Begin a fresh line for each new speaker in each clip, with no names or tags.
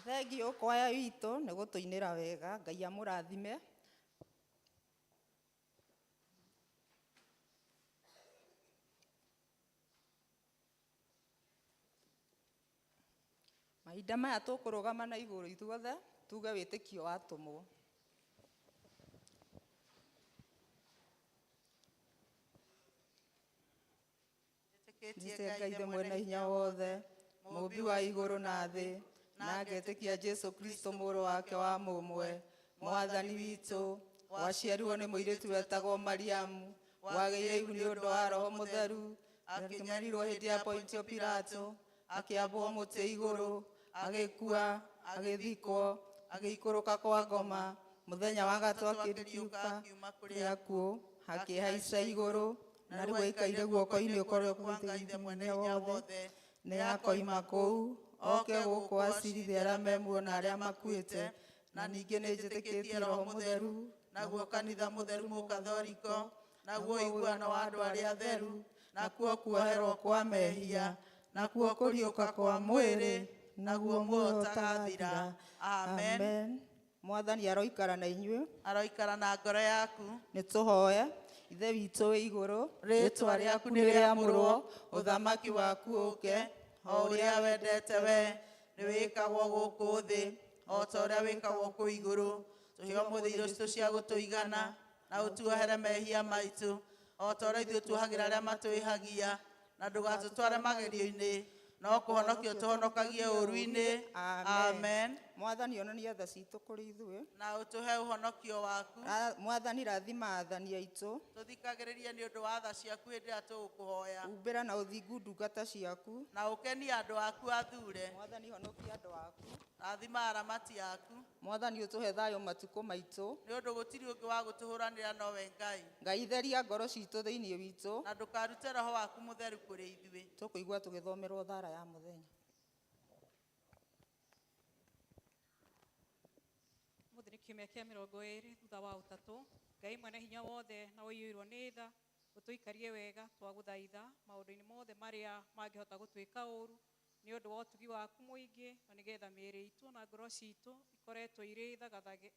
Thengiũ kwaya witũ nĩ gũtũinĩra wega. Ngai amũrathime. Mahinda maya tũkũrũgama na igũrũ ithuothe tuge wĩtĩkio wa atũmwo.
Njĩtĩkĩtie
Nĩ Ngai Ithe mwene hinya wothe, mũũmbi wa igũrũ na thĩ, na ngetĩkia Jesu Kristo mũrũ wake wa mũmwe, mwathani witũ, waciarirwo nĩ mũirĩtu wetagwo Mariamu, wagĩire ihu nĩ ũndũ wa Roho Mũtheru, akĩnyarirwo hĩndĩ ya Pontio Pilato, akĩambwo mũtĩ igũrũ, agĩkua, agĩthikwo, agĩikũrũka kwa ngoma, mũthenya wa gatatũ akĩriũka
akiuma
kũrĩ akuũ, akĩhaica igũrũ, na rĩu aikaire guoko-inĩ kwa
kwa Ngai Ithe mwene hinya wothe,
nĩ akoima kũu oke gũkũ acirithie arĩa me muoyo na arĩa makuĩte. Na ningĩ nĩ njĩtĩkĩtie Roho Mũtheru,
naguo kanitha mũtheru mũkathoriko, naguo ũiguano wa andũ arĩa atheru,
nakuo kuoherwo kwa mehia, nakuo kũriũka kwa mwĩrĩ, naguo muoyo ũtagathira.
Amen.
Mwathani aroikara na inyuĩ.
Aroikara na ngoro yaku.
Nĩ tũhoe. Ithe witũ wĩ igũrũ,
Rĩĩtwa rĩaku nĩ rĩamũrwo, ũthamaki waku ũke, o ũrĩa wendete we nĩ wĩkagwo gũkũ thĩ o ta ũrĩa wĩkagwo kũu igũrũ. Tũhe ũmũthĩ irio citũ cia gũtũigana, na ũtuohere mehia maitũ o ta ũrĩa ithuĩ tuohagĩra arĩa matwĩhagia, na ndũgatũtware magerio-inĩ, no kũhonokia ũtũhonokagie ũũru-inĩ. Amen.
Mwathani onania tha citũ kũrĩ ithuĩ.
Na ũtũhe ũhonokio waku.
Mwathani rathima athani aitũ.
Tũthikagĩrĩrie nĩ ũndũ wa tha ciaku hĩndĩ ĩrĩa tũgũkũhoya.
Humbĩra na ũthingu ndungata ciaku.
Na ũkenie andũ aku athure.
Mwathani honokia andũ aku.
Rathima aramati aku.
Mwathani ũtũhe thayũ matukũ maitũ.
Nĩ ũndũ gũtirĩ ũngĩ wa gũtũhũranĩra nowe Ngai.
Ngai theria ngoro citũ thĩinĩ witũ.
Na ndũkarute roho waku mũtheru kũrĩ ithuĩ.
Tũkũigua tũgĩthomerwo thara ya mũthenya.
Ũmũthĩ nĩ kiumia kĩa 20 thutha wa ũtatũ. Ngai mwene hinya wothe na ũiyũirwo nĩ tha, ũtũikarie wega twagũthaitha maũndũ-inĩ mothe marĩa mangĩhota gũtwĩka ũũru nĩ ũndũ wa ũtugi waku mũingĩ, na nĩgetha mĩĩrĩ itũ na ngoro citũ ikoretwo irĩ thagathage,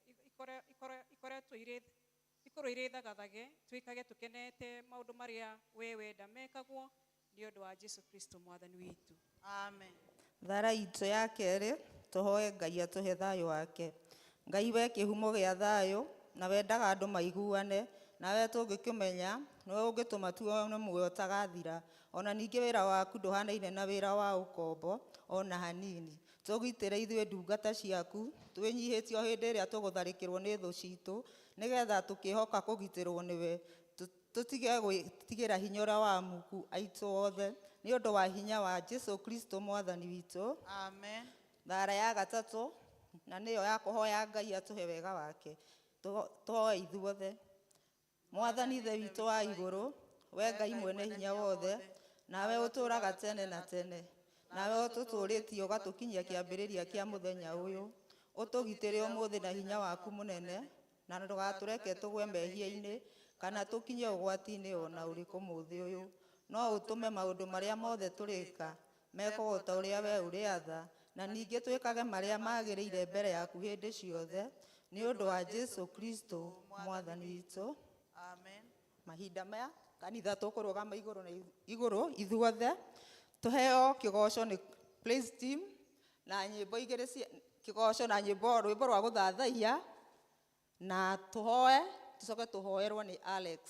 ikoretwo irĩ, ikorwo irĩ thagathage, twĩkage tũkenete maũndũ marĩa we wenda mekagwo nĩ ũndũ wa Jesu Kristo mwathani witũ.
Amen.
Thara itũ ya kerĩ, tũhoe Ngai atũhe thayũ wake. Ngai we kĩhumo gĩa thayũ, na wendaga andũ maiguane, nawe tũngĩkĩmenya, nĩwe ũngĩtũma tuone muoyo ũtagathira. Ona ningĩ wĩra waku ndũhanaine na wĩra wa ũkombo ona hanini. Tũgitĩre ithuĩ ndungata ciaku, twĩnyihĩtie o hĩndĩ ĩrĩa tũgũtharĩkĩrwo nĩ thũ citũ, nĩgetha tũkĩhoka kũgitĩrwo nĩwe. Tũtige gwĩtigĩra hinya ũrĩa wa amuku aitũ othe, nĩ ũndũ wa hinya wa Jesu Kristo mwathani witũ.
Amen.
Thara ya gatatũ, na nĩyo ya kũhoya Ngai atũhe wega wake. Tũhoe ithuothe. Mwathani Ithe witũ wa igũrũ, we Ngai mwene hinya wothe, nawe ũtũũraga tene na tene, nawe ũtũtũũrĩtie ũgatũkinyia kĩambĩrĩria kĩa mũthenya ũyũ, ũtũgitĩre ũmũthĩ na hinya waku mũnene, na ndũgatũreke tũgwe mehia-inĩ kana tũkinye ũgwati-inĩ ona ũrĩkũ mũthĩ ũyũ. No ũtũme maũndũ marĩa mothe tũrĩka mekwo ta ũrĩa we ũrĩatha, na ningĩ twĩkage marĩa magĩrĩire mbere yaku hĩndĩ ciothe, nĩ ũndũ wa Jesu Kristo mwathani witũ.
Amen.
Mahinda maya kanitha tũkũrũgama igũrũ na igũrũ ithuothe, tũheo kĩgoco nĩ praise team na nyĩmbo igĩrĩ cia kĩgoco na nyĩmbo rwĩmbo rwa gũthathaiya, na tũhoe tũcoke tũhoerwo nĩ Alex.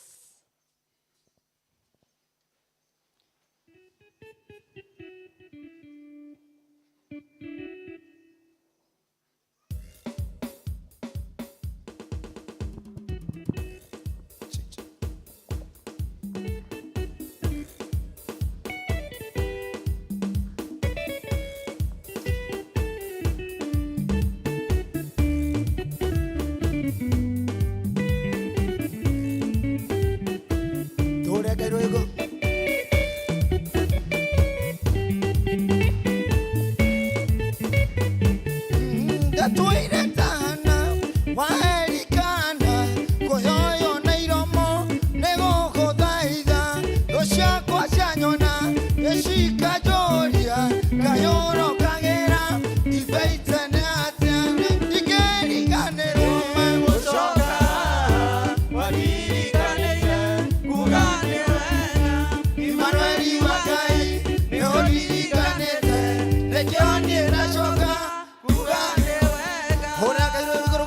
Ndatũire tana waerikana kũyoyo na iromo nĩ gũgũthaitha thũ ciakwa cianyona gĩcikanjũria kayũrokagĩra ibeite nĩ Nĩkĩo niĩ ndacoka kuga
nĩ wega.
Hũra kairũ igũrũ.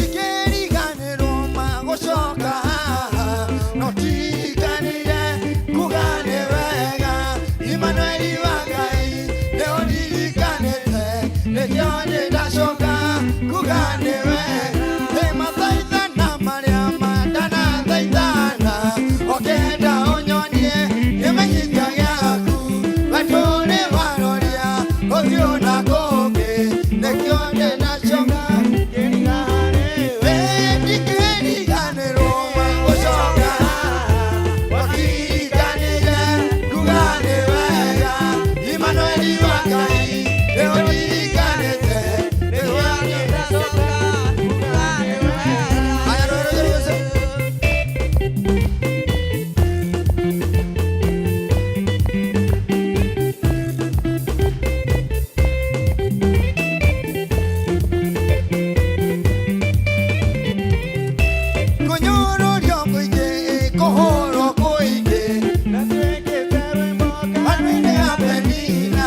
Ndingĩriganĩrwo magũcoka haha, no ndirikanire kuga nĩ wega. Imanueli wa Ngai nĩ ũndirikanĩte, nĩkĩo niĩ ndacoka kuga nĩ wega. Ĩ mathaithana marĩa mandanathaithana, ũkĩenda ũnyonie kĩmenyithia gĩaku, wendo nĩ waroria ũthiũ na kũngĩ, nĩkĩo niĩ ndacoka. Ndingĩriganĩrwo magũcoka, watirikanire kuga nĩ wega. Imanueli wa Ngai nĩ ũndirikanĩte, nĩkĩo niĩ
Ndacoka kuga nĩ wega.
Haya, rũĩ rũĩ rũĩ. Kũnyũrũrio kũingĩ, kũhũrwo kũingĩ, Manuine ya Penina,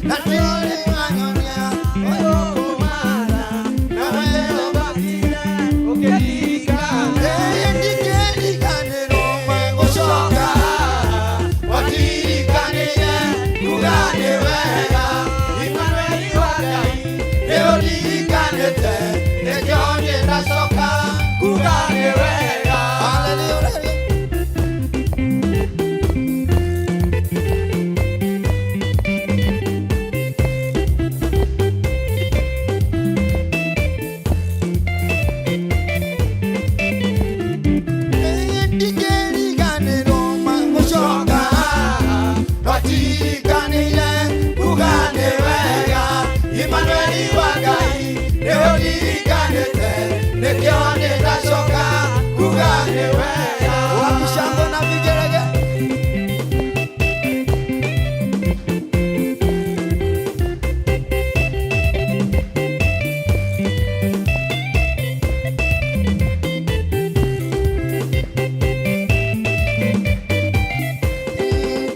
na ndũrĩ wanyonia, ũyũ kumana, na weo Ndingĩriganĩrwo magũcoka, watirikanire kuga nĩ wega. Imanueli wa Ngai nĩ ũndirikanĩte, nĩkĩo niĩ ndacoka kuga nĩ wega. Hallelujah. Ndingĩriganĩrwo magũcoka, watirikanire kuga nĩ wega. Imanueli wa Ngai nĩ ũndirikanĩte, nĩkĩo niĩ ndacoka kuga nĩ wega. Wapi shangwe na vigelegele?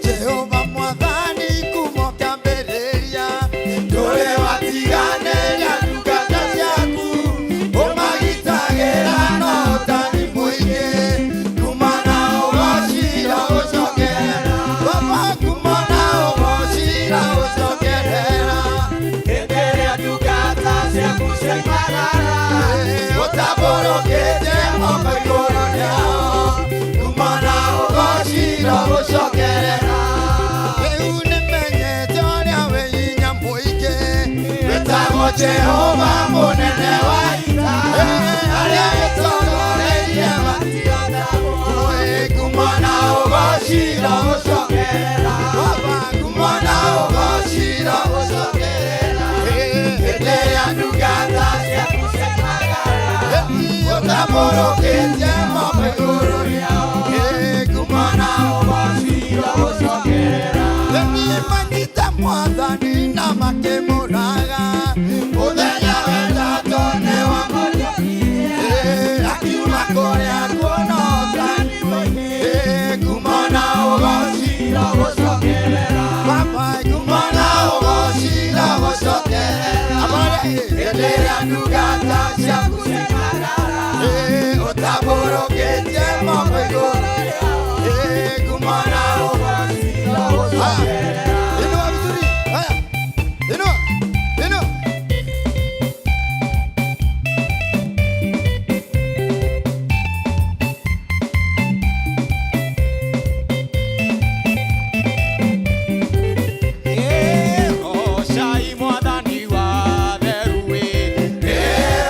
Jehova mwathani kuma kĩambĩrĩria, ndũrĩ watiganĩria ndungata ciaku, ũmagitagĩra na ũtani mũingĩ, kuma na ũgocira ũcokerera, Baba kuma na ũgocira ũcokerera,
Hĩndĩ ĩrĩa ndungata ciaku ciaimarara,
ũtambũrũkĩtie moko igũrũ rĩao, kuma na ũgocira ũcokerera. Rĩu nĩmenyete ũrĩa wĩ hinya mũingĩ, wĩtagwo Jehova mũnene wa ita, arĩa gĩtongoreirie
matiotagwo.
Kuma na ũgocira ũcokerera, Baba kuma na ũgocira ũcokerera, hĩndĩ ĩrĩa ndungata
Ciaku ciaimarara,
ũtambũrũkĩtie moko igũrũ rĩao, kuma na
ũgocira ũcokerera.
Nĩmanyite mwathani na makĩmũraga, mũthenya wetatũ nĩwamũriũkirie, akiuma kũrĩa kuona ũtani mũingĩ, kuma na ũgocira
Ũcokerera.
Baba kuma na ũgocira ũcokerera, hĩndĩ ĩrĩa ndungata ciaku
Ciaimarara,
ũtambũrũkĩtie moko igũrũ rĩao, kuma na
ũgocira ũcokerera.
Inua vizuri. Haya. Inua. Inua.
Ĩ, goocai Mwathani wa theru ĩ.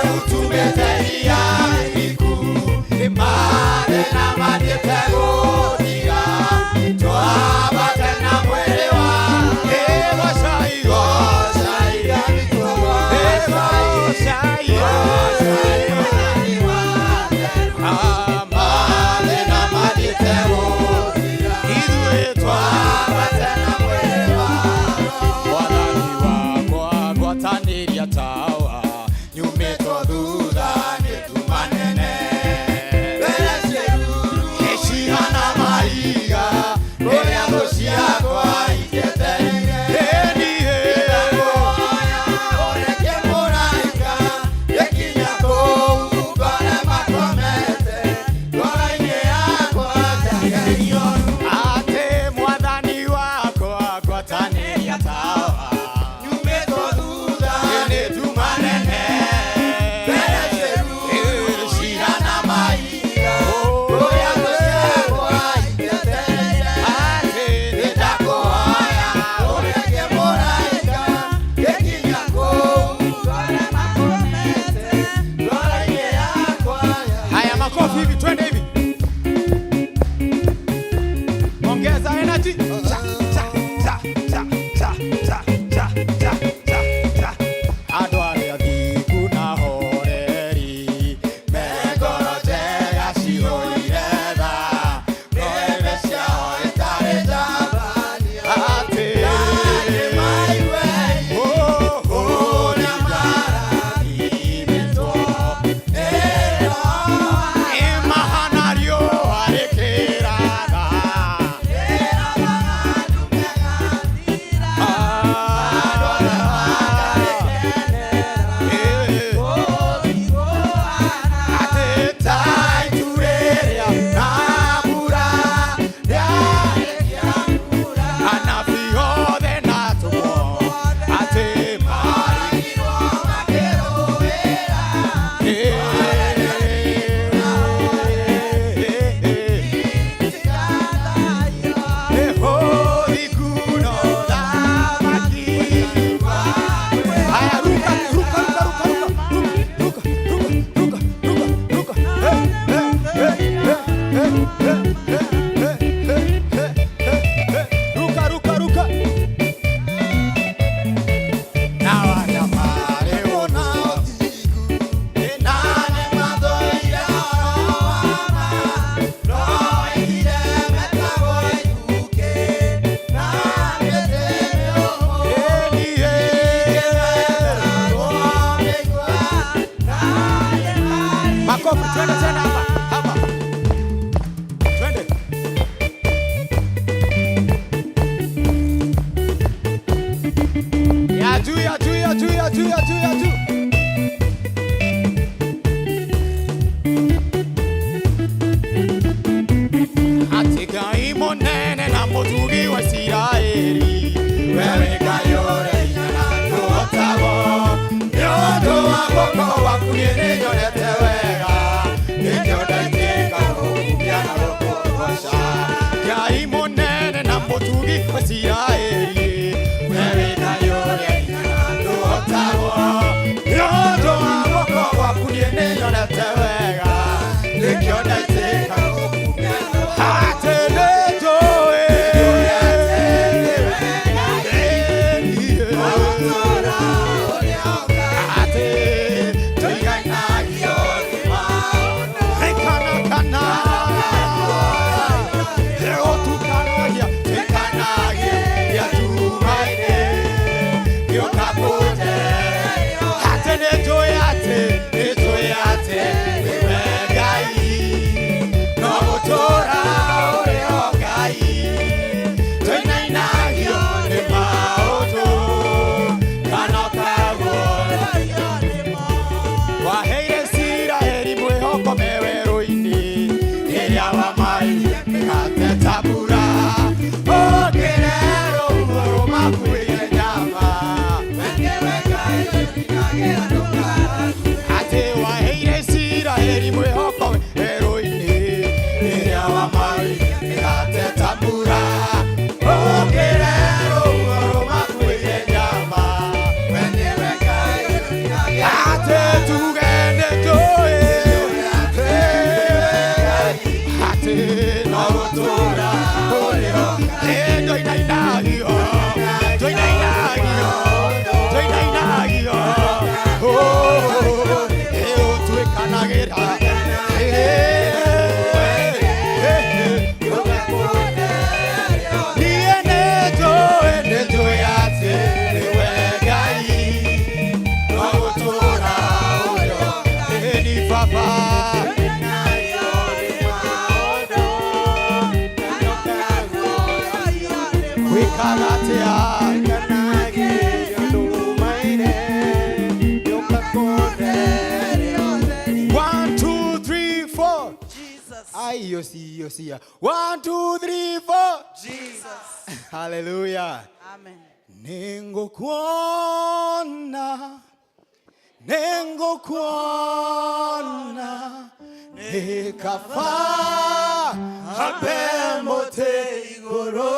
Ciakwa itietereire. Ndakũhoya ũreke mũraika gĩkinya kũu ngore makomete ngoro-inĩ yakwa njagerio.
Atĩ mwathani wakwa ngwatanĩria tawa
Nyumĩtwo thutha
nĩ nduma nene
mbere njĩru cira na mahiga kũrĩa thũ ciakwa itietereire.
Atĩ
Nĩndakũhoya ũreke mũraika gĩkinya kũu ngore makomete ngoro-inĩ yakwa.
Haya, makofi hivi, twende hivi, ongeza energy. Cha, cha, cha, cha, cha, cha, cha, cha, cha, cha. Andũ arĩa athingu na horeri me ngoro njega cihũire tha,
Nĩme ciao itarĩ njambania.
Atĩ
Nĩ maigue
oh, oh,
ũrĩa marathimĩtwo nĩ Roho.
Ĩ mahana riũa rĩkĩratha. Haya, ruka, ruka, ruka, ruka, ruka, ruka, ruka, ruka, ruka, ruka. Hey, hey, hey, hey, hey, hey, hey, hey, hey, hey, hey. Ruka, ruka, ruka. Na wanyamare ona Makofi, twende tena hapa hapa, twende. Ya juu, ya juu, ya juu, ya juu, ya juu, ya juu. Atĩ Ngai mũnene na mũtugi wa Isiraeli,
Wewe Ngai ũrĩ hinya na ndũhotagwo, nĩ ũndũ wa guoko gwaku niĩ nĩnyonete wega, nĩkĩo ndaitĩka gũkumia na gũkũgooca.
Ngai mũnene na mũtugi wa Isiraeli,
Wewe Ngai ũrĩ hinya na ndũhotagwo, nĩ ũndũ wa guoko gwaku niĩ nĩnyonete wega, nĩkĩo ndaitĩka gũkumia na
atĩ nĩnjũĩ atĩ
tũigainagio nĩ maũndũ.
Kana kana, ũtukanagia,
Twĩkanagia, Wĩkaga atĩa? One, two, three, four.
Jesus.
Ai, yosi, yosi. One, two, three, four.
Jesus.
Hallelujah.
Amen.
Nĩngũkuona, nĩngũkuona, nĩ kaba hambe mũtĩ igũrũ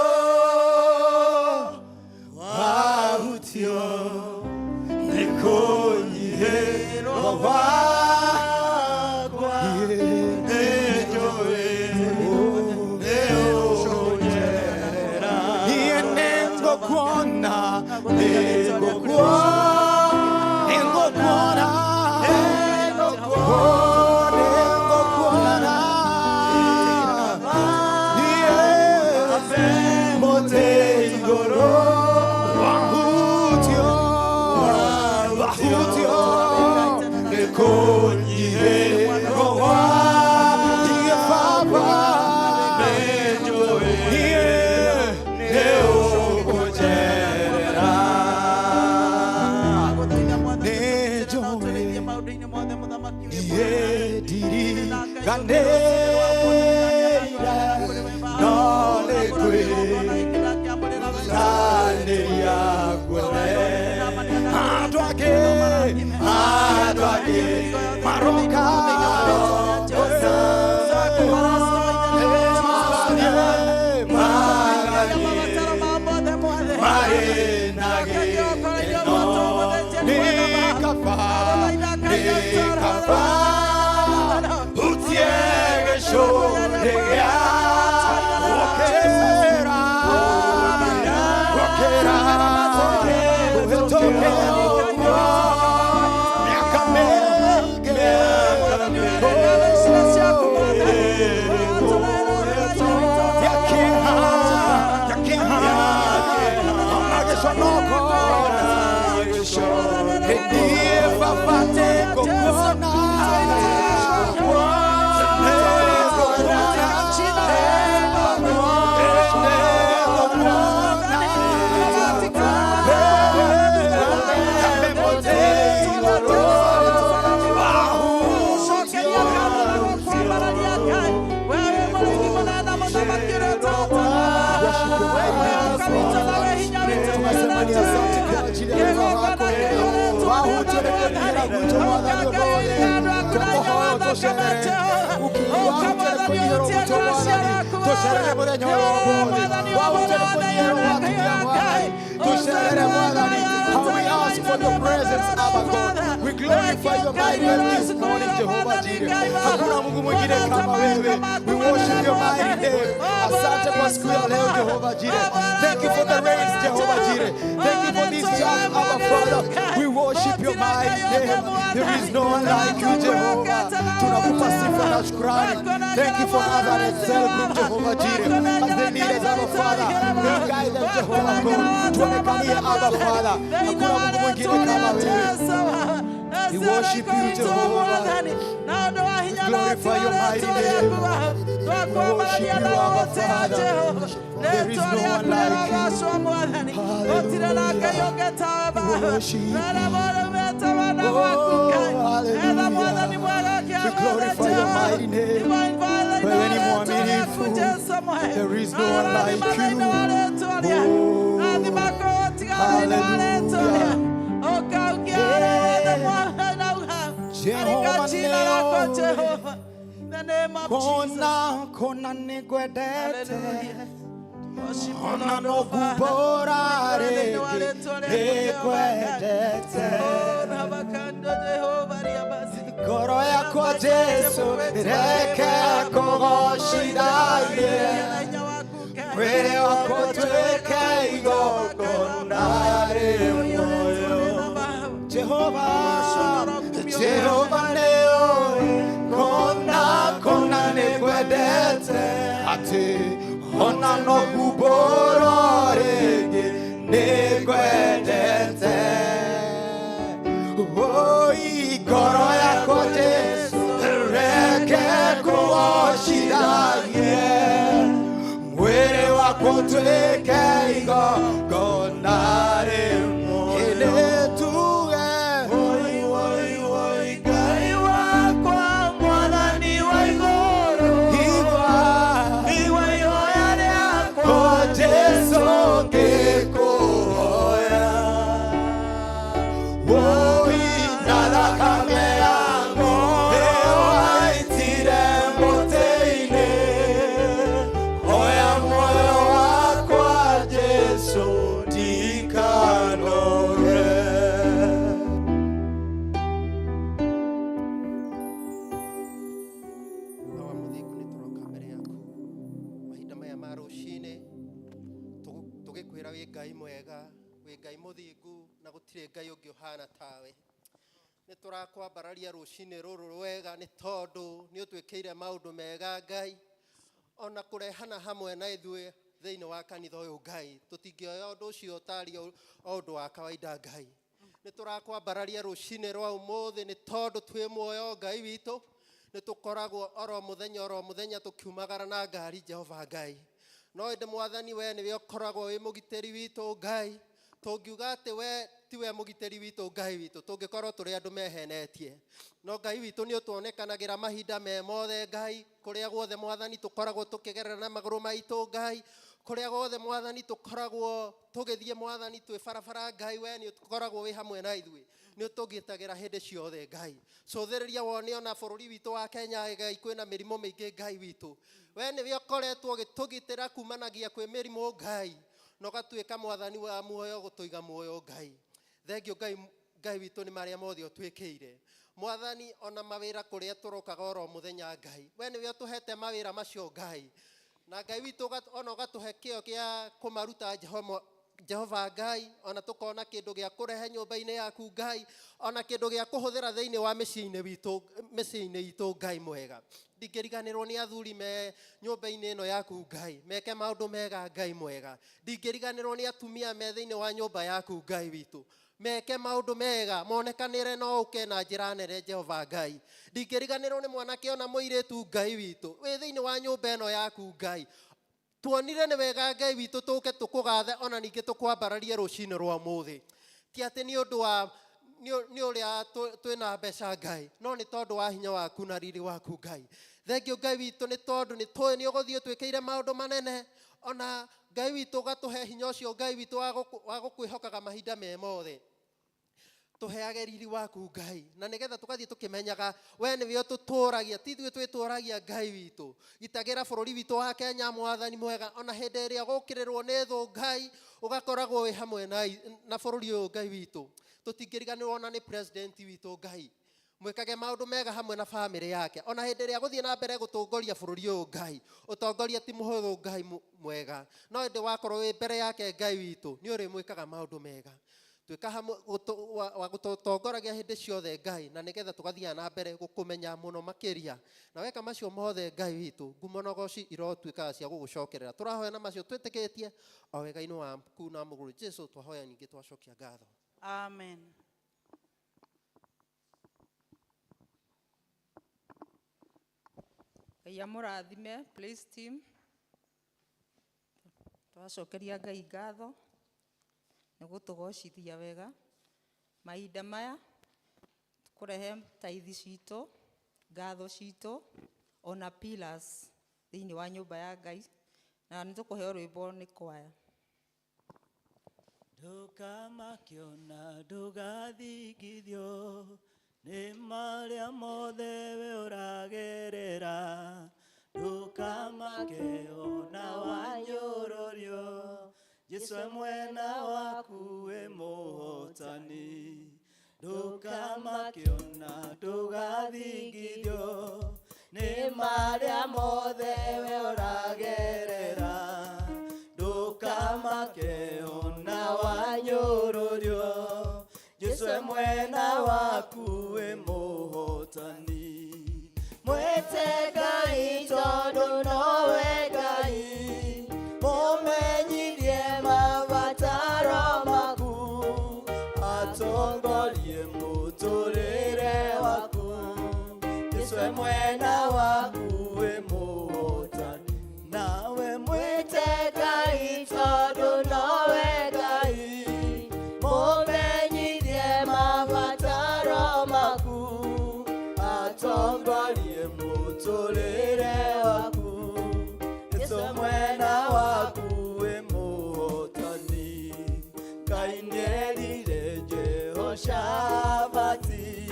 wahutio nĩ kũnyihĩrwo gwakwa nĩnjũĩ nĩũnjerera niĩ nĩngũkuona nĩngũkuona nĩngũkuona nĩngũkuona niĩ mũtĩ igũrũ wahutio wahutio nĩ kũnyihĩrwo gwakwa Baba niĩ nĩũkũnjerera
Agũthaitha maũndũ-inĩ mothe mũthamaki wĩ
niĩ ndiriganĩire no nĩ kwĩrutanĩria guothe andũ angĩ andũ angĩ maroka magathiĩ marĩ na gĩkeno nĩ kaba nĩ kaba hutie gĩcũrĩ gĩa gũkĩra gũkĩra kũhĩtũkĩra ũguo mĩaka mĩingĩ ya kĩeha ya kĩeha ona gĩconoko niĩ baba nĩngũkuona nĩngũkuona nĩngũkuona hambe mũtĩ igũrũ wahutio
Tunasema ni asante kwa ajili ya wema wako wahutio nĩ kũnyihĩra gwitũ mwathani ũmũthĩ tũkũhoya ũtũcerere wahutio nĩ kũnyihĩrwo gwitũ mwathani tũcerere mũthenya ũyũ wa ũmũthĩ wahutio nĩ kũnyihĩrwo gwa atumia mwathani tũcerere mwathani. How we ask for your presence, Abba God. We glorify your mighty name this morning, Jehovah Jireh. Hakuna Mungu mwingine kama wewe. We worship your mighty name. Asante kwa siku ya leo, Jehovah Jireh. Thank you for the rains, Jehovah Jireh. Thank you for this church, Abba Father. We worship your mighty name. There is no one like you, Jehovah. Tunakupa sifa na shukrani. Thank you for Nazareth Cell Group, Jehovah Jireh. As they lead us, Abba Father, you guide them, Jehovah God. Tuonekanie, Abba Father. Hakuna Mungu mwingine kama wewe. We worship you, Jehovah. We glorify your mighty name. We worship you, Abba Father. There is no one like you. Hallelujah. We worship you. Oh, hallelujah. We glorify your mighty name. Wewe ni mwaminifu. There is no one like you. Oh, hallelujah. Jehovah nĩoĩ
The name of Jesus.
kona kona nĩngwendete
Worship you,
ona
Lord,
no
oh Father.
ngumbũra rĩngĩ nĩngwendete ngoro yakwa Jesu reke kũgocithagie mwĩrĩ wakwa ũtuĩke igongona rĩ muoyo Jehova Jehova nĩũĩ kona kona nĩngwendete atĩ ona no ngumbũrwo rĩngĩ nĩngwendete Oi, ngoro yakwa Jesu reke kũgocithagie mwĩrĩ wakwa ũtuĩke Igongona rĩmwe ĩndĩ tuge
Woi, woi, woi, Ngai wakwa, Mwathani wa igũrũ.
Igua
Igua ihoya rĩakwa,
O Jesu ngĩkũhoya. Woi na thakame ya ng'ombe waitire mũtĩ-inĩ. Oya muoyo wakwa Jesu ndikanoge.
Awa mũthingu nĩ tũroka mbere yaku mahinda maya ma rũcinĩ tũgĩkwĩra wĩ Ngai mwega, wĩ Ngai mũthingu na gũtirĩ Ngai ũngĩ ũhana tawe. Nĩ tũrakwambararia rũcinĩ rũrũ rwega nĩ tondũ nĩ ũtwĩkĩire maũndũ mega Ngai, ona kũrehana hamwe na ithuĩ thĩinĩ wa kanitha ũyũ Ngai, tũtingĩoya ũndũ ũcio ũtarĩ o ũndũ wa kawaida Ngai. Nĩ tũrakwambararia rũcinĩ rwa ũmũthĩ nĩ tondũ twĩ muoyo Ngai witũ, nĩ tũkoragwo oro mũthenya oro mũthenya tũkiumagara na ngari Jehova Ngai, no ĩndĩ Mwathani we nĩwe ũkoragwo wĩ mũgitĩri witũ Ngai. Tũngiuga atĩ we tiwe mũgitĩri witũ Ngai witũ, tũngĩkorwo tũrĩ andũ mehenetie, no Ngai witũ nĩ ũtuonekanagĩra mahinda me mothe Ngai, kũrĩa guothe Mwathani tũkoragwo tũkĩgerera na magũrũ maitũ Ngai, kũrĩa guothe Mwathani tũkoragwo tũgĩthiĩ Mwathani twĩ barabara Ngai, we nĩ ũkoragwo wĩ hamwe na ithuĩ, nĩ ũtũgitagĩra hĩndĩ ciothe Ngai. Cũthĩrĩria wone ona bũrũri witũ wa Kenya Ngai, kwĩna mĩrimũ mĩingĩ Ngai witũ, we nĩwe ũkoretwo ũgĩtũgitĩra kumanagia kwĩ mĩrimũ Ngai, na ũgatuĩka Mwathani wa muoyo gũtũiga muoyo Ngai. Thengiũ Ngai, Ngai witũ nĩ marĩa mothe ũtwĩkĩire Mwathani, ona mawĩra kũrĩa tũrokaga oro mũthenya Ngai, we nĩwe ũtũhete mawĩra macio Ngai, na Ngai witũ ona ũgatũhe kĩo kĩa kũmaruta Jehova Ngai, ona tũkona kĩndũ gĩa kũrehe nyũmba-inĩ yaku Ngai, ona kĩndũ gĩa kũhũthĩra thĩinĩ wa mĩciĩ-inĩ witũ, mĩciĩ-inĩ itũ Ngai mwega. Ndingĩriganĩrwo nĩ athuri me nyũmba-inĩ ĩno yaku Ngai, meke maũndũ mega Ngai mwega. Ndingĩriganĩrwo nĩ atumia me thĩinĩ wa nyũmba yaku Ngai witũ, meke maũndũ mega monekanĩre no ũke na njĩra nene Jehova Ngai. Ndingĩriganĩrwo nĩ mwanake ona mũirĩtu Ngai witũ wĩ thĩinĩ wa nyũmba ĩno yaku Ngai. Tuonire nĩ wega Ngai witũ tũke tũkũgathe ona ningĩ tũkwambararie rũcinĩ rwa ũmũthĩ, ti atĩ nĩ ũndũ wa nĩ ũrĩa twĩna mbeca Ngai, no nĩ tondũ wa hinya waku na riri waku Ngai. Thengiũ Ngai witũ nĩ tondũ nĩ tũĩ nĩ ũgũthiĩ ũtwĩkĩire maũndũ manene, ona Ngai witũ ũgatũhe hinya ũcio Ngai witũ wa gũkwĩhokaga mahinda me mothe. Tũheage riri waku Ngai, na nĩgetha tũgathiĩ tũkĩmenyaga we nĩwe ũtũtũragia, ti ithuĩ twĩtũragia Ngai witũ. Gitagĩra bũrũri witũ wa Kenya Mwathani mwega, ona hĩndĩ ĩrĩa gũkĩrĩrwo nĩ thũ Ngai, ũgakoragwo wĩ hamwe na bũrũri ũyũ Ngai witũ. Tũtingĩriganĩrwo ona nĩ president witũ Ngai, mwĩkage maũndũ mega hamwe na bamĩrĩ yake, ona hĩndĩ ĩrĩa gũthiĩ na mbere gũtongoria bũrũri ũyũ Ngai. Ũtongoria ti mũhũthũ Ngai mwega, no ĩndĩ wakorwo wĩ mbere yake Ngai witũ, nĩ ũrĩmwĩkaga maũndũ mega. Tuĩka hamwe wa gũtũtongoragia hĩndĩ ciothe Ngai, na nĩgetha tũgathiaga na mbere gũkũmenya mũno makĩria. Na weka macio mothe Ngai witũ, ngumo na ũgoci irotuĩkaga cia gũgũcokerera. Tũrahoya na macio twĩtĩkĩtie o wega-inĩ waku na mũgũrũ Jesu twahoya, ningĩ twacokia ngatho.
Amen.
Ngai amũrathime praise team. Twacokeria Ngai ngatho nĩ gũtũgocithia wega. Mahinda maya tũkũrehe taithi citũ, ngatho citũ ona pillars thĩinĩ wa nyũmba ya Ngai, na nĩ tũkũheo rwĩmbo nĩ kwaya.
Ndũkamakio na ndũgathingithio nĩ marĩa mothe we ũragerera, ndũkamake ona wanyũrũrio, Jesu e mwena waku wĩ mũhotani. Ndũkamake ona ndũgathingithio nĩ marĩa mothe we ũragerera, ndũkamake ona wanyũrũrio, Jesu e mwena waku wĩ mũhotani. Mwĩte Ngai tondũ nowe Ngai, mũmenyithie mabataro maku, atongorie mũtũrĩre waku, Jesu e mwena waku wĩ mũhotani. Nawe mwĩte Ngai tondũ nowe Jehoshafati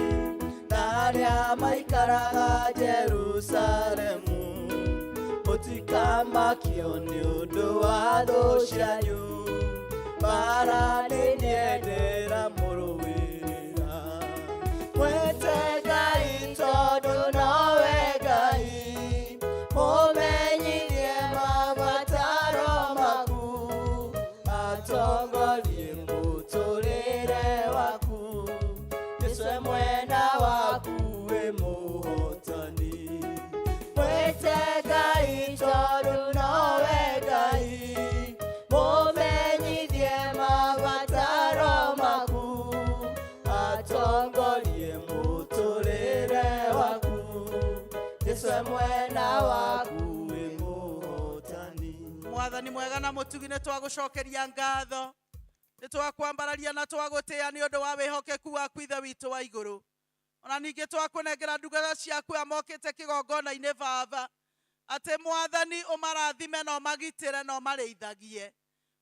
na arĩa maikaraga Jerusalemu, mũtikamakio nĩ ũndũ wa thũ cianyu, mbaara nĩ niĩ ndĩramũrũĩrĩra. Mwĩte Ngai tondũ nowe Ngai, mũmenyithie mabataro maku, atongorie mũtũrĩre waku. Jesũ e mwena waku, wĩ mũhotani. Mwĩte Ngai tondũ nowe Ngai, mũmenyithie mabataro maku, atongorie mũtũrĩre waku. Jesũ e mwena waku, wĩ mũhotani.
Mwathani mwega na mũtugi, nĩ twagũcokeria ngatho, nĩ twakwambararia na twagũtĩĩa nĩ ũndũ wa wĩhokeku waku, Ithe witũ wa igũrũ. Ona ningĩ twakũnengera ndungata ciaku aya mokĩte kĩgongona-inĩ, Baba, atĩ Mwathani ũmarathime na ũmagitĩre na ũmarĩithagie.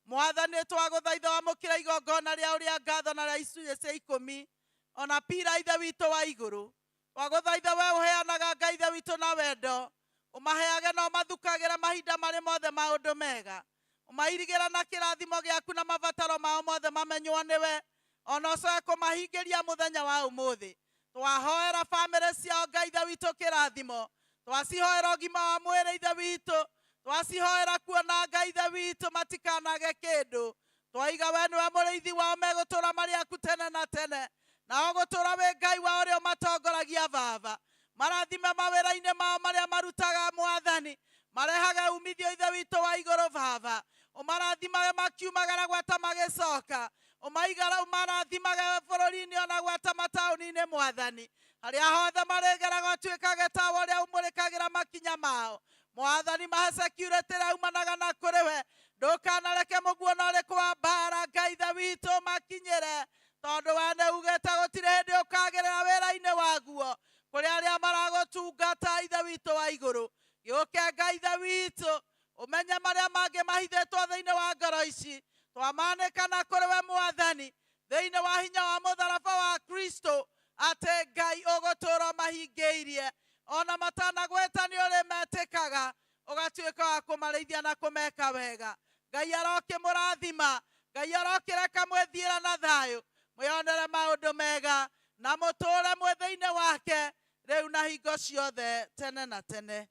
Mwathani, twagũthaitha wamũkĩra igongona rĩa ũrĩa ngatho na rĩa icunjĩ cia ikũmi ona pira. Ithe witũ wa igũrũ, twagũthaitha we ũheanaga, Ngai Ithe witũ na wendo, ũmaheage na ũmathukagĩra mahinda marĩ mothe maũndũ mega, ũmairigĩra na kĩrathimo gĩaku, na mabataro mao mothe mamenywo nĩwe, ona ũcoke kũmahingĩria mũthenya wa ũmũthĩ. Twahoera bamĩrĩ ciao, Ngai Ithe witũ, kĩrathimo. Twacihoera ũgima wa mwĩrĩ, Ithe witũ. Twacihoera kuona, Ngai Ithe witũ, matikanage kĩndũ. Twaiga we nĩwe mũrĩithi wao, megũtũra marĩ aku tene na tene, nao gũtũra wĩ Ngai wa ũrĩa ũmatongoragia. Baba, marathime mawĩra-inĩ mao marĩa marutaga. Mwathani, marehage umithio. Ithe witũ wa igũrũ, Baba, ũmarathimage makiumagara gwata magĩcoka, ũmaigara, ũmarathimage bũrũri-inĩ ona gwata mataũni-inĩ. Mwathani, harĩa hothe marĩgeraga, ũtuĩkage tawa ũrĩa ũmũrĩkagĩra makinya mao. Mwathani, mahe security ĩrĩa umanaga na kũrĩ we. Ndũkanareke mũguo na ũrĩkũ wa mbara, Ngai Ithe witũ, makinyĩre, tondũ we nĩ ugĩte gũtirĩ hĩndĩ ũkagĩrĩra wĩra-inĩ waguo kũrĩ arĩa maragũtungata. Ithe witũ wa igũrũ, gĩũke, Ngai Ithe witũ, ũmenye marĩa mangĩ mahithĩtwo thĩinĩ wa ngoro ici. Twamanĩkana kũrĩ we, Mwathani, thĩinĩ wa hinya wa mũtharaba wa Kristo, atĩ Ngai ũgũtũũra mahingĩirie ona matanagwĩta nĩ ũrĩ metĩkaga, ũgatuĩka wa kũmarĩithia na kũmeka wega. Ngai arokĩmũrathima, Ngai arokĩreka mwĩthiĩra na thayũ, mwĩonere maũndũ mega na mũtũũre mwĩ thĩinĩ wake rĩu na hingo ciothe, tene na tene.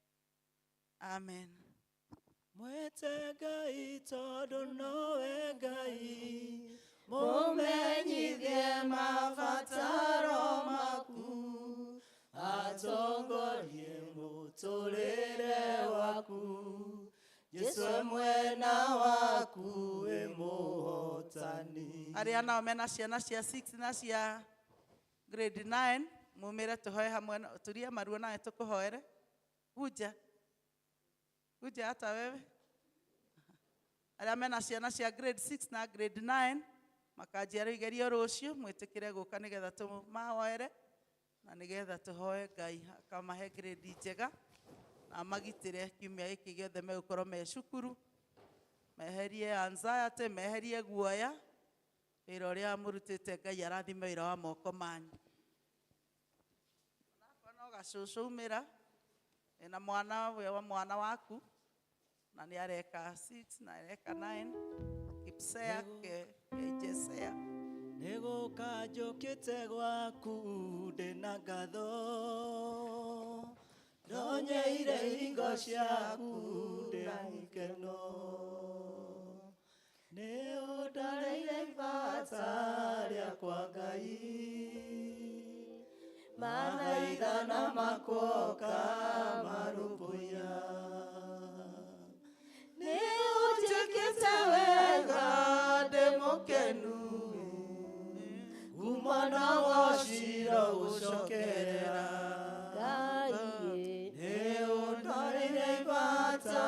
Amen.
Mwĩte Ngai tondũ nowe Ngai, mũmenyithie mabataro maku, atongorie mũtũrĩre waku. Jesũ e mwena waku, wĩ mũhotani.
Arĩa nao mena ciana cia 6 na cia grade 9, mumĩre tũhoe hamwe turie maruo nawe tũkũhoere. Kuja kuja hata wewe. Arĩa mena ciana cia grade 6 na grade 9 makanjia rĩu igerio rũciũ, mwĩtĩkĩre gũka nĩgetha tũmahoere na nĩgetha tũhoe Ngai akamahe grade njega na amagitĩre kiumia gĩkĩ gĩothe megũkorwo me cukuru, meherie anxiety, meherie guoya. Wĩra ũrĩa mũrutĩte, Ngai arathime wĩra wa moko manyu. Onakorwo no gacũcũ umĩra wĩna mwana, we wa mwana waku na nĩ areka 6 na areka 9 kipsea kejesea.
Nĩgũka njũkĩte gwaku ndĩna ngatho, ndonyeire hingo ciaku ndĩ gĩkeno. Nĩ ũndarĩire ibata rĩakwa, Ngai, mathaithana makuoka marũmbũiya. Nĩ ũnjĩkĩte wega, ndĩ mũkenu, kuma na wacira gũcokerera. Nĩ ũndwarĩire ibata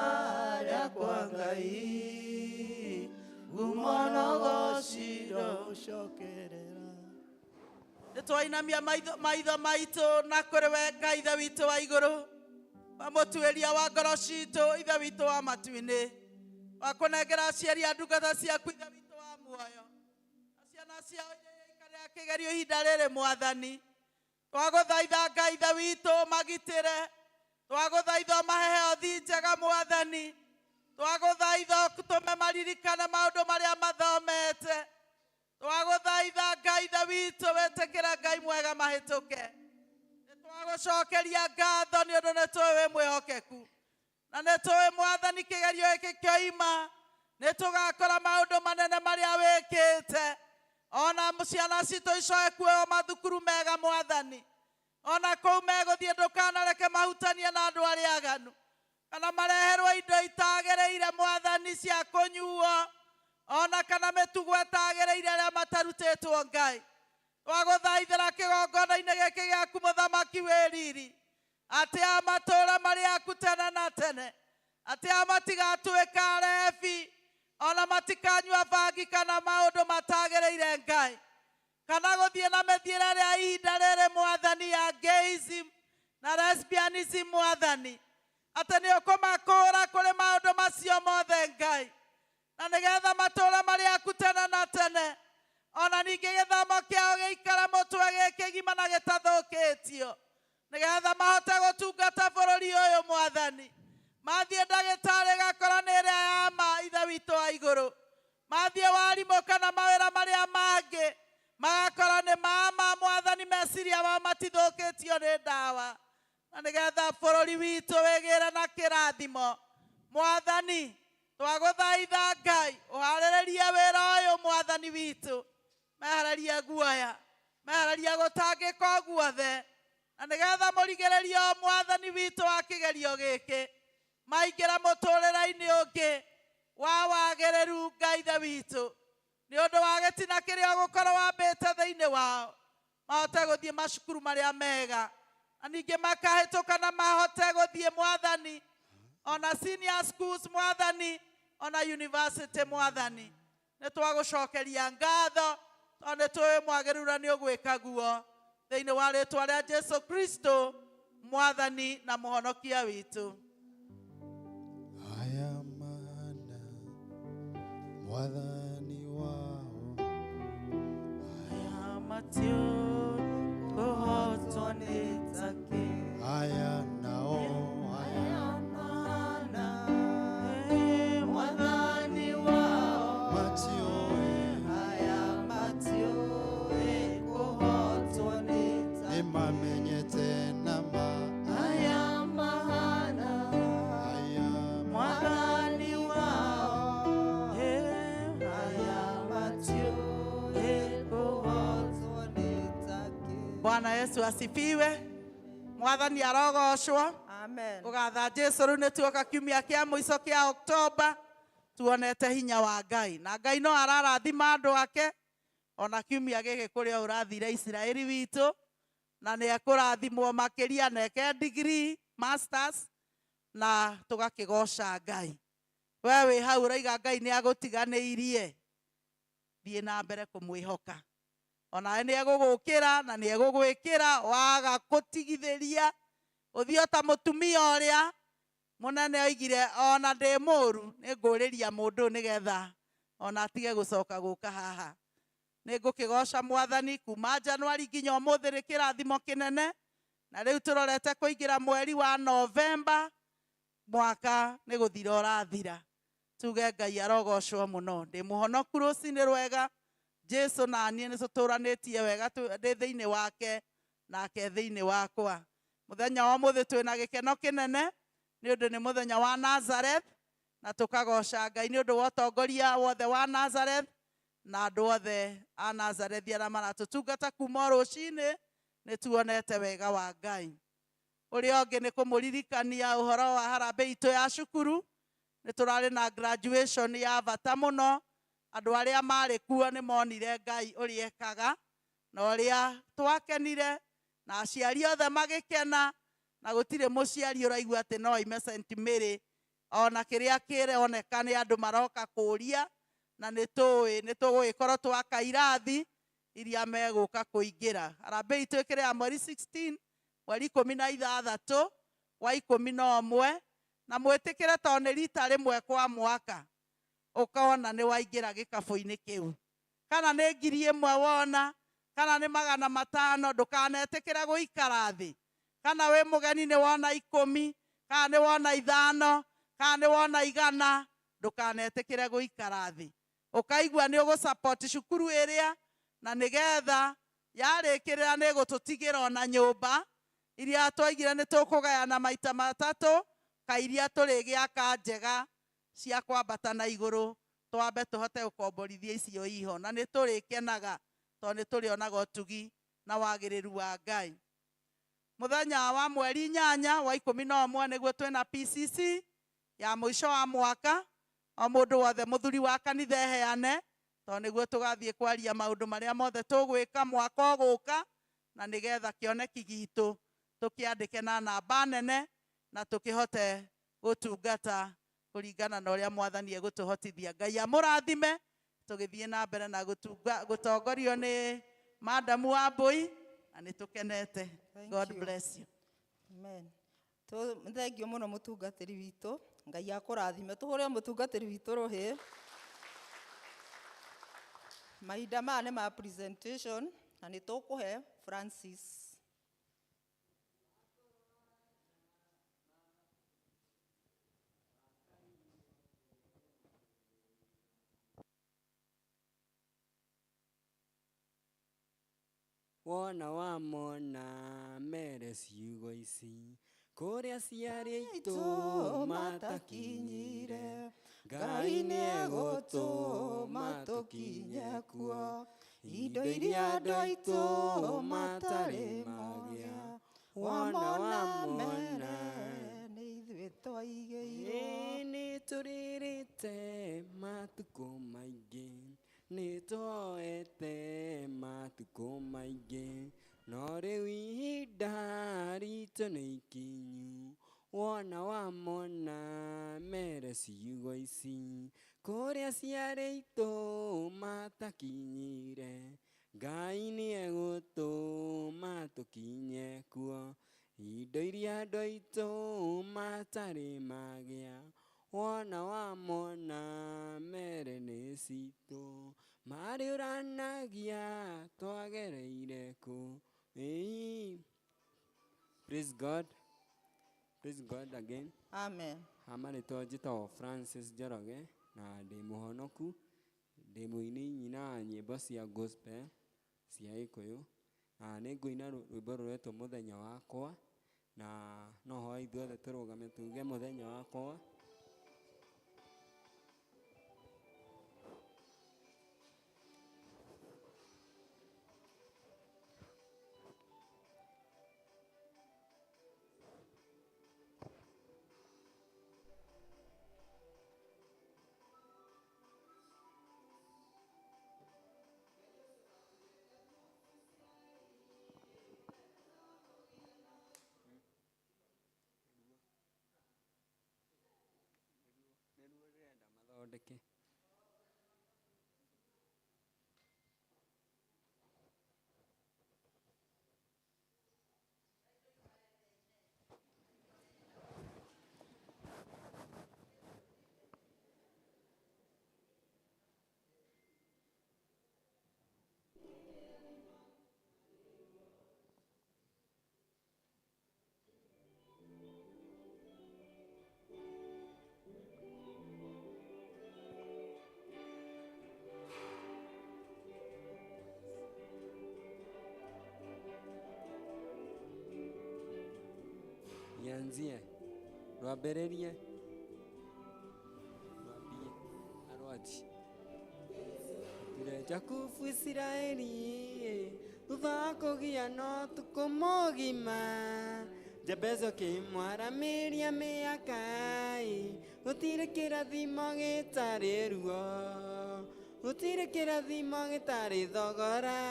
rĩakwa, Ngai, kuma na wacira gũcokerera.
Nĩ twainamia maitho maitũ na kũrĩ we, Ngai Ithe witũ wa igũrũ, wa mũtuĩria wa ngoro citũ, Ithe witũ wa matu-inĩ, wa kũnengera aciari a ndungata ciaku, Ithe witũ wa muoyo, na ciana ciao iria ikarĩra. Kĩgerio ihinda rĩrĩ Mwathani. Twagũthaitha Ngai Ithe witũ magitĩre, twagũthaitha ũmahe health njega Mwathani, twagũthaitha ũtũme maririkane maũndũ marĩa mathomete, twagũthaitha Ngai Ithe witũ wĩtĩkĩre Ngai mwega mahĩtũke. Nĩtwagũcokeria ngatho nĩ ũndũ nĩtũĩ wĩ mwĩhokeku, na nĩtũĩ Mwathani kĩgerio gĩkĩ kĩoima nĩtũgakora maũndũ manene marĩa wĩkĩte. Ona ciana citũ icoe kuoywo mathukuru mega Mwathani, ona kũu megũthiĩ ndũkanareke mahutanie na andũ arĩa aganu, kana mareherwo indo itagĩrĩire Mwathani cia kũnyuo, ona kana mĩtugo ĩtagĩrĩire arĩa matarutĩtwo Ngai. Twagũthaithĩra kĩgongona-inĩ gĩkĩ gĩaku mũthamaki wĩ riri, atĩ aya matũũre marĩ aku tene na tene, atĩ aya matigatuĩka arebi, ona matikanyua bangi kana maũndũ matagĩrĩire Ngai, kana gũthiĩ na mĩthiĩre ĩrĩa ihinda rĩrĩ Mwathani ya gayism na lesbianism Mwathani, atĩ nĩ ũkũmakũũra kũrĩ maũndũ macio mothe Ngai, na nĩgetha matũũre marĩ aku tene na tene, ona ningĩ gĩthomo kĩao gĩikare mũtwe gĩ kĩgima na gĩtathũkĩtio, nĩgetha mahote gũtungata bũrũri ũyũ Mwathani. Mathiĩ ndagĩtarĩ gakora nĩ ĩrĩa ya ma Ithe witũ wa igũrũ, mathiĩ warimũ kana mawĩra marĩa mangĩ magakora nĩ mama Mwathani, meciria mao matithũkĩtio nĩ ndawa, na nĩgetha bũrũri witũ wĩgĩre na kĩrathimo Mwathani. Twagũthaitha Ngai ũharĩrĩrie wĩra ũyũ Mwathani witũ, mehererie guoya, mehererie gũtangĩka guothe, na nĩgetha mũrigĩrĩrio Mwathani witũ wa kĩgerio gĩkĩ maingĩra mũtũrĩre-inĩ ũngĩ wa wagĩrĩru Ngai Ithe witũ, nĩ ũndũ wa gĩtina kĩrĩa ũgũkorwo wambĩte thĩinĩ wao, mahote gũthiĩ macukuru marĩa mega, na ningĩ makahĩtũka na mahote gũthiĩ Mwathani ona senior schools Mwathani, ona university Mwathani. Nĩ twagũcokeria ngatho tondũ nĩ tũĩ mwagĩrĩru na nĩ ũgwĩka guo, thĩinĩ wa rĩtwa rĩa Jesu Kristo Mwathani na mũhonokia witũ.
Aya mana Mwathani wao,
Aya matiũĩ kũhotwo nĩ takĩ,
aya nao aya
Mwathani wao,
matiũĩ
aya matiũĩ kũhotwo nĩ takĩ,
nĩmamenyete nama
aya mahana
aya
Mwathani wao, aya matiũĩ kũhotwo nĩ takĩ. Bwana Yesu asifiwe. Mwathani arogocwo.
Amen.
Ũgatha Jesu rĩu nĩ tuoka kiumia kĩa mũico kĩa Oktoba, tuonete hinya wa Ngai, na Ngai no ararathima andũ ake ona kiumia gĩkĩ kũrĩa ũrathire Isiraeli witũ, na nĩ ekũrathimwo makĩria na eke degree masters, na tũgakĩgoca Ngai. We wĩ hau ũraiga Ngai nĩ agũtiganĩirie, thiĩ na mbere kũmwĩhoka, onawe nĩ egũgũkĩra na nĩ egũgwĩkĩra, waga kũtigithĩria ũthiĩ o ta mũtumia ũrĩa mũnene oigire, ona ndĩ mũru nĩ ngũrĩria mũndũ ũyũ nĩgetha ona atige gũcoka gũka haha. Nĩ ngũkĩgoca Mwathani kuma Januari nginya ũmũthĩ nĩ kĩrathimo kĩnene, na rĩu tũrorete kũingĩra mweri wa Novemba, mwaka nĩ gũthira ũrathira. Tuge Ngai arogocwo mũno. Ndĩ mũhonoku rũcinĩ rwega, Jesu na niĩ nĩ tũtũranĩtie wega, ndĩ thĩinĩ wake nake thĩinĩ wakwa. Mũthenya wa ũmũthĩ twĩna gĩkeno kĩnene nĩ ũndũ nĩ mũthenya wa Nazareth, na tũkagoca Ngai nĩ ũndũ wa ũtongoria wothe wa Nazareth na andũ othe a Nazareth arĩa maratũtungata kuma o rũcinĩ, nĩ tuonete wega wa Ngai. Ũrĩa ũngĩ nĩ kũmũririkania ũhoro wa harambee itũ ya cukuru, nĩ tũrarĩ na graduation ya bata mũno, andũ arĩa marĩ kuo nĩ monire Ngai ũrĩa ekaga na ũrĩa twakenire, na aciari othe magĩkena, na gũtirĩ mũciari ũraigua atĩ no aime St Mary, ona kĩrĩa kĩroneka nĩ andũ maroka kũũria, na nĩ tũĩ nĩ tũgũgĩkorwo twaka irathi iria megũka kũingĩra. Harambee itũ ĩkĩrĩ ya mweri 16, mweri 16 wa 11, na mwĩtĩkĩre tondũ nĩ rita rĩmwe kwa mwaka ũkona nĩ waingĩra gĩkabũ-inĩ kĩu, kana nĩ 1,000 wona Kana nĩ 500 ndũkanetĩkĩre gũikara thĩ. Kana wĩ mũgeni nĩ wona 10, kana nĩ wona 5, kana nĩ wona 100, ndũkanetĩkĩre gũikara thĩ. Ũkaigua nĩ ũgũ-support cukuru ĩrĩa na nĩgetha yarĩkĩrĩra nĩ ĩgũtũtigĩra ona nyũmba iria twaigire nĩ tũkũgayana maita 3 ka iria tũrĩgĩaka njega cia kwambata na igũrũ twambe tũhote gũkomborithia icio iho na nĩ tũrĩkenaga tondũ nĩ tũrĩonaga ũtugi na wagĩrĩru wa Ngai. Mũthenya wa mweri 8 wa 11 nĩguo twĩna PCC ya mũico wa mwaka. O mũndũ wothe mũthuri wa kanitha eheane tondũ nĩguo tũgathiĩ kwaria maũndũ marĩa mothe tũgwĩka mwaka ũgũka na nĩgetha kĩoneki gitũ tũkĩandĩke na namba nene na tũkĩhote gũtungata kũringana na ũrĩa Mwathani egũtũhotithia. Ngai amũrathime tũgĩthiĩ na mbere na gũtongorio nĩ Madamu wa Mbui na nĩ tũkenete. God bless you.
Amen. Thengiũ mũno mũtungatĩri witũ. Ngai akũrathime. Tũhũre mũtungatĩri witũ rũhĩ. Mahinda maya nĩ ma presentation na nĩ tũkũhe Francis.
Wona wamona mere ciugo ici kũrĩa ciarĩ aitũ matakinyire Ngai nĩegũtũma tũkinye kuo
indo iria andũ aitũ matarĩ magĩa. Wamona mere nĩ ithuĩ twaigĩirwo.
Nĩ tũrĩrĩte matukũ maingĩ, nĩ twoete matukũ maingĩ, no rĩu ihinda ritũ nĩ ikinyu. Wona wamona mere ciugo ici kũrĩa ciarĩ aitũ matakinyire Ngai nĩegũtũma tũkinye kuo indo iria andũ aitũ matarĩ magĩa. Wona wamona mere nĩ citũ marĩũranagia twagereire kũ. Praise God. Praise God again.
Amen.
Amarĩtwa njĩtagwo Francis Njoroge na ndĩ mũhonoku, ndĩ mũini nyina wa nyĩmbo cia gospel cia Gĩkũyũ na nĩ ngũina rwĩmbo rũretwo Mũthenya Wakwa na no hoe ithuothe tũrũgame tuge mũthenya wakwa. Mathondeke. Nianzie rwambĩrĩrie rwambie na rwanji Jakubu Isiraeli thutha wa kũgĩa na ũtukũ mũgima Jabezu akĩmwaramĩria mĩaka gũtirĩ kĩrathimo gĩtarĩ ruo gũtirĩ kĩrathimo gĩtarĩ thogora.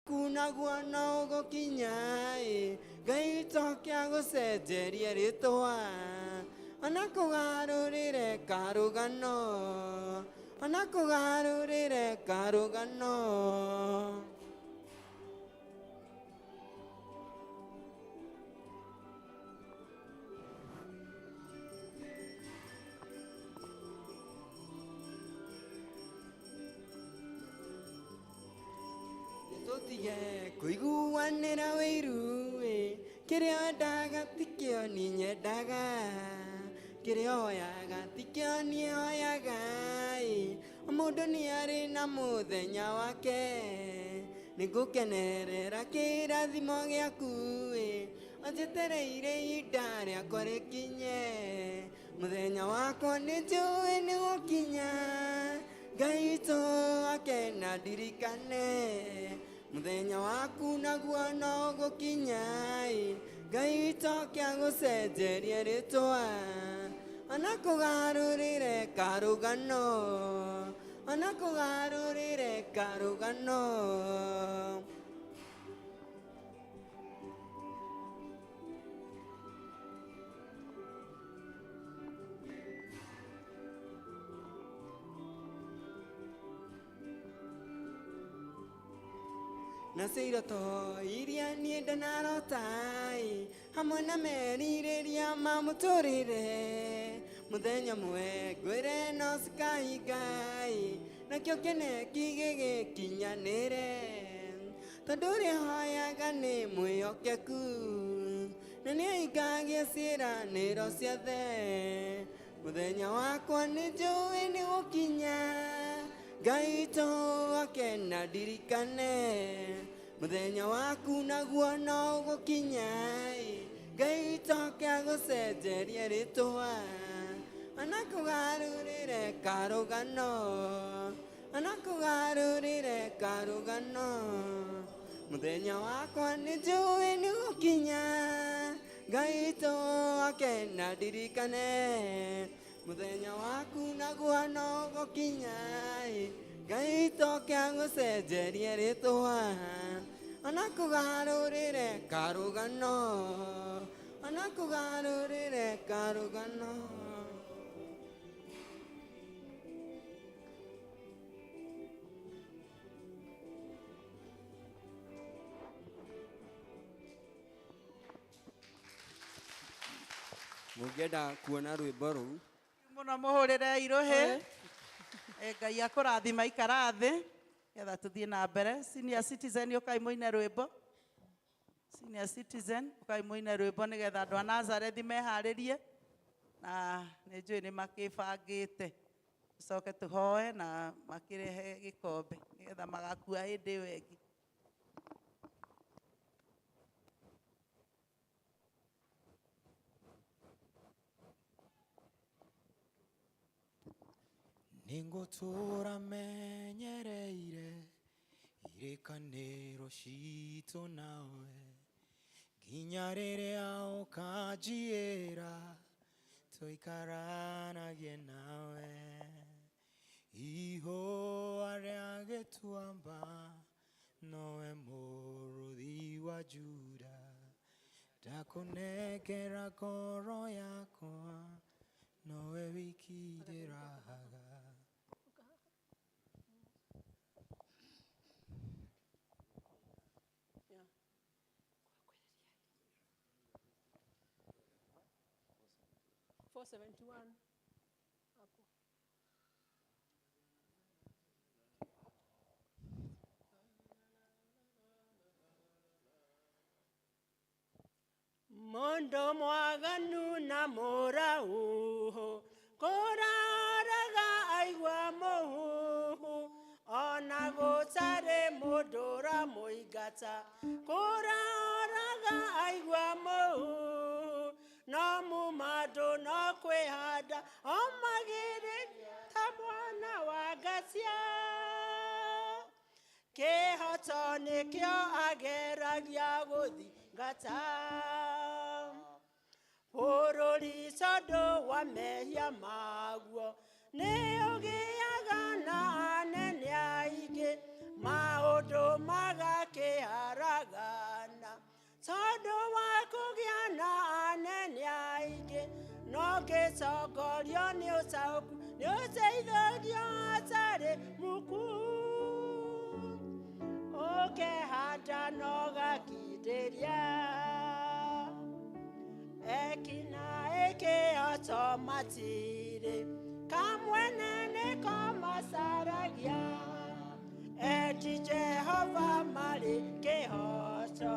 Naguo no ũgũkinya ĩ Ngai toke agũcenjerie rĩtwa ona kũgarũrĩre karũgano ona kũgarũrĩre karũgano. Tũtige kũiguanĩra wĩiru ĩ kĩrĩa wendaga tikĩo niĩ nyendaga kĩrĩa ũhoyaga tikĩo niĩ hoyaga ĩ o mũndũ nĩ arĩ na mũthenya wake nĩngũkenerera kĩrathimo gĩaku ĩ anjetereire ihinda rĩakwa rĩkinye mũthenya wakwa nĩnjũĩ nĩgũkinya Ngai witũ akena ndirikane mũthenya waku naguo no ũgũkinya ĩ Ngai witũ oke agũcenjerie rĩtwa ona kũgarũrĩre karũgano ona kũgarũrĩre karũgano. Nacio iroto iria niĩ ndanarota ĩ hamwe na merirĩria ma mũtũrĩre mũthenya ũmwe ngwĩre no cikahinga ĩ nakĩo kĩneki gĩgĩkinyanĩre tondũ ũrĩa hoyaga nĩ mwĩhokeku na nĩahingagia ciĩranĩro ciothe mũthenya wakwa nĩnjũĩ nĩgũkinya Ngai witũ akena ndirikane mũthenya waku naguo no ũgũkinya ĩ Ngai witũ oke agũcenjerie rĩtwa ona kũgarũrĩre karũgano ona kũgarũrĩre karũgano mũthenya wakwa nĩnjũĩ nĩgũkinya Ngai witũ akena ndirikane mũthenya waku naguo no ũgũkinya ĩ Ngai witũ oke agũcenjerie rĩtwa ona kũgarũrĩre karũgano ona kũgarũrĩre karũgano. Mũngĩenda kuona rwĩmbo rũu
Mũno mũhũrĩre irohe. Ngai akũrathima ikara thĩ getha tũthiĩ na mbere. Senior citizen ũkai mũine rwĩmbo. Senior citizen ũkai mũine rwĩmbo nĩgetha andũ a Nazarethi meharĩrie na nĩnjũĩ nĩ makĩbangĩte. Tũcoke tũhoe na makĩrehe gĩkombe nĩgetha magakua hĩndĩ ĩyo ĩngĩ.
Nĩngũtũũra menyereire irĩkanĩro citũ nawe nginya rĩrĩa ũkanjĩĩra tũikaranagie nawe ihũa rĩa gĩtuamba nowe mũrũthi wa Juda ndakũnengera ngoro yakwa nowe wiki ndĩrahaga.
Yeah. 471 hapo. Mondo mwaganu na mũrauhu kũraraga aigua mũhuhu ona gũtarĩ mũndũ ũramũingata kũraraga aigua mũhuhu no mumandũ no kwĩhanda omagĩrĩria ta mwana wa ngacia kĩhoto nĩkĩo ageragia gũthingata bũrũri tondũ wa mehia maguo nĩ ũgĩaga na anene aingĩ maũndũ magakĩha Ũngĩũrio nĩ ũtaũku nĩ ũteithagia atarĩ muku. Ũkehanda na ũgakindĩria ekina ĩkĩhoto matirĩ kamwene nĩko macaragia eti Jehova marĩ kĩhoto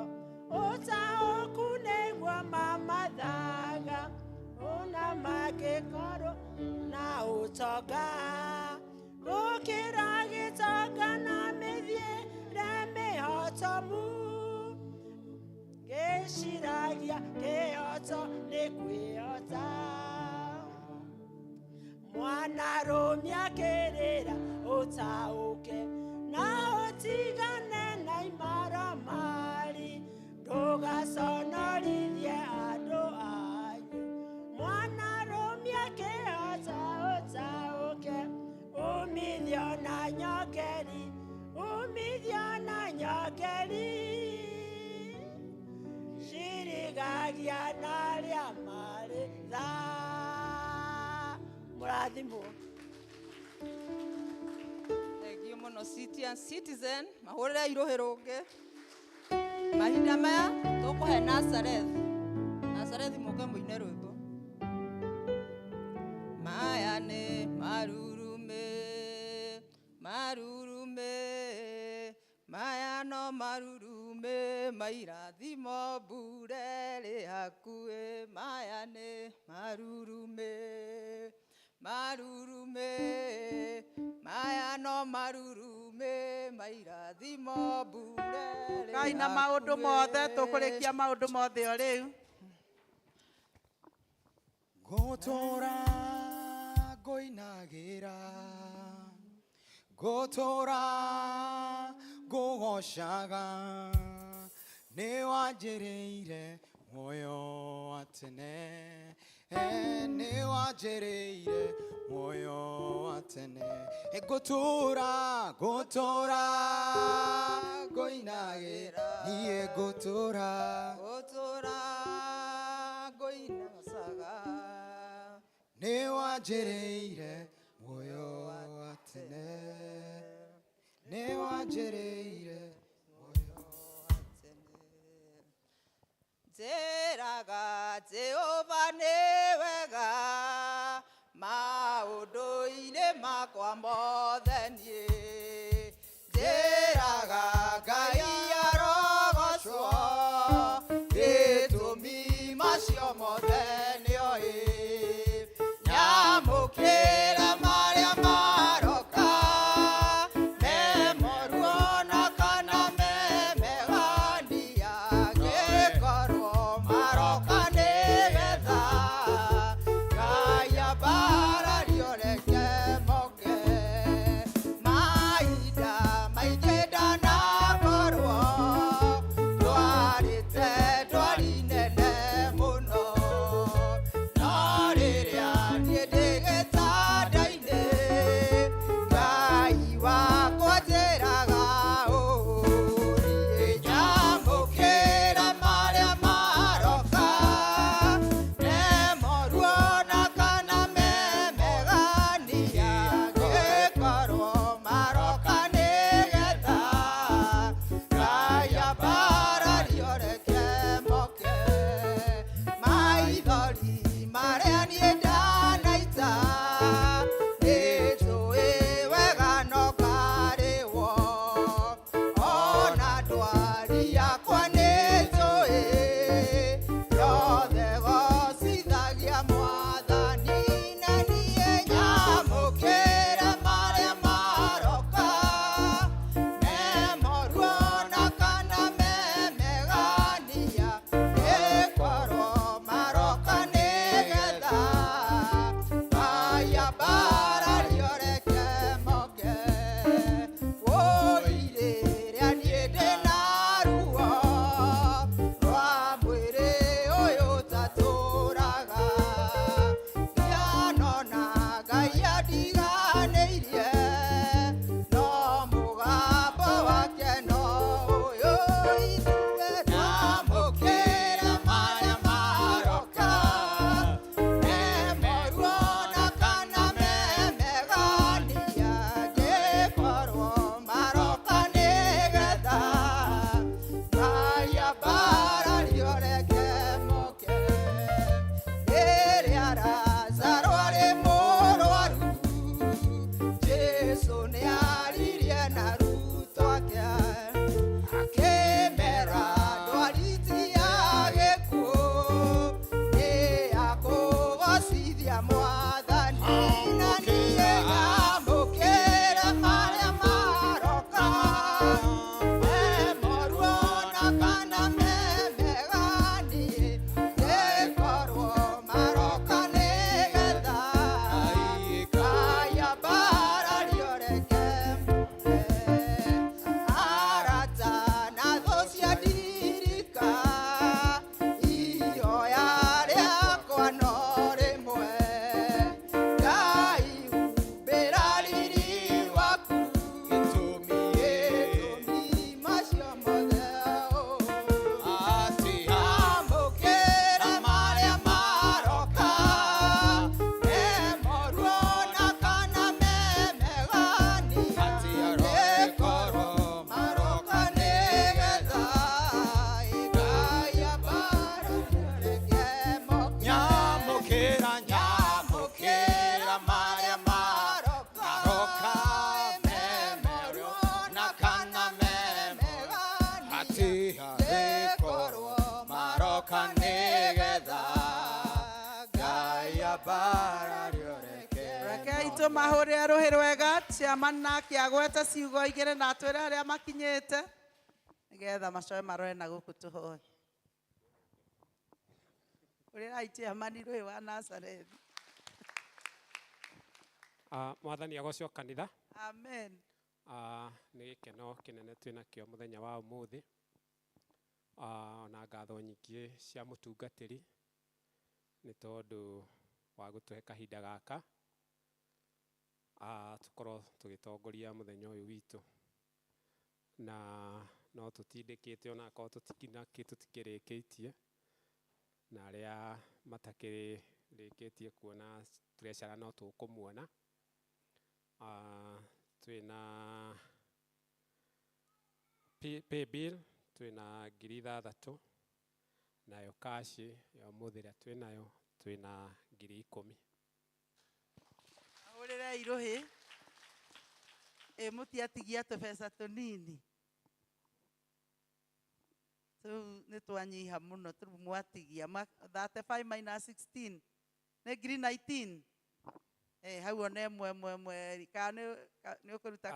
ũtaũku nĩguo mamathaga ona mangĩkorwo na ũtonga gũkĩra gĩtonga na mĩthiĩre mĩhotomu gĩciragia kĩhoto nĩ kwĩhota mwana rũmia kĩrĩra ũtaũke na ũtigane na imaramari ndũgaconorithie andũ anyu mwana rũmia kĩhoto ũtaũke umithio na nyongeri umithio na nyongeri cirigagia na arĩa marĩ tha mũrathimwo.
Thengio mũno City and Citizen mahũrĩre irũhĩ rũngĩ. Mahinda maya tũkũhe Nazareth. Nazareth mũke mũine rwĩmbo. Maya nĩ marurume, marurume, maya no marurume, mairathimo mbure rĩ hakuhĩ. Maya nĩ marurume, marurume, maya no marurume, mairathimo mbure rĩ
Ngai na maũndũ mothe
hakuhĩ.
Tũkũrĩkia maũndũ mothe o rĩu.
Ngũtũra ngũinagĩra ngũtũra ngũgocaga nĩ wanjĩrĩire muoyo wa tene nĩ wanjĩrĩire muoyo wa tene. Ngũtũra ngũtũra ngũinagĩra niĩ ngũtũra
ngũtũra ngũinacaga
nĩ wanjĩrĩire muoyo wa tene nĩ wanjĩrĩire.
Njĩraga Jehova nĩ wega maũndũ-inĩ makwa mothe niĩ njĩraga Ngai arogocwo gĩtũmi macio mothe nĩoĩ nyamũkĩra marĩa maroka me moru ona
Tũmahũrĩre rũhĩ rwega chairman nake agwete ciugo igĩrĩ na atwĩre harĩa makinyĩte nĩgetha macoe marore na gũkũ tũhoe. Hũrĩrai chairman rũhĩ wa Nazarethi.
Mwathani agocwo kanitha.
Amen.
Nĩ gĩkeno kĩnene twĩnakĩo mũthenya wa ũmũthĩ. Ona ngatho nyingĩ cia mũtungatĩri nĩ tondũ wa gũtũhe kahinda gaka tũkorwo tũgĩtongoria mũthenya ũyũ witũ, na no tũtindĩkĩte onakorwo tũtikĩrĩkĩtie, na arĩa matakĩrĩkĩtie kuona treasurer no tũkũmuona. Twĩna pay bill twĩna 6,000, nayo cash ya ũmũthĩ ĩrĩa twĩnayo twĩna 10,000.
Ahũrĩrei rũhĩ. Ĩ mũtiatigia tũbeca tũnini tũu nĩ twanyiha mũno, tũu mwatigia 35 minus 16 nĩ ngiri 19. Hau ona ĩmwe ĩmwe ĩmwe kana nĩ ũkũruta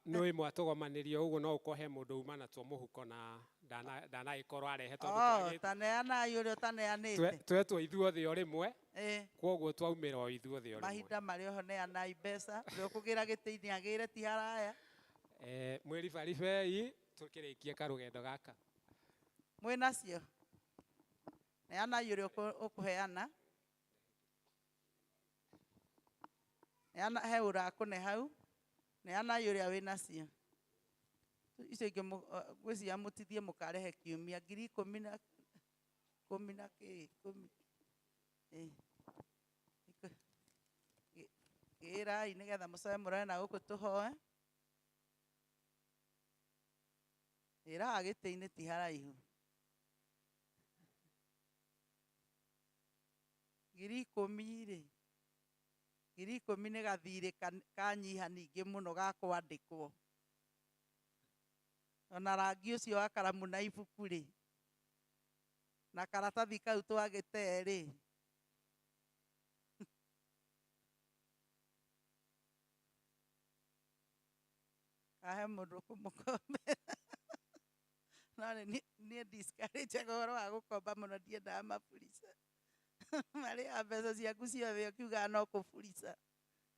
Nĩ ĩmwe atũgomanĩrio ũguo no ũkorwo he mũndũ uma natuo mũhuko na ndanagĩkorwo arehe tondũ
taneanai ũrĩa ũtaneanĩte.
Twetwo ithuothe o rĩmwe, kwoguo twaumĩra o ithuothe o rĩmwe.
Mahinda marĩ oho neanai mbeca, ũrĩa ũkũgĩra gĩtĩ-inĩ agĩre ti haraya.
Mwĩribaribei tũkĩrĩkie karũgendo gaka.
Mwĩnacio? Neanai ũrĩa ũkũheana. Neana he ũrakũne hau. Neanai ũrĩa wĩnacio. Icio ingĩ ngwĩciria mũtithie mũkarehe kiumia 10,000 na ikũmi na kĩ, ikũmi. Gĩrai nĩgetha mũcoe mũrore na gũkũ tũhoe. Ĩraha gĩtĩ-inĩ ti haraihu. 10,000 rĩ, 10,000 nĩ gathirĩ kanyiha ningĩ mũno ga kwandĩkwo. Ona rangi ũcio wa karamu na ibuku rĩ, na karatathi kau twagĩte rĩ. Kahe mũndũ ũkũmũkombera. No niĩ discourage ũhoro wa gũkomba mũno, ndiendaga maburica. Marĩaga mbeca ciaku ciothe ũkiugaga no kũburica.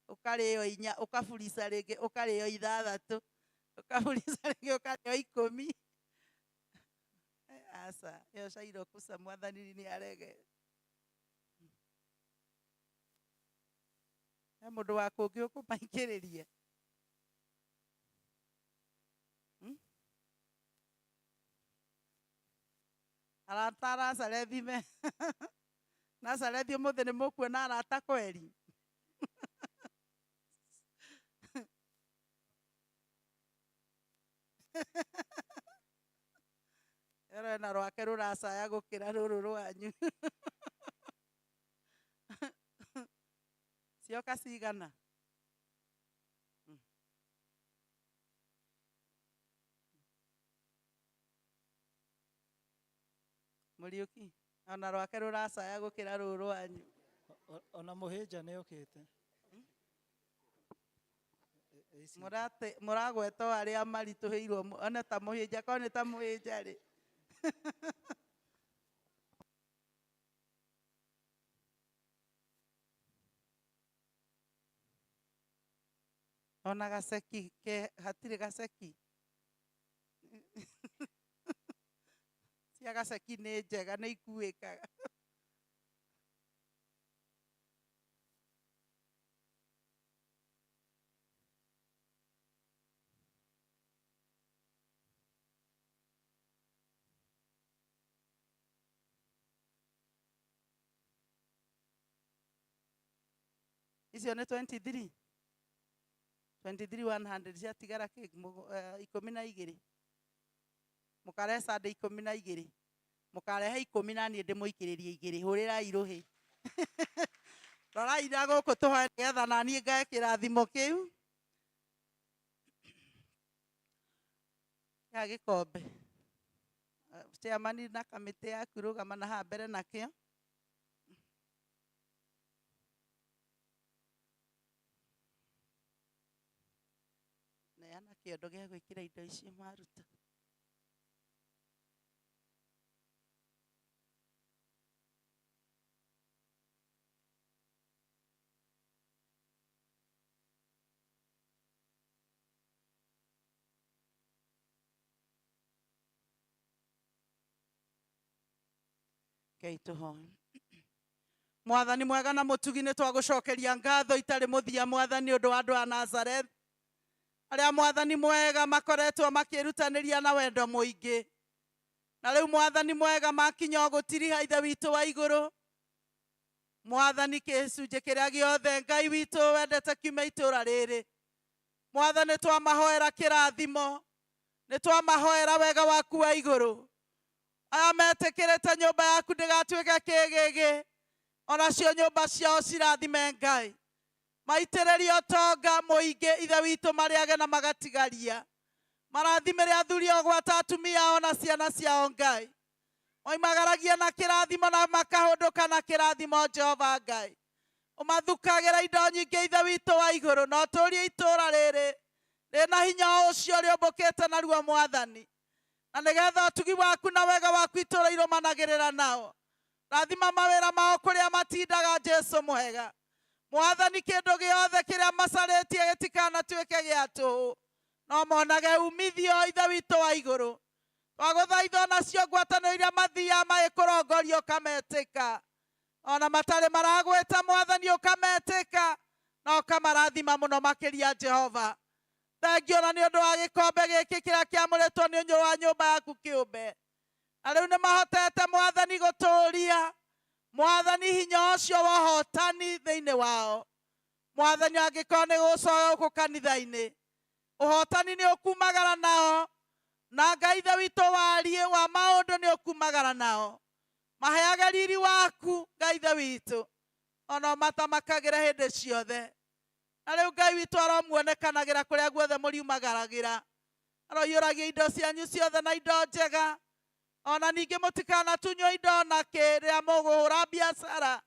Ũkarĩo 4, ũkaburica rĩngĩ ũkarĩo 6, ũkaburica rĩngĩ ũkarĩo 10. Aca, ĩyo cairo kuca mwathani nĩ arege. He mũndũ wa kũngĩ ũkũmaingĩrĩria. Arata a Nazarethi me Nazarethi ũmũthĩ nĩ mũkuona arata kweri. Ero na rwake rũracaya gũkĩra rũrũ rwanyu. Cioka cigana? Mũriũki, ona rwake rũracaya gũkĩra rũrũ rwanyu.
Ona mũhĩnja nĩ okĩte.
Mũragweta o arĩa maritũhĩirwo, ona ta mũhĩnja, korwo nĩ ta mũhĩnja rĩ. Ona gaceki ke hatirĩ gaceki. Cia gaceki nĩ njega, nĩ ikuĩkaga. Icio nĩ 23. 23 100 ciatigara kĩ 12. Mũkarehe Sunday 12. Mũkarehe 10 na niĩ ndĩmũikĩrĩrie 2. Hũrĩrai rũhĩ. Rorai na gũkũ tũhoe nĩgetha na niĩ ngae kĩrathimo kĩu. Gĩa gĩkombe. Chairman na kamĩtĩ yaku rũgama na haha mbere nakĩo. Kĩondo gĩa gwĩkĩra indo icio maruta. Ngai tũhoe. Mwathani mwega na mũtugi, nĩ twagũcokeria ngatho itarĩ mũthia, Mwathani, ũndũ wa andũ a Nazareth arĩa, Mwathani mwega, makoretwo makĩrutanĩria na wendo mũingĩ. Na rĩu, Mwathani mwega, makinya o gũtiriha, Ithe witũ wa igũrũ, Mwathani, gĩcunjĩ kĩrĩa gĩothe Ngai witũ wendete kiume itũũra rĩrĩ, Mwathani, twamahoera kĩrathimo, nĩ twamahoera wega waku wa igũrũ. Aya metĩkĩrĩte nyũmba yaku ndĩgatuĩke kĩgĩgĩ, onacio nyũmba ciao cirathime, Ngai, maitĩrĩrie ũtonga mũingĩ, Ithe witũ, marĩage na magatigaria. Marathimĩre athuri ao gwata atumia ao na ciana ciao, Ngai, moimagaragie na kĩrathimo na makahũndũka na kĩrathimo. Jehova Ngai, ũmathukagĩra indo nyingĩ, Ithe witũ wa igũrũ, na ũtũũrie itũũra rĩrĩ rĩna hinya o ũcio rĩũmbũkĩte naruo, Mwathani, na nĩgetha ũtugi waku na wega waku itũũra irũmanagĩrĩra nao. Rathima mawĩra mao kũrĩa matindaga, Jesu mwega. Mwathani, kĩndũ gĩothe kĩrĩa macarĩtie gĩtikanatuĩke gĩa tũhũ, no monage umithio, Ithe witũ wa igũrũ. Twagũthaitha onacio ngwatanĩro iria mathiaga magĩkũrongoria, ũkametĩka, ona matarĩ maragwĩta, Mwathani, ũkametĩka na ũkamarathima mũno makĩria. Jehova, thengio na nĩ ũndũ wa gĩkombe gĩkĩ kĩrĩa kĩamũrĩtwo nĩ ũnyũ wa nyũmba yaku kĩũmbe, na rĩu nĩ mahotete, Mwathani, gũtũũria, Mwathani, hinya ũcio wa ũhotani thĩinĩ wao. Mwathani, angĩkorwo nĩ gũcoka gũkũ kanitha-inĩ, ũhotani nĩ ũkumagara nao, na Ngai Ithe witũ, wariĩ wa maũndũ nĩ ũkumagara nao. Maheage riri waku, Ngai Ithe witũ, ona ũmatamakagĩre hĩndĩ ciothe. Na rĩu, Ngai witũ, aromuonekanagĩra kũrĩa guothe mũriumagaragĩra, aroiyũragia indo cianyu ciothe na indo njega, ona ningĩ mũtikanatunywo indo na kĩ rĩrĩa mũgũhũra biacara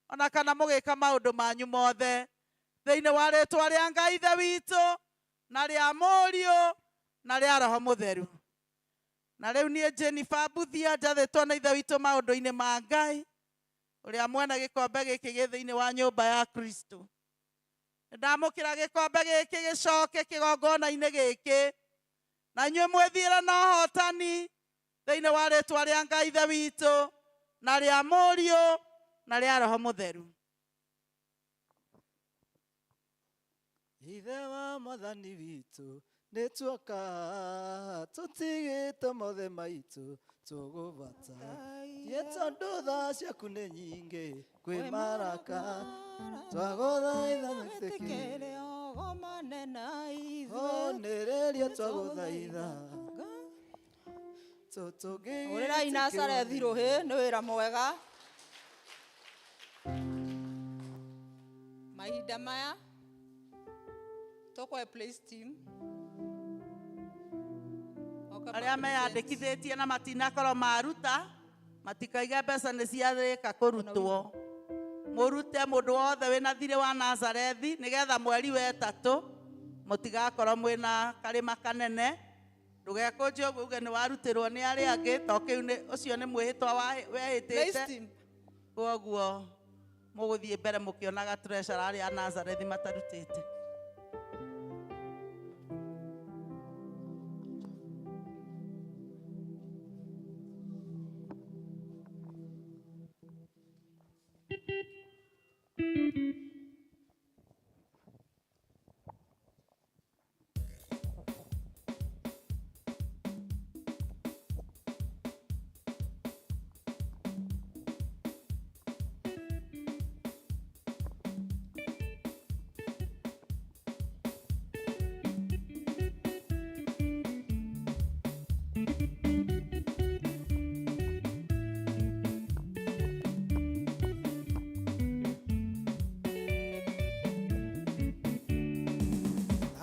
ona kana mũgĩka maũndũ manyu mothe, thĩinĩ wa rĩtwa rĩa Ngai Ithe witũ na rĩa Mũriũ na rĩa Roho Mũtheru. Na rĩu niĩ, Jennifer Mbuthia, njathĩtwo nĩ Ithe witũ maũndũ-inĩ ma Ngai, ũrĩa mwene gĩkombe gĩkĩ gĩ thĩinĩ wa nyũmba ya Kristo, ndamũkĩra gĩkombe gĩkĩ gĩcoke kĩgongona-inĩ gĩkĩ, na inyuĩ mwĩthiĩre na ũhotani thĩinĩ wa rĩtwa rĩa Ngai Ithe witũ na rĩa Mũriũ na rĩa Roho Mũtheru.
Ithe wa Mwathani witũ, nĩ tuoka tũtigĩte mothe maitũ tũgũbata tie, tondũ tha ciaku nĩ nyingĩ kwĩ maraka, twagũthaitha wĩtĩkĩre
ogomane na ithuĩ.
Onĩrĩria, twagũthaitha.
Hũrĩrai Nazarethi rũhĩ, nĩ wĩra mwega. Mahinda maya tũkũhe praise team. Oka
Arĩa
ma-present.
Meyandĩkithĩtie na matinakorwo maruta, matikaige mbeca nĩ ciarĩka kũrutwo. Mũrute, mũndũ wothe wĩna thirĩ wa Nazarethi, nĩgetha mweri wa ĩtatũ mũtigakorwo mwĩna karĩma kanene. Ndũgekũnje ũguo uge nĩ warutĩrwo nĩ arĩa angĩ, to kĩu ũcio nĩ mwĩhĩtwa
Praise
wehĩtĩte.
team.
Koguo mũgũthiĩ mbere mũkĩonaga treasurer arĩa a Nazarethi matarutĩte.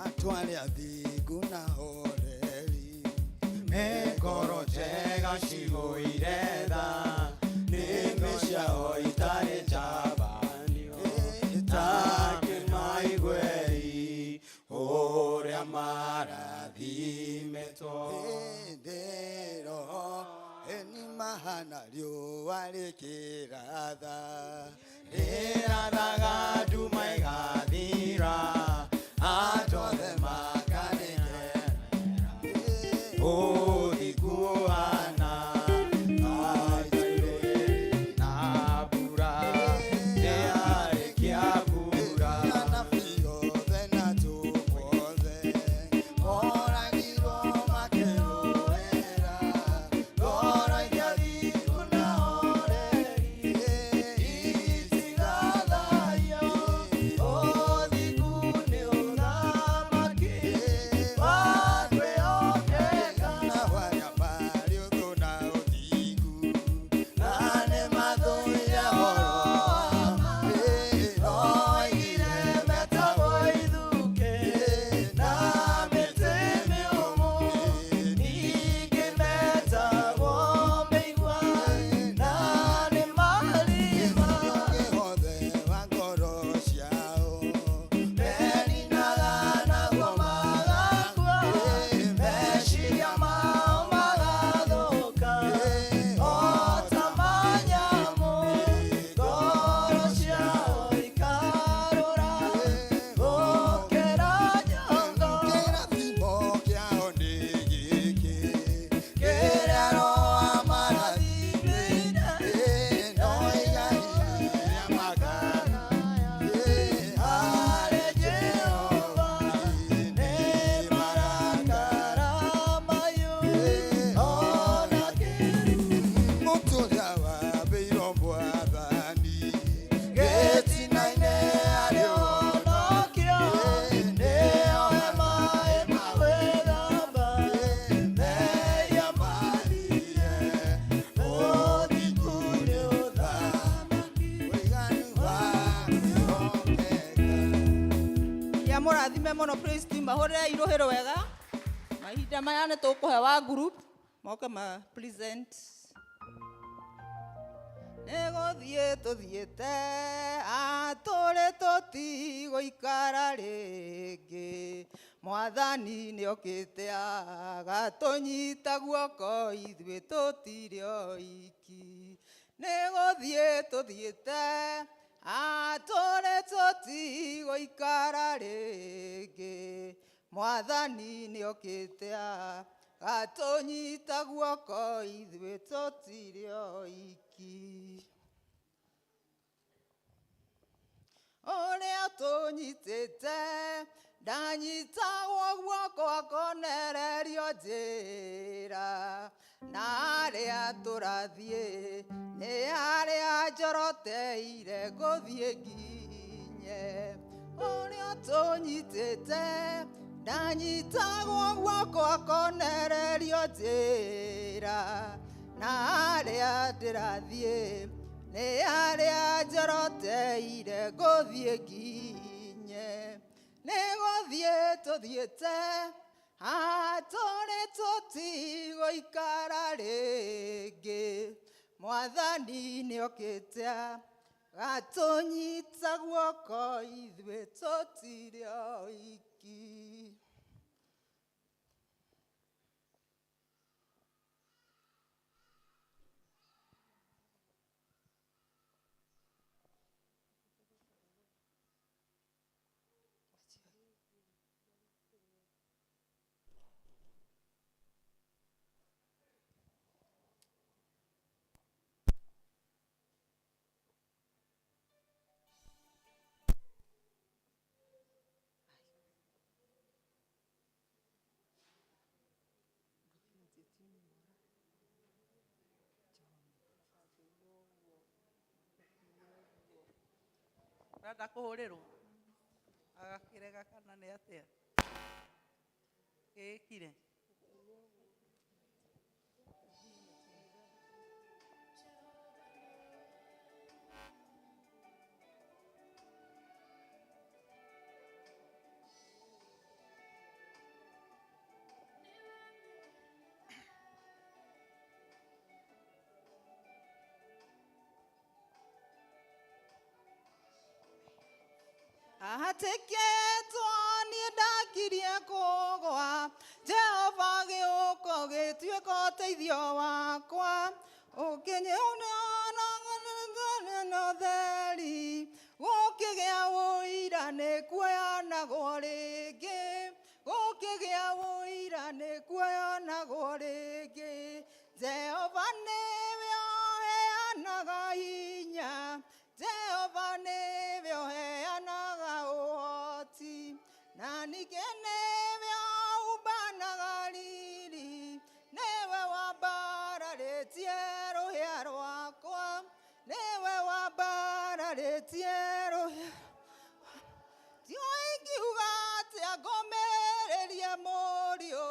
Atware athingu na horeri, me ngoro njega cihũire tha, nĩmĩ ciao itarĩ njabanio, takĩmaiguei ũrĩa marathimwo. Ĩndĩ roho ĩni mahana riũa rĩkĩratha rĩrathaga nduma ĩgathira andũ othe makanĩkena ũthingu ũhana na mbura ndĩarĩkia mbura anabii othe na atũmwo othe moragirwo makĩrũĩra ngoro iria thingu na horeri itigathaio ũthingu nĩ ũthamaki wa kwĩhokeka na arĩa marĩ ũthũ na ũthingu na nĩmathũire ũhoro wa ma oigire metagwo ithukĩ na mĩtĩ mĩũmũ ningĩ metagwo mĩigua na nĩ marima othe wa ngoro ciao merinaga naguo magakua meciria mao magathũka o ta manyamũ ngoro ciao ikarũra gũkĩra nyongo kĩrathimo kĩao nĩ gĩkĩ kĩrĩa roho amarathimĩte no igai rĩrĩa makagaya harĩ Jehova nĩ marakara mahiũ ona mũtĩ ũrĩa wambĩirwo mwathani gĩtina-inĩ arĩ ũhonokio nĩyo hema ĩmagwĩthamba mehia mathire ũthingu nĩ ũthamaki ũiganu wa kwĩhokeka.
Ya mũrathime mũno praise team mahũrĩre irũhĩ rwega mahinda maya nĩ tũkũhe wa group moke ma present nĩ gũthiĩ tũthiĩte atũrĩ tũtigũikara rĩngĩ mwathani nĩ okĩte agatũnyita guoko ithuĩ tũtirĩ oiki nĩ gũthiĩ tũthiĩte atũrĩ tũtigũikara rĩngĩ mwathani nĩ okĩte agatũnyita guoko ithuĩ tũtirĩ oiki ũrĩa tũnyitĩte ndanyitagwo guoko akonererio njĩra na arĩa tũrathiĩ nĩ arĩa njoroteire gũthiĩ nginye ũrĩa tũnyitĩte ndanyitagwo guoko akonererio njĩra na arĩa ndĩrathiĩ nĩ arĩa njoroteire gũthiĩ nginye nĩ gũthiĩ tũthiĩte atũrĩ tũtigũikara rĩngĩ mwathani nĩ okĩte agatũnyita guoko ithuĩ tũtirĩ oiki.
Ũrenda kũhũrĩrwo agakĩrega kana nĩ atĩa gĩkire
Ahatĩkĩtwo niĩ ndakirie kũgwa Jehova gĩũka Ũgĩtuĩka ũteithio wakwa ũkĩnyona na ũtheri gũkĩgĩa ũira nĩ kuoyanagwo rĩngĩ gũkĩgĩa ũira nĩ kuoyanagwo rĩngĩ Jehova nĩwe ũheanaga hinya Jehova nĩwe ũheanaga ũhoti na ningĩ nĩwe ũmbanaga riri nĩwe wambararĩtie rũhĩa rwakwa nĩwe wambararĩtie rũhĩa ndiũĩ ingiuga atĩa ngũmĩrĩrie mũriũ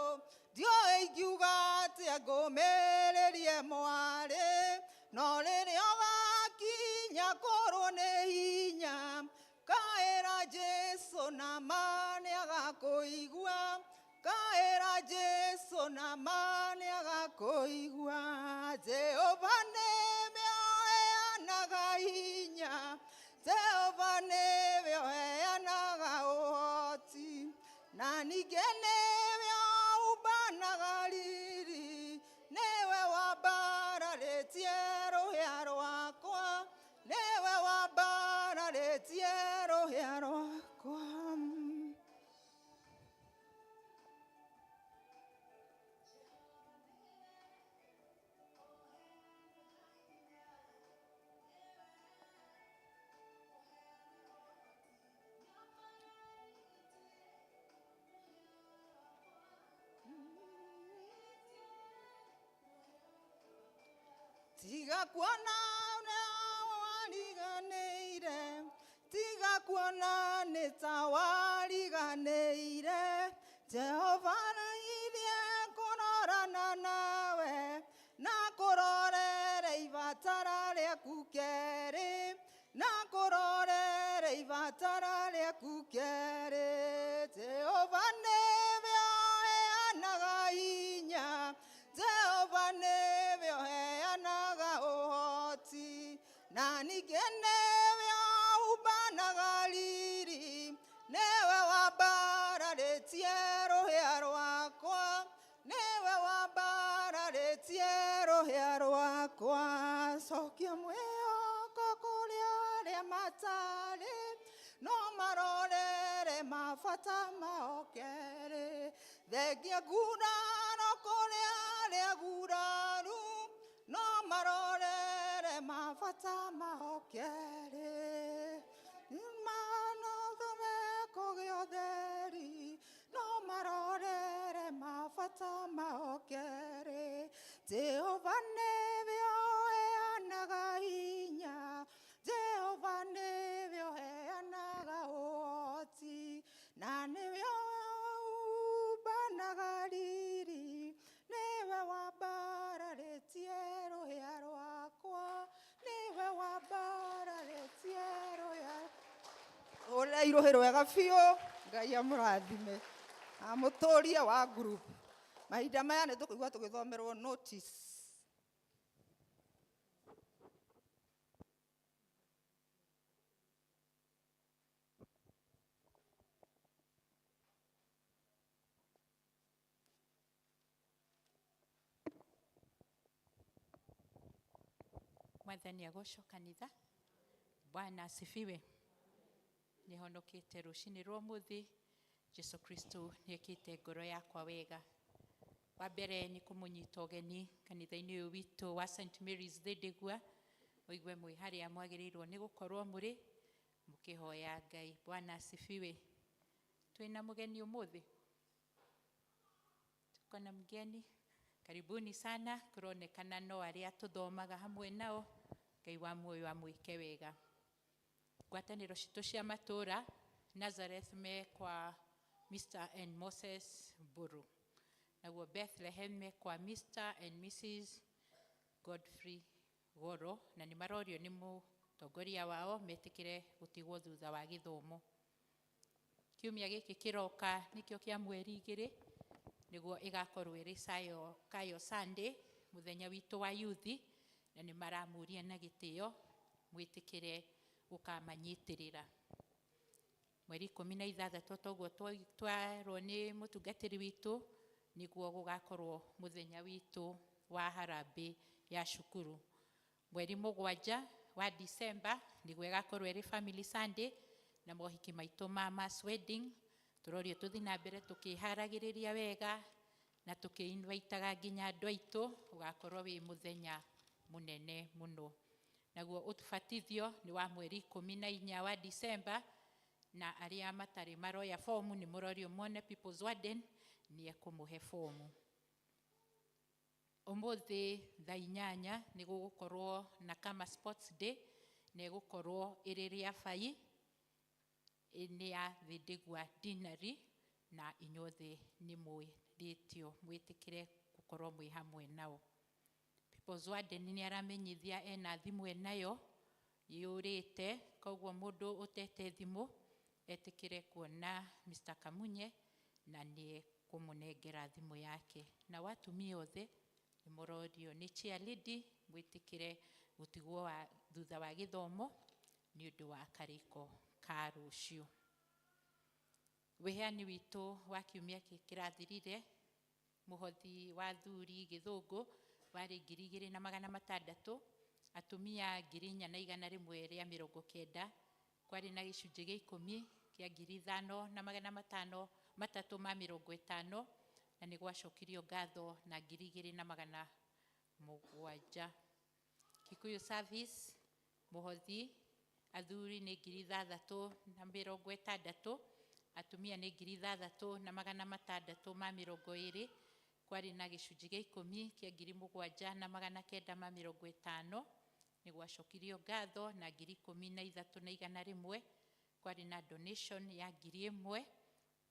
ndiũĩ ingiuga atĩa ngũmĩrĩrie mwarĩ no rĩrĩa ũgakinya kũrwo nĩ hinya kaĩra Jesũ na ma nĩagakũigua kaĩra Jesũ na ma nĩagakũigua Jehova nĩwe ũheanaga hinya Jehova nĩwe ũheanaga ũhoti na ningĩ nĩwe ũmbanaga riri nĩwe wambararĩtie rũhĩa rwakwa nĩwe wambararĩtie rũhĩa rwakwa. Tiga kuona ũrĩa wariganĩire tiga kuona nĩ ta wariganĩire Jehova nĩirie kũrorana nawe na kũrorere ibatara rĩaku kerĩ na kũrorere ibatara rĩaku kerĩ Jehova nĩwe ũheanaga hinya Jehova nĩwe ũheanaga ũhoti na ningĩ nĩwe ũmbanaga riri nĩwe wambararĩtie rũhĩa rwakwa nĩwe wambararĩtie rũhĩa rwakwa cokia mwĩhoko kũrĩ arĩa matarĩ no marorere mabata mao kerĩ thengia nguraro kũrĩ arĩa nguraru no marorere mabata mao kerĩ manothome kũgĩa ũtheri no marorere mabata mao kerĩ Jehova nĩwe ũheanaga hinya Jehova nĩwe ũheanaga ũhoti na nĩwe ũmbanaga riri nĩwe wambararĩtie rũhĩa rwakwa nĩwe wambararĩtie rũhĩa ũrĩa irũhĩ rwega biũ Ngai amũrathime amũtũrie wa group mahinda maya nĩ tũkũigua tũgĩthomerwo notice.
Mwathani agocwo kanitha. Bwana asifiwe. Nĩhonokete rũcinĩ rwa ũmũthĩ. Jesu Kristo nĩekĩte ngoro yakwa wega. Wa mbere nĩ kũmũnyita ũgeni kanitha-inĩ ũyũ witũ wa St Mary's Thĩndĩgua mũigue mwĩ harĩa mwagĩrĩirwo nĩ gũkorwo mũrĩ mũkĩhoya Ngai. Bwana asifiwe. Twĩna mũgeni ũmũthĩ, tuko na mgeni. Karibuni sana. Kũronekana no arĩa tũthomaga hamwe nao. Ngai wa muoyo amwĩke wega. Ngwatanĩro citũ cia matũra Nazareth me kwa Mr and Moses Mburu, naguo Bethlehem me kwa Mr and Mrs Godfrey Goro, na nĩ marorio nĩ mũtongoria wao metĩkĩre gũtigwo thutha wa gĩthomo. Kiumia gĩkĩ kĩroka nĩkĩo kĩa mweri 2 nĩguo ĩgakorwo ĩrĩ Kayo Sunday, mũthenya witũ wa yuthi, na nĩ maramũria na gĩtĩo mwĩtĩkĩre gũkamanyitĩrĩra. Mweri 16 toguo twarwo nĩ mũtungatĩri witũ Nĩguo gũgakorwo mũthenya witũ wa harambĩ ya cukuru. Mweri 7 wa December nĩguo ĩgakorwo ĩrĩ Family Sunday na mohiki maitũ ma mass wedding. Tũrorio tũthiĩ na mbere tũkĩharagĩrĩria wega na tũkĩ-invitaga nginya andũ aitũ, ũgakorwo wĩ mũthenya mũnene mũno. Naguo ũbatithio nĩ wa mweri 14 wa December, na arĩa matarĩ maroya fomu nĩ mũrorio muone People's Warden nĩ ekũmũhe fomu. Ũmũthĩ thaa 8 nĩ gũgũkorwo na Kama Sports Day, na ĩgũkorwo ĩrĩ rĩa bai nĩ ya Thindigua Deanery, na inyuothe nĩ mwĩrĩtio mwĩtĩkĩre gũkorwo mwĩ hamwe nao. People's Warden nĩ aramenyithia ena thimũ enayo yũrĩte, koguo mũndũ ũtete thimũ etĩkĩre kuona Mr. Kamunye na nĩ ekũmũnengera thimũ yake. Na atumia othe nĩ mũrorio nĩ chair lady mwĩtĩkĩre gũtigwo wa thutha wa gĩthomo nĩ ũndũ wa karĩko ka rũciũ. Wĩheani witũ wa kiumia gĩkĩ kĩrathirire, mũhothi wa thuri gĩthũngũ warĩ 2600, atumia 4190, kwarĩ na gĩcunjĩ gĩa 10 kĩa 5350, na nĩ gwacokirio ngatho na 2700. Kikuyu Service mũhothi athuri nĩ 6060, atumia nĩ 6620, kwarĩ na gĩcunjĩ gĩa 10 kĩa 7950, nĩ gwacokirio ngatho na 13100, kwarĩ na donation ya 1000.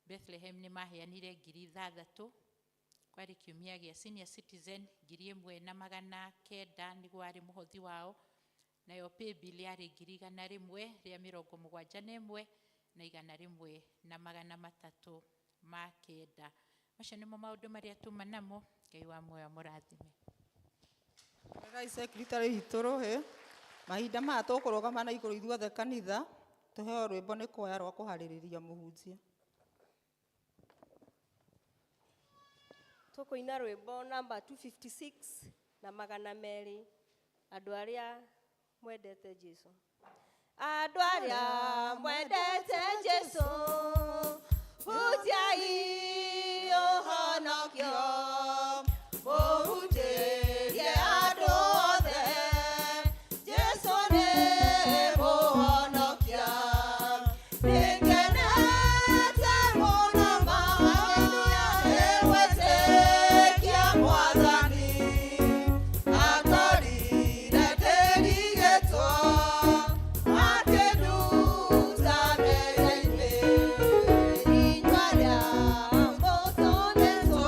Bethlehem nĩ maheanire 6000. Kwarĩ kiumia gĩa senior citizen 1900 nĩguo warĩ mũhothi wao, nayo paybill yarĩ 171 na 10309. Macio nĩmo maũndũ marĩa tuma namo. Ngai wa muoyo mũrathime.
Regai secretary witũ rũhĩ. Mahinda maya tũkũrũgama na igũrũ ithuothe kanitha tũheo rwĩmbo nĩ kwaya rwa kũharĩrĩria mũhunjia.
Tũkũina rwĩmbo namba 256 na 200, andũ arĩa mwendete Jesu. Andũ arĩa mwendete Jesu, hunjiai ũhonokio, mũhunjĩrie andũ othe, Jesu nĩ mũhonokia. Nĩngenete mũno ma, nĩgwĩtĩkia Mwathani, atũrire ndĩrigĩtwo, akĩnduta mehia-inĩ. Inyuĩ arĩa mũtũmĩtwo,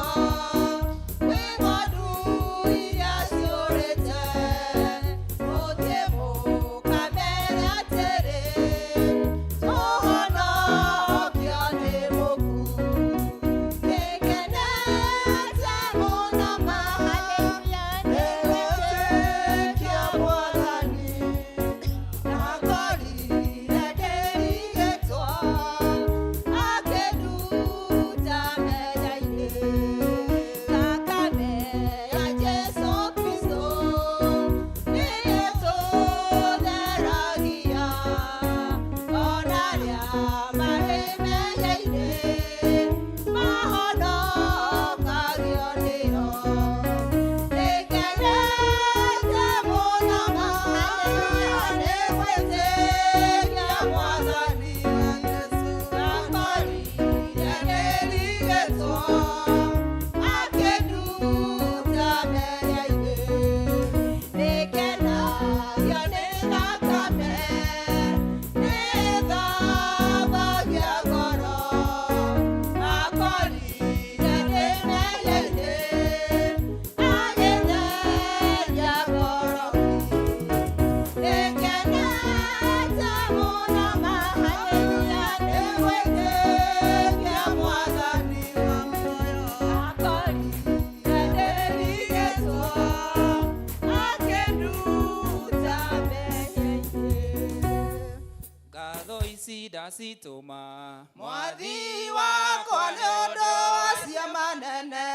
Ndacitũma.
Mwathi wakwa nĩ ũndũ wa ciama nene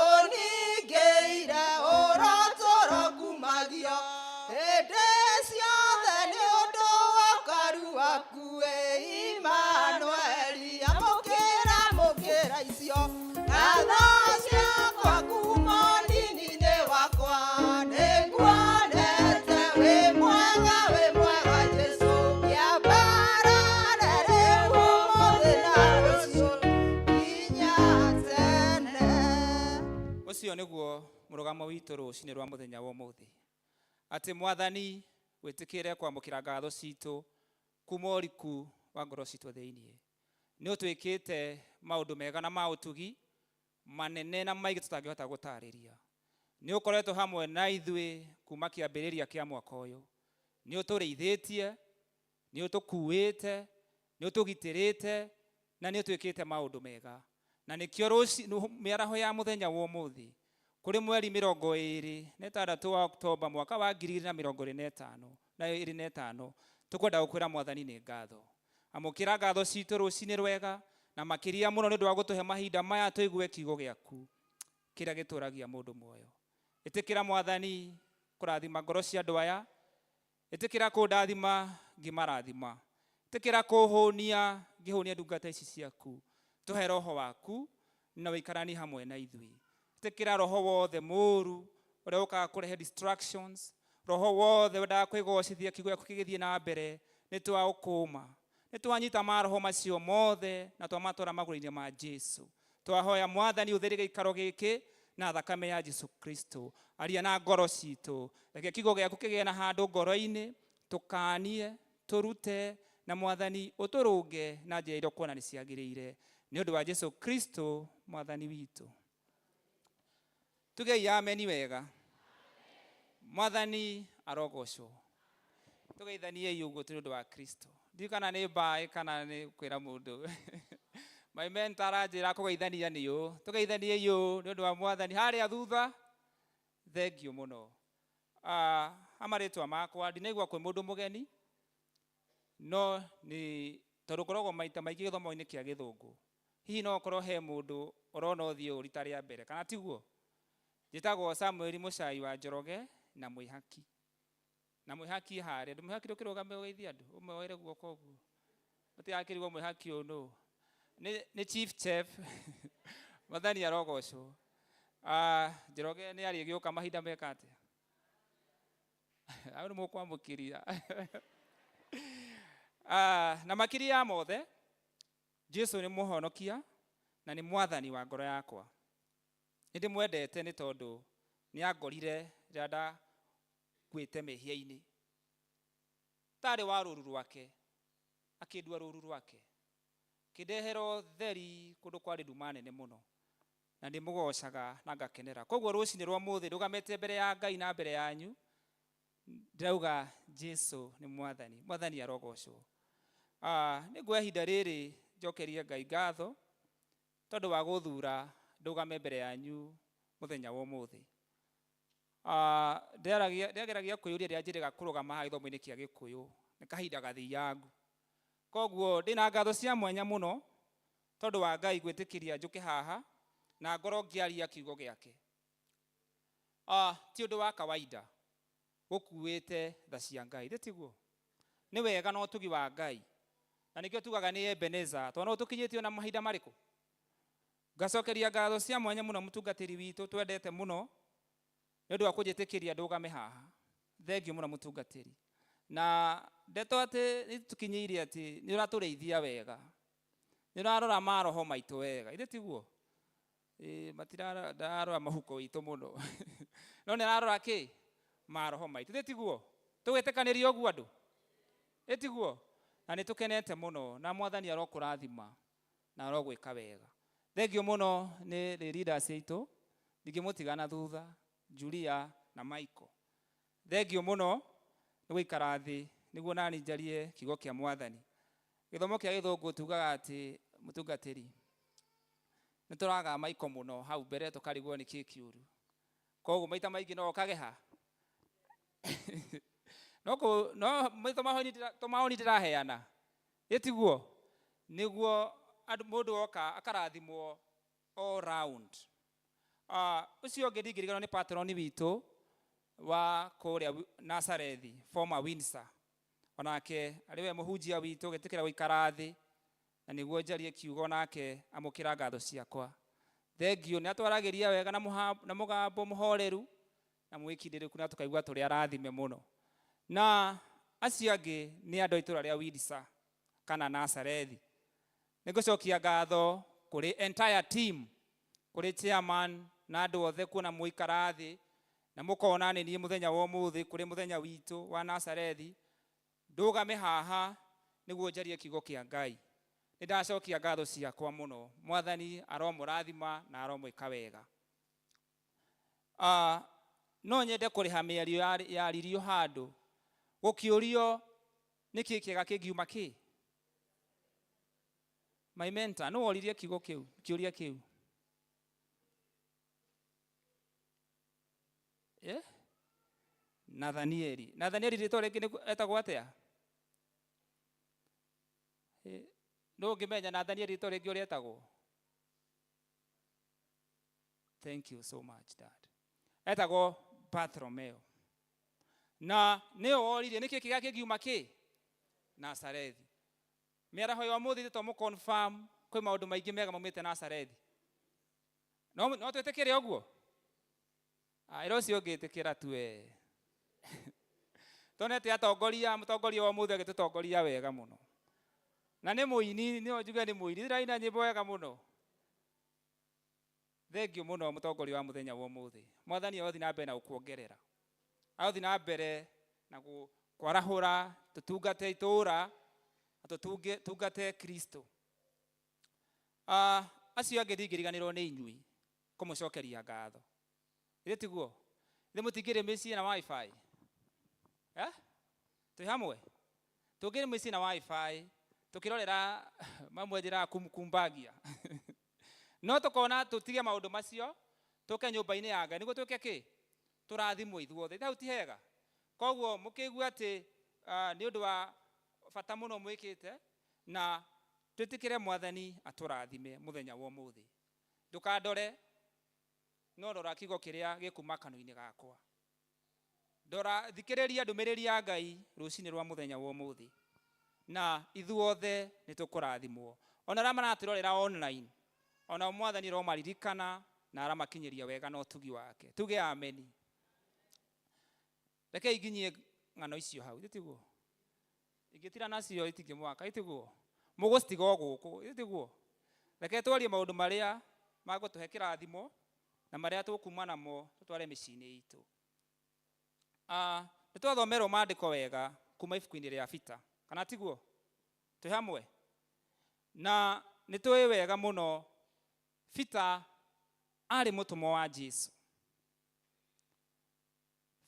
ũningĩire ũrotũro kumagio hĩndĩ ciothe nĩ ũndũ wa ũkaru waku ĩ Imanueli. Amũkĩra amũkĩra icio ngatho ciakwa kuma nini-inĩ wakwa nĩnguonete wĩ mwega wĩ mwega Jesũ kĩambarare rĩu ũmũthĩ na rũciũ nginya tene.
Ũcio nĩguo mũrũgamo witũ rũcinĩ rwa mũthenya wa ũmũthĩ, atĩ Mwathani wĩtĩkĩre kwamũkĩra ngatho citũ kuma ũriku wa ngoro citũ thĩiniĩ. Nĩ ũtwĩkĩte maũndũ mega na ma ũtugi manene na maingĩ tũtangĩhota gũtarĩria. Nĩ ũkoretwo hamwe na ithuĩ kuma kĩambĩrĩria kĩa mwaka ũyũ. Nĩ ũtũrĩithĩtie, nĩ ũtũkuĩte, nĩ ũtũgitĩrĩte na nĩ ũtwĩkĩte maũndũ mega. Na nĩkĩo mĩaraho ya mũthenya wa ũmũthĩ kũrĩ mweri 26 wa Oktoba mwaka wa 2025 na 25 tũkwenda gũkwĩra Mwathani nĩ ngatho. Amũkĩra ngatho citũ rũcinĩ rwega na makĩria mũno nĩ ũndũ wa gũtũhe mahinda maya tũigue kiugo gĩaku kĩrĩa gĩtũragia mũndũ muoyo. Ĩtĩkĩra Mwathani kũrathima ngoro cia andũ aya, ĩtĩkĩra kũndathima ngĩmarathima, ĩtĩkĩra kũhũnia ngĩhũnia ndungata ici ciaku. Tũhe roho waku na wĩikaranie hamwe na ithuĩ. Ĩtĩkĩra roho wothe mũũru ũrĩa ũkaga kũrehe distractions, roho wothe wendaga kwĩgocithia kiugo gĩaku kĩgĩthiĩ na mbere, nĩ twaũkũma, nĩ twanyita maroho macio mothe na twamatwara magũrũ-inĩ ma Jesu. Twahoya Mwathani ũtherie gĩikaro gĩkĩ na thakame ya Jesu Kristo. Aria na ngoro citũ, reke kiugo gĩaku kĩgĩe na handũ ngoro-inĩ, tũkanie, tũrute, na Mwathani ũtũrũnge na njĩra iria ũkuona nĩ ciagĩrĩire, nĩ ũndũ wa Jesu Kristo Mwathani witũ. Tugei ameni wega. Mwathani arogocwo. Tũgeithaniei ũguo tũrĩ ũndũ wa Kristo. Ndiũĩ kana nĩ mbaĩ kana nĩ kwĩra mũndũ. My mentor aranjĩra kũgeithania nĩ ũũ. Tũgeithaniei ũũ nĩ ũndũ wa Mwathani. Harĩa thutha, thengiũ mũno. Ha marĩtwa makwa, ndinaigua kwĩ mũndũ mũgeni, no nĩ tondũ ngoragwo maita maingĩ gĩthomo-inĩ kĩa gĩthũngũ. Hihi no ũkorwo he mũndũ ũrona ũthiũ ũyũ rita rĩa mbere, kana tiguo? Njĩtagwo Samuel Mũcai wa Njoroge na Mwĩhaki. Na Mwĩhaki harĩa, ndũ Mwĩhaki ndũkĩrũgame ũgeithie andũ, ũmoere guoko ũguo. Mũtigakĩrigwo Mwĩhaki ũyũ nũ. Nĩ chief chef. Mwathani arogocwo. Njoroge nĩ arĩgĩũka mahinda meka atĩa? Hau nĩ mũkwamũkĩria. Na makĩria ya mothe, Jesu nĩ mũhonokia na nĩ mwathani wa ngoro yakwa. Nĩ ndĩmwendete nĩ tondũ nĩ angorire rĩrĩa ndakuĩte mehia-inĩ. Tarĩ wa rũru rwake, akĩndua rũru rwake. Akĩndehera ũtheri kũndũ kwarĩ nduma nene mũno. Na ndĩmũgocaga na ngakenera. Koguo rũcinĩ rwa ũmũthĩ ndũgamĩte mbere ya Ngai na mbere yanyu, ndĩrauga Jesu nĩ mwathani. Mwathani arogocwo. Nĩ nguoya ihinda rĩrĩ njokerie Ngai ngatho tondũ wa gũthura ndũgame mbere yanyu mũthenya wa ũmũthĩ. Ndĩageragia kwĩyũria rĩrĩa njĩrĩga kũrũgama haha gĩthomo-inĩ kĩa Gĩkũyũ, nĩ kahinda gathiangu. Koguo ndĩna ngatho cia mwanya mũno tondũ wa Ngai gwĩtĩkĩria njũke haha na ngorwo ngĩaria kiugo gĩake. Ti ũndũ wa kawaida gũkuĩte tha cia Ngai, thĩ tiguo? Nĩ wega na ũtugi wa Ngai. Na nĩkĩo tugaga nĩ Ebeneza, tondũ no tũkinyĩtio na mahinda marĩkũ? Ngacokeria ngatho cia mwanya mũno mũtungatĩri witũ twendete mũno nĩ ũndũ wa kũnjĩtĩkĩria ndũgame haha. Thengiũ mũno mũtungatĩri. Na ndeto atĩ nĩ tũkinyĩire atĩ nĩ ũratũrĩithia wega. Nĩ ũrarora maroho maitũ wega. Ithe tiguo? Matirarora, ndararora mahuko witũ mũno. No nĩ ararora kĩ? Maroho maitũ. Ithe tiguo? Tũgwĩtĩkanĩria ũguo andũ? Ĩ tiguo? Na nĩ tũkenete mũno na Mwathani arokũrathima na arogwĩka wega. Thengiũ mũno nĩ leaders aitũ, ndingĩmũtigana thutha, Julia na Michael. Thengiũ mũno nĩ gũikara thĩ nĩguo nani njarie kiugo kĩa Mwathani. Gĩthomo kĩa gĩthũngũ tugaga atĩ mũtungatĩri nĩ tũraga Michael mũno hau mbere tũkarigwo nĩ kĩ kĩũru. Koguo maita maingĩ no okage ha. No kũ, no maitho mahoni tũmahoni ndĩraheana. Ĩtiguo nĩguo andũ mũndũ oka akarathimwo all round. Ũcio ũngĩ ndingĩriganĩrwo nĩ patroni witũ wa kũrĩa Nazarethi, former Windsor. Onake arĩ we mũhunjia witũ ũgĩtĩkĩra gũikara thĩ na nĩguo njarie kiugo nake amũkĩra ngatho ciakwa. Thengiũ nĩ atwaragĩria wega na na mũgambo mũhoreru na mwĩkindĩrĩku na tũkaigua tũrĩ arathime mũno. Na acio angĩ nĩ andũ a itũũra rĩa Windsor kana Nazarethi. Nĩ ngũcokia ngatho kũrĩ entire team, kũrĩ chairman na andũ othe kuona mũikara thĩ na mũkona nĩ niĩ mũthenya wa ũmũthĩ kũrĩ mũthenya witũ wa Nazarethi ndũgame haha nĩguo njarie kiugo kĩa Ngai. Nĩ ndacokia ngatho ciakwa mũno. Mwathani aromũrathima na aromwĩka wega. No nyende kũrĩha mĩario yaririo handũ gũkĩũrio nĩkĩ kĩega kĩngiuma kĩ? My mentor, nũ woririe kiugo kĩu, kĩũria kĩu? Eh? Nathanieli. Nathanieli rĩtwa rĩngĩ nĩ etagwo atĩa? Nũ ũngĩmenya Nathanieli rĩtwa rĩngĩ ũrĩa etagwo? Thank you so much, Dad. Etagwo Bartholomew. Na nĩwe woririe nĩkĩ kĩega kĩngiuma kĩ? Nazarethi. Mĩaraho ya ũmũthĩ tũmũ confirm kwĩ maũndũ maingĩ mega maumĩte Nazarethi. No no twĩtĩkĩre ũguo? Ĩra ũcio ũngĩtĩkĩra tu we. Tonete atongoria, mũtongoria wa ũmũthĩ agĩtũtongoria wega mũno. Na nĩ mũini, nĩ njuge nĩ mũini, ndĩraina nyĩmbo wega mũno. Thengiũ mũno mũtongoria wa mũthenya wa ũmũthĩ. Mwathani arothiĩ na mbere na gũkuongerera. Arothiĩ na mbere na kwarahũra, tũtungate itũũra, na tũtungate Kristo. Acio angĩ ndingĩriganĩrwo nĩ inyuĩ kũmũcokeria ngatho. Githĩ tiguo? Githĩ mũtingĩrĩ mĩciĩ na wifi? Eh? Twĩ hamwe? Tũngĩrĩ mĩciĩ na wifi, tũkĩrorera mamwe njĩraga kumbagia. No tũkona tũtige maũndũ macio, tũke nyũmba-inĩ ya Ngai nĩguo twĩke kĩ? Tũrathimwo ithuothe. Hau ti hega? Koguo mũkĩigua atĩ nĩ ũndũ wa bata mũno mwĩkĩte na twĩtĩkĩre Mwathani atũrathime mũthenya wa ũmũthĩ. Ndũkandore, no rora kiugo kĩrĩa gĩkuma kanua-inĩ gakwa. Ndora, thikĩrĩria ndũmĩrĩri ya Ngai rũcinĩ rwa mũthenya wa ũmũthĩ. Na ithuothe nĩ tũkũrathimwo. Ona arĩa maratwĩrorera online, ona Mwathani aromaririkana na aramakinyĩria wega na ũtugi wake. Tuge ameni. Rekei nginyie ng'ano icio hau, githĩ tiguo? Ingĩtira nacio itingĩmwaka, githĩ tiguo? Mũgũcitiga o gũkũ, githĩ tiguo? Reke twarie maũndũ marĩa magũtũhe kĩrathimo na marĩa tũkuma namo tũtware mĩciĩ-inĩ itũ. Nĩ twathomerwo maandĩko wega kuma ibuku-inĩ rĩa Peter, kana tiguo? Twĩ hamwe? Na nĩ tũĩ wega mũno Peter arĩ mũtũmwo wa Jesu.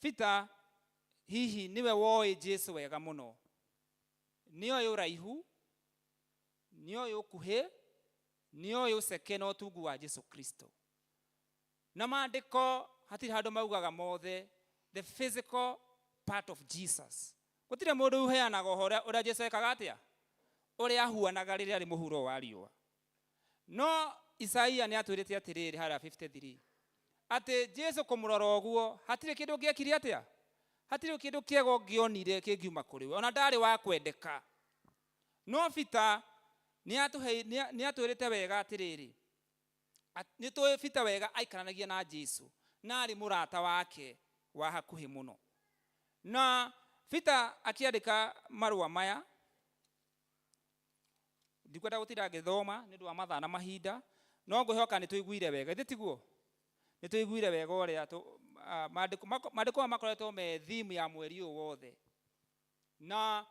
Peter hihi nĩwe woĩ Jesu wega mũno. Nĩoĩ ũraihu, nĩoĩ ũkuhĩ, nĩoĩ ũceke na ũtungu wa Jesu Kristo. Na maandĩko hatirĩ handũ maugaga mothe the physical part of Jesus. Gũtirĩ mũndũ ũheanaga ũhoro ũrĩa Jesu ekaga atĩa? Ũrĩa ahuanaga rĩrĩa arĩ mũhuro wa riũa. No Isaia nĩ atwĩrĩte atĩrĩrĩ harĩa 53 atĩ Jesu kũmũrora ũguo hatirĩ kĩndũ ũngĩekire atĩa? Hatirĩ kĩndũ kĩega ũngĩonire kĩngiuma kũrĩ we, ona ndarĩ wa kwendeka. No Peter nĩ atwĩrĩte wega atĩrĩrĩ, nĩ tũĩ Peter wega aikaranagia na Jesu na arĩ mũrata wake wa hakuhĩ mũno. Na Peter akĩandĩka marũa maya, ndikwenda gũtinda ngĩthoma nĩ ũndũ wa mathaa na mahinda, no ngwĩhoka nĩ tũiguire wega, githĩ tiguo? Nĩ tũiguire wega ũrĩa maandĩko maya makoretwo me theme ya mweri ũyũ wothe. Na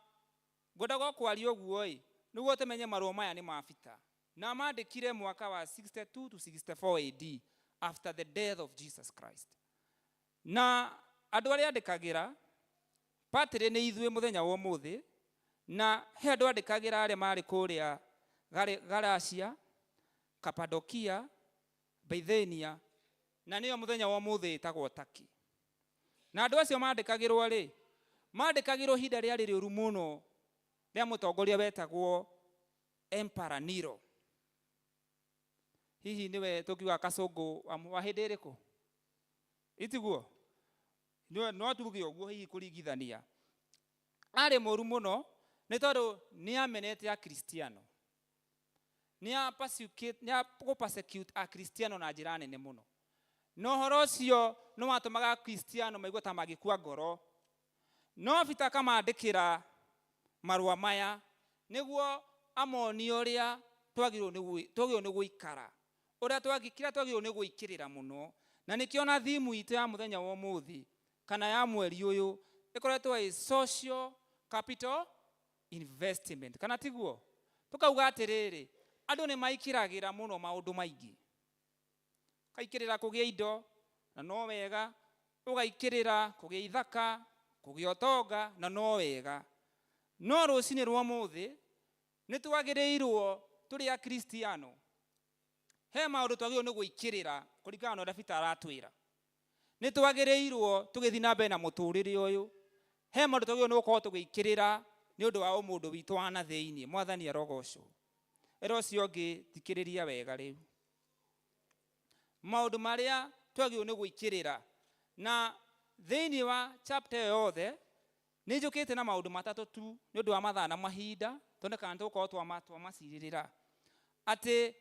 ngwendaga kwaria ũguo ĩ, nĩguo tũmenye marũa maya nĩ ma Peter. Na maandĩkire mwaka wa 62 to 64 AD after the death of Jesus Christ. Na andũ arĩa andĩkagĩra patĩrĩ nĩ ithuĩ mũthenya wa ũmũthĩ, na he andũ andĩkagĩra arĩa marĩ kũrĩa Galatia, Kapadokia, Bithynia, na nĩyo mũthenya wa ũmũthĩ ĩtagwo Turkey. Na andũ acio mandĩkagĩrwo rĩ, mandĩkagĩrwo ihinda rĩarĩ rĩũru mũno. Rĩa mũtongoria wetagwo Emperor Nero. Hihi nĩwe tũngiuga kacũngũ wa hĩndĩ ĩrĩkũ? Itiguo? No tuge ũguo hihi kũringithania. Arĩ mũru mũno nĩ tondũ nĩ amenete Akristiano. Nĩ a gũ-persecute Akristiano na njĩra nene mũno. Na ũhoro ũcio nĩ watũmaga Akristiano maigue ta mangĩkua ngoro. No Peter akamandĩkĩra marũa maya nĩguo amonie ũrĩa twagĩrĩirwo nĩ gũikara, ũrĩa kĩrĩa twagĩrĩirwo nĩ gwĩkĩrĩra mũno. Na nĩkĩo na theme itũ ya mũthenya wa ũmũthĩ kana ya mweri ũyũ ĩkoretwo ĩ social capital investment, kana tiguo? Tũkauga atĩrĩrĩ, andũ nĩ maikĩragĩra mũno maũndũ maingĩ. Ũgaikĩrĩra kũgĩa indo na no wega, ũgaikĩrĩra kũgĩa ithaka, kũgĩa ũtonga na no wega. No rũcinĩ rwa ũmũthĩ nĩ twagĩrĩirwo tũrĩ Akristiano, he maũndũ twagĩrĩirwo nĩ gwĩkĩrĩra kũringana na ũrĩa Peter aratwĩra. Nĩ twagĩrĩirwo tũgĩthiĩ na mbere na mũtũrĩre ũyũ, he maũndũ twagĩrĩirwo nĩ gũkorwo tũgĩikĩrĩra nĩ ũndũ wa ũmũndũ witũ wa na thĩinĩ. Mwathani arogocwo. Ĩra ũcio ũngĩ thikĩrĩria wega rĩu. Maũndũ marĩa twagĩrĩirwo nĩ gwĩkĩrĩra. Na thĩinĩ wa chapter ĩyo yothe nĩ njũkĩte na maũndũ matatũ tu nĩ ũndũ wa mathaa na mahinda, tuone kana nĩ tũgũkorwo twamacirĩrĩra. Atĩ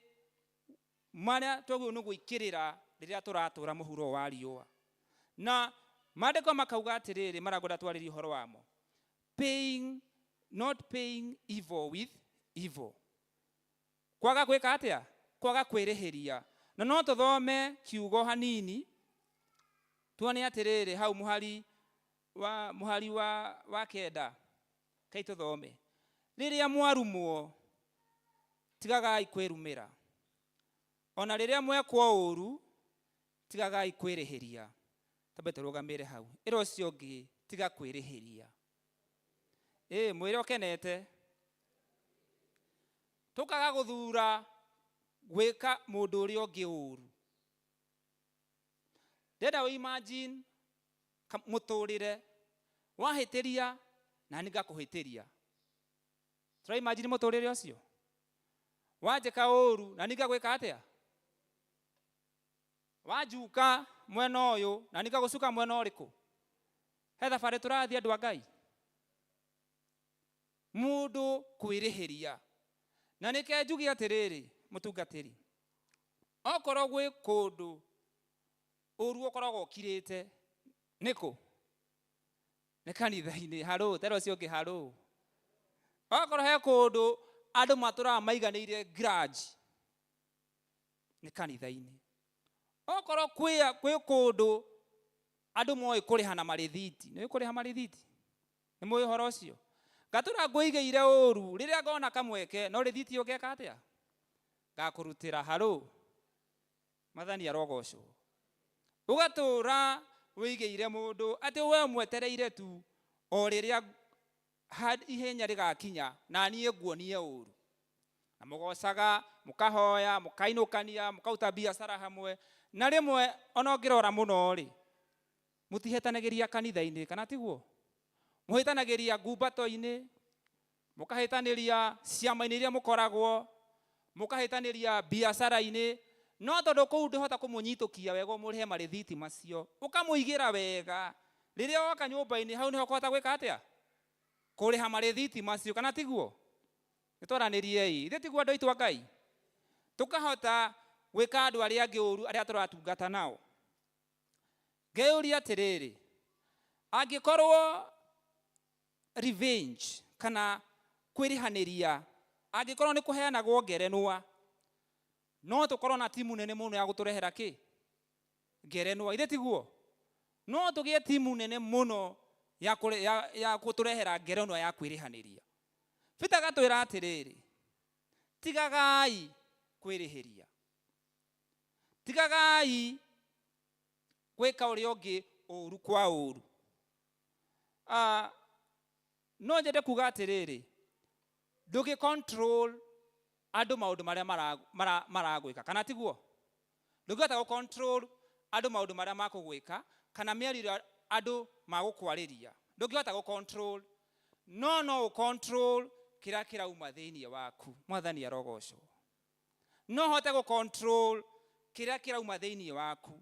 marĩa twagĩrĩirwo nĩ gwĩkĩrĩra rĩrĩa tũratũra mũhuro wa riũa. Na maandĩko makauga atĩrĩrĩ, marĩa ngwenda twarĩrie ũhoro wamo. Paying, not paying evil with evil. Kwaga gwĩka atĩa? Kwaga kwĩrĩhĩria. Na no tũthome kiugo hanini tuone atĩrĩrĩ hau mũhari wa 9. Kai tũthome. Rĩrĩa mwarumwo tigagai kwĩrumĩra. Ona rĩrĩa mwekwo ũru tigagai kwĩrĩhĩria. Tambe tũrũgamĩre hau. Ĩra ũcio ũngĩ tiga kwĩrĩhĩria. Mwĩre ũkenete. Tũkaga gũthura gwĩka mũndũ ũrĩa ũngĩ ũru. Ndĩrenda ũ imagine mũtũrĩre wahĩtĩria na niĩ ngakũhĩtĩria. Tũra imagine mũtũrĩre ũcio? Wanjĩka ũru na niĩ ngagwĩka atĩa? Wanjuka mwena ũyũ na niĩ ngagũcuka mwena ũrĩkũ? He thabarĩ tũrathiĩ andũ a Ngai. Mũndũ kwĩrĩhĩria. Na nĩke njuge atĩrĩrĩ mũtungatĩri, okorwo gwĩ kũndũ ũru ũkoragwo ũkirĩte nĩkũ? Nĩ kanitha-inĩ. Harũ, tera ũcio ũngĩ harũ. Okorwo he kũndũ andũ matũraga maiganĩire grudge, nĩ kanitha-inĩ. Okorwo kwĩ kũndũ andũ moĩ kũrĩha na marĩthiti, nĩ kũrĩha marĩthiti? Nĩ mũĩ ũhoro ũcio? Ngatũra ngũigĩire ũru, rĩrĩa ngona kamweke, no rĩthiti ũngeka atĩa? Ngakũrutĩra harũ. Mwathani arogocwo. Ũgatũra wĩigĩire mũndũ atĩ we mwetereire tu o rĩrĩa ihenya rĩgakinya na niĩ nguonie ũru. Na mũgocaga, mũkahoya, mũkainũkania, mũkaruta biacara hamwe. Na rĩmwe ona ũngĩrora mũno rĩ, mũtihĩtanagĩria kanitha-inĩ, kana tiguo? Mũhĩtanagĩria ngumbato-inĩ, mũkahĩtanĩria ciama-inĩ iria mũkoragwo, mũkahĩtanĩria biacara-inĩ. No tondũ kũu ndũhota kũmũnyitũkia wega ũmũrĩhe marĩthiti macio, ũkamũigĩra wega. Rĩrĩa woka nyũmba-inĩ hau nĩho ũkũhota gwĩka atĩa? Kũrĩha marĩthiti macio, kana tiguo? Nĩtwaranĩriei. Ithuĩ tiguo andũ aitũ a Ngai? Tũkahota gwĩka andũ arĩa angĩ ũru arĩa tũratungata nao. Ngeyũria atĩrĩrĩ, angĩkorwo revenge kana kwĩrĩhanĩria, angĩkorwo nĩ kũheanagwo ngerenwa, no tũkorwo na timu nene mũno ya gũtũrehera kĩ? Ngerenwa. Ithe tiguo? No tũgĩe timu nene mũno ya gũtũrehera ngerenwa ya kwĩrĩhanĩria. Peter agatwĩra atĩrĩrĩ, tigagai kwĩrĩhĩria. Tigagai gwĩka ũrĩa ũngĩ ũru kwa ũru. No nyende kuga atĩrĩrĩ, ndũngĩ control andũ maũndũ marĩa maragwĩka, kana tiguo? Ndũngĩhota gũ control andũ maũndũ marĩa makũgwĩka, kana mĩario ĩrĩa andũ magũkwarĩria. Ndũngĩhota gũ control, no no ũ control kĩrĩa kĩrauma thĩinĩ waku. Mwathani arogocwo. No ũhote gũ control kĩrĩa kĩrauma thĩinĩ waku.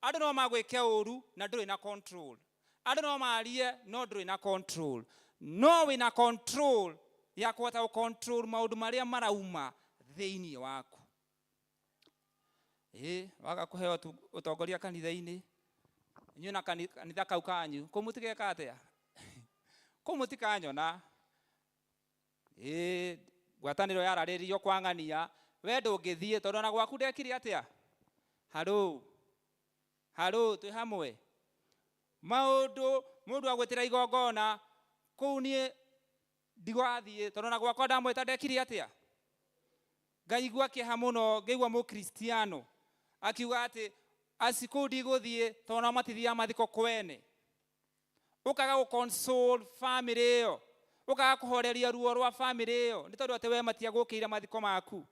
Andũ no magwĩke ũru na ndũrĩ na control. Andũ no marie no ndũrĩ na control. No wĩna control ya kũhota gũ control maũndũ marĩa marauma thĩinĩ waku. Ĩ waga kũheo ũtongoria kanitha-inĩ, inyuĩ na kanitha kau kanyu, kũu mũtigeka atĩa? Kũu mũtikanyona. Ĩ ngwatanĩro yararĩrio kwa ng'ania, we ndũngĩthiĩ tondũ ona gwaku ndekire atĩa? Haro, haro, twĩ hamwe. Maũndũ mũndũ agwĩtĩra igongona, kũu niĩ ndigwathiĩ tondũ ona gwakwa ndamwĩta ndekire atĩa? Ngaigua kĩeha mũno, ngaigua mũkristiano akiuga atĩ aci kũu ndigũthiĩ tondũ nao matithiaga mathiko kwene. Ũkaga gũ console family ĩyo, ũkaga kũhoreria ruo rwa family ĩyo nĩ tondũ atĩ we matiagũkĩire mathiko maku.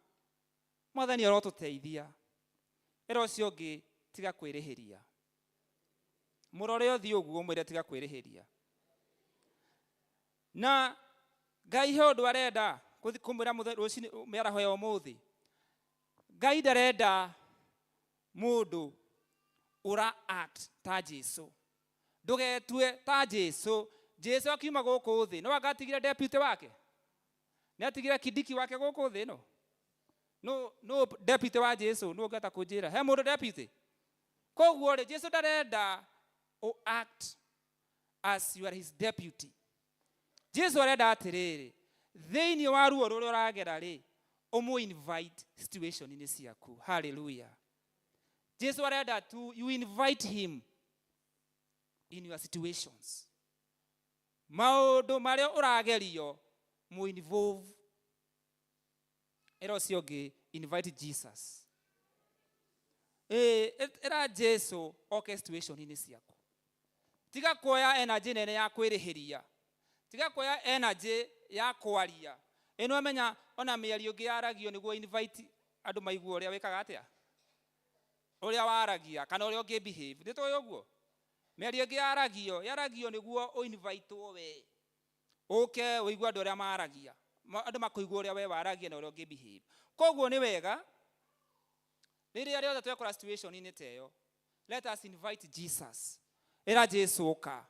Mwathani arotũteithia. Ĩra ũcio ũngĩ tiga kwĩrĩhĩria. Mũrore ũthiũ ũguo ũmwĩre tiga kwĩrĩhĩria. Na Ngai he ũndũ arenda kũmwĩra rũcinĩ mĩaraho ya ũmũthĩ. Ngai ndarenda mũndũ ũra act ta Jesu. Ndũgetue ta Jesu. Jesu akiuma gũkũ thĩ, no anga atigire deputy wake? Nĩ atigire Kindiki wake gũkũ thĩ ĩno? No, no deputy wa Jesu, no ũngĩhota kũnjĩra? He mũndũ deputy? Koguo rĩ, Jesu ndarenda ũ act as you are his deputy. Jesu arenda atĩrĩrĩ, thĩinĩ wa ruo rũrĩa ũragera rĩ, ũmũ invite situation-inĩ ciaku. Hallelujah. Jesu arenda tu you invite him in your situations. Maũndũ marĩa ũragerio, mũ involve. Ĩra ũcio ũngĩ, invite Jesus. Ĩra Jesu oke situation-inĩ ciaku. Tiga kuoya energy nene ya kwĩrĩhĩria. Tiga kuoya energy ya kwaria. Ĩ nĩwamenya ona mĩario ĩngĩ yaragio nĩguo invite andũ maigue ũrĩa wĩkaga atĩa? Ũrĩa waragia kana ũrĩa ũngĩ behave. Nĩ tũĩ ũguo? Mĩario ĩngĩ yaragio, yaragio nĩguo ũ-invitewo we. Ũke ũigue andũ arĩa maragia. Andũ makũigua ũrĩa we waragia na ũrĩa ũngĩ behave. Koguo nĩ wega rĩrĩa rĩothe twekora situation-inĩ ta ĩyo, let us invite Jesus. Ĩra Jesu ũka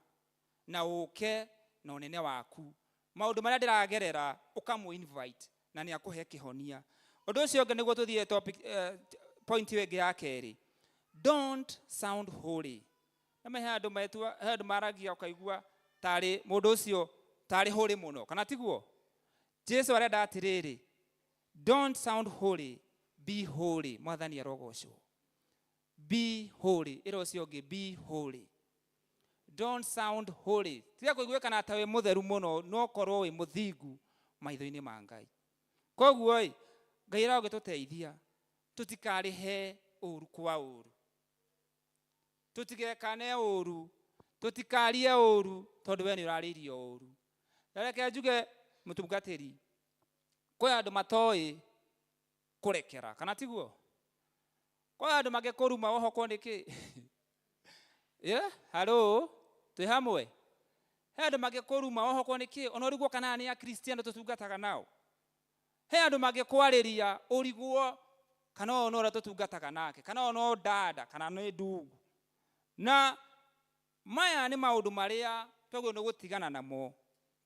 na ũke na ũnene waku. Maũndũ marĩa ndĩragerera ũkamũ invite na nĩ akũhe kĩhonia. Ũndũ ũcio ũngĩ nĩguo tũthiĩ topic, point ĩyo ĩngĩ ya kerĩ. Don't sound holy. Na he andũ metua, he andũ maragia ũkaigua tarĩ mũndũ ũcio tarĩ holy mũno, kana tiguo? Jesu arenda atĩrĩrĩ, don't sound holy, be holy. Mwathani arogocwo. Be holy. Ĩra ũcio ũngĩ, be holy. Don't sound holy. Tiga kũiguĩkana ta wĩ mũtheru mũno, no korwo wĩ mũthingu maitho-inĩ ma Ngai. Koguo ĩ, Ngai arogĩtũteithia tũtikarĩhe ũru kwa ũru. Tũtigekane ũru, tũtikarie ũru tondũ we nĩ ũrarĩirio ũru. Na reke njuge mũtungatĩri, kwĩ andũ matoĩ kũrekera, kana tiguo? Kwĩ andũ mangĩkũruma wohokwo nĩ kĩ? Yeah, hello, twĩ hamwe. He andũ mangĩkũruma wohokwo nĩ kĩ? Ona ũrigwo kana nĩ Akristiano tũtungataga nao. He andũ mangĩkwarĩria ũrigwo kana ũyũ no ũrĩa tũtungataga nake, kana ũyũ no dada, kana nĩ ndugu. Na maya nĩ maũndũ marĩa twagĩrĩirwo nĩ gũtigana namo.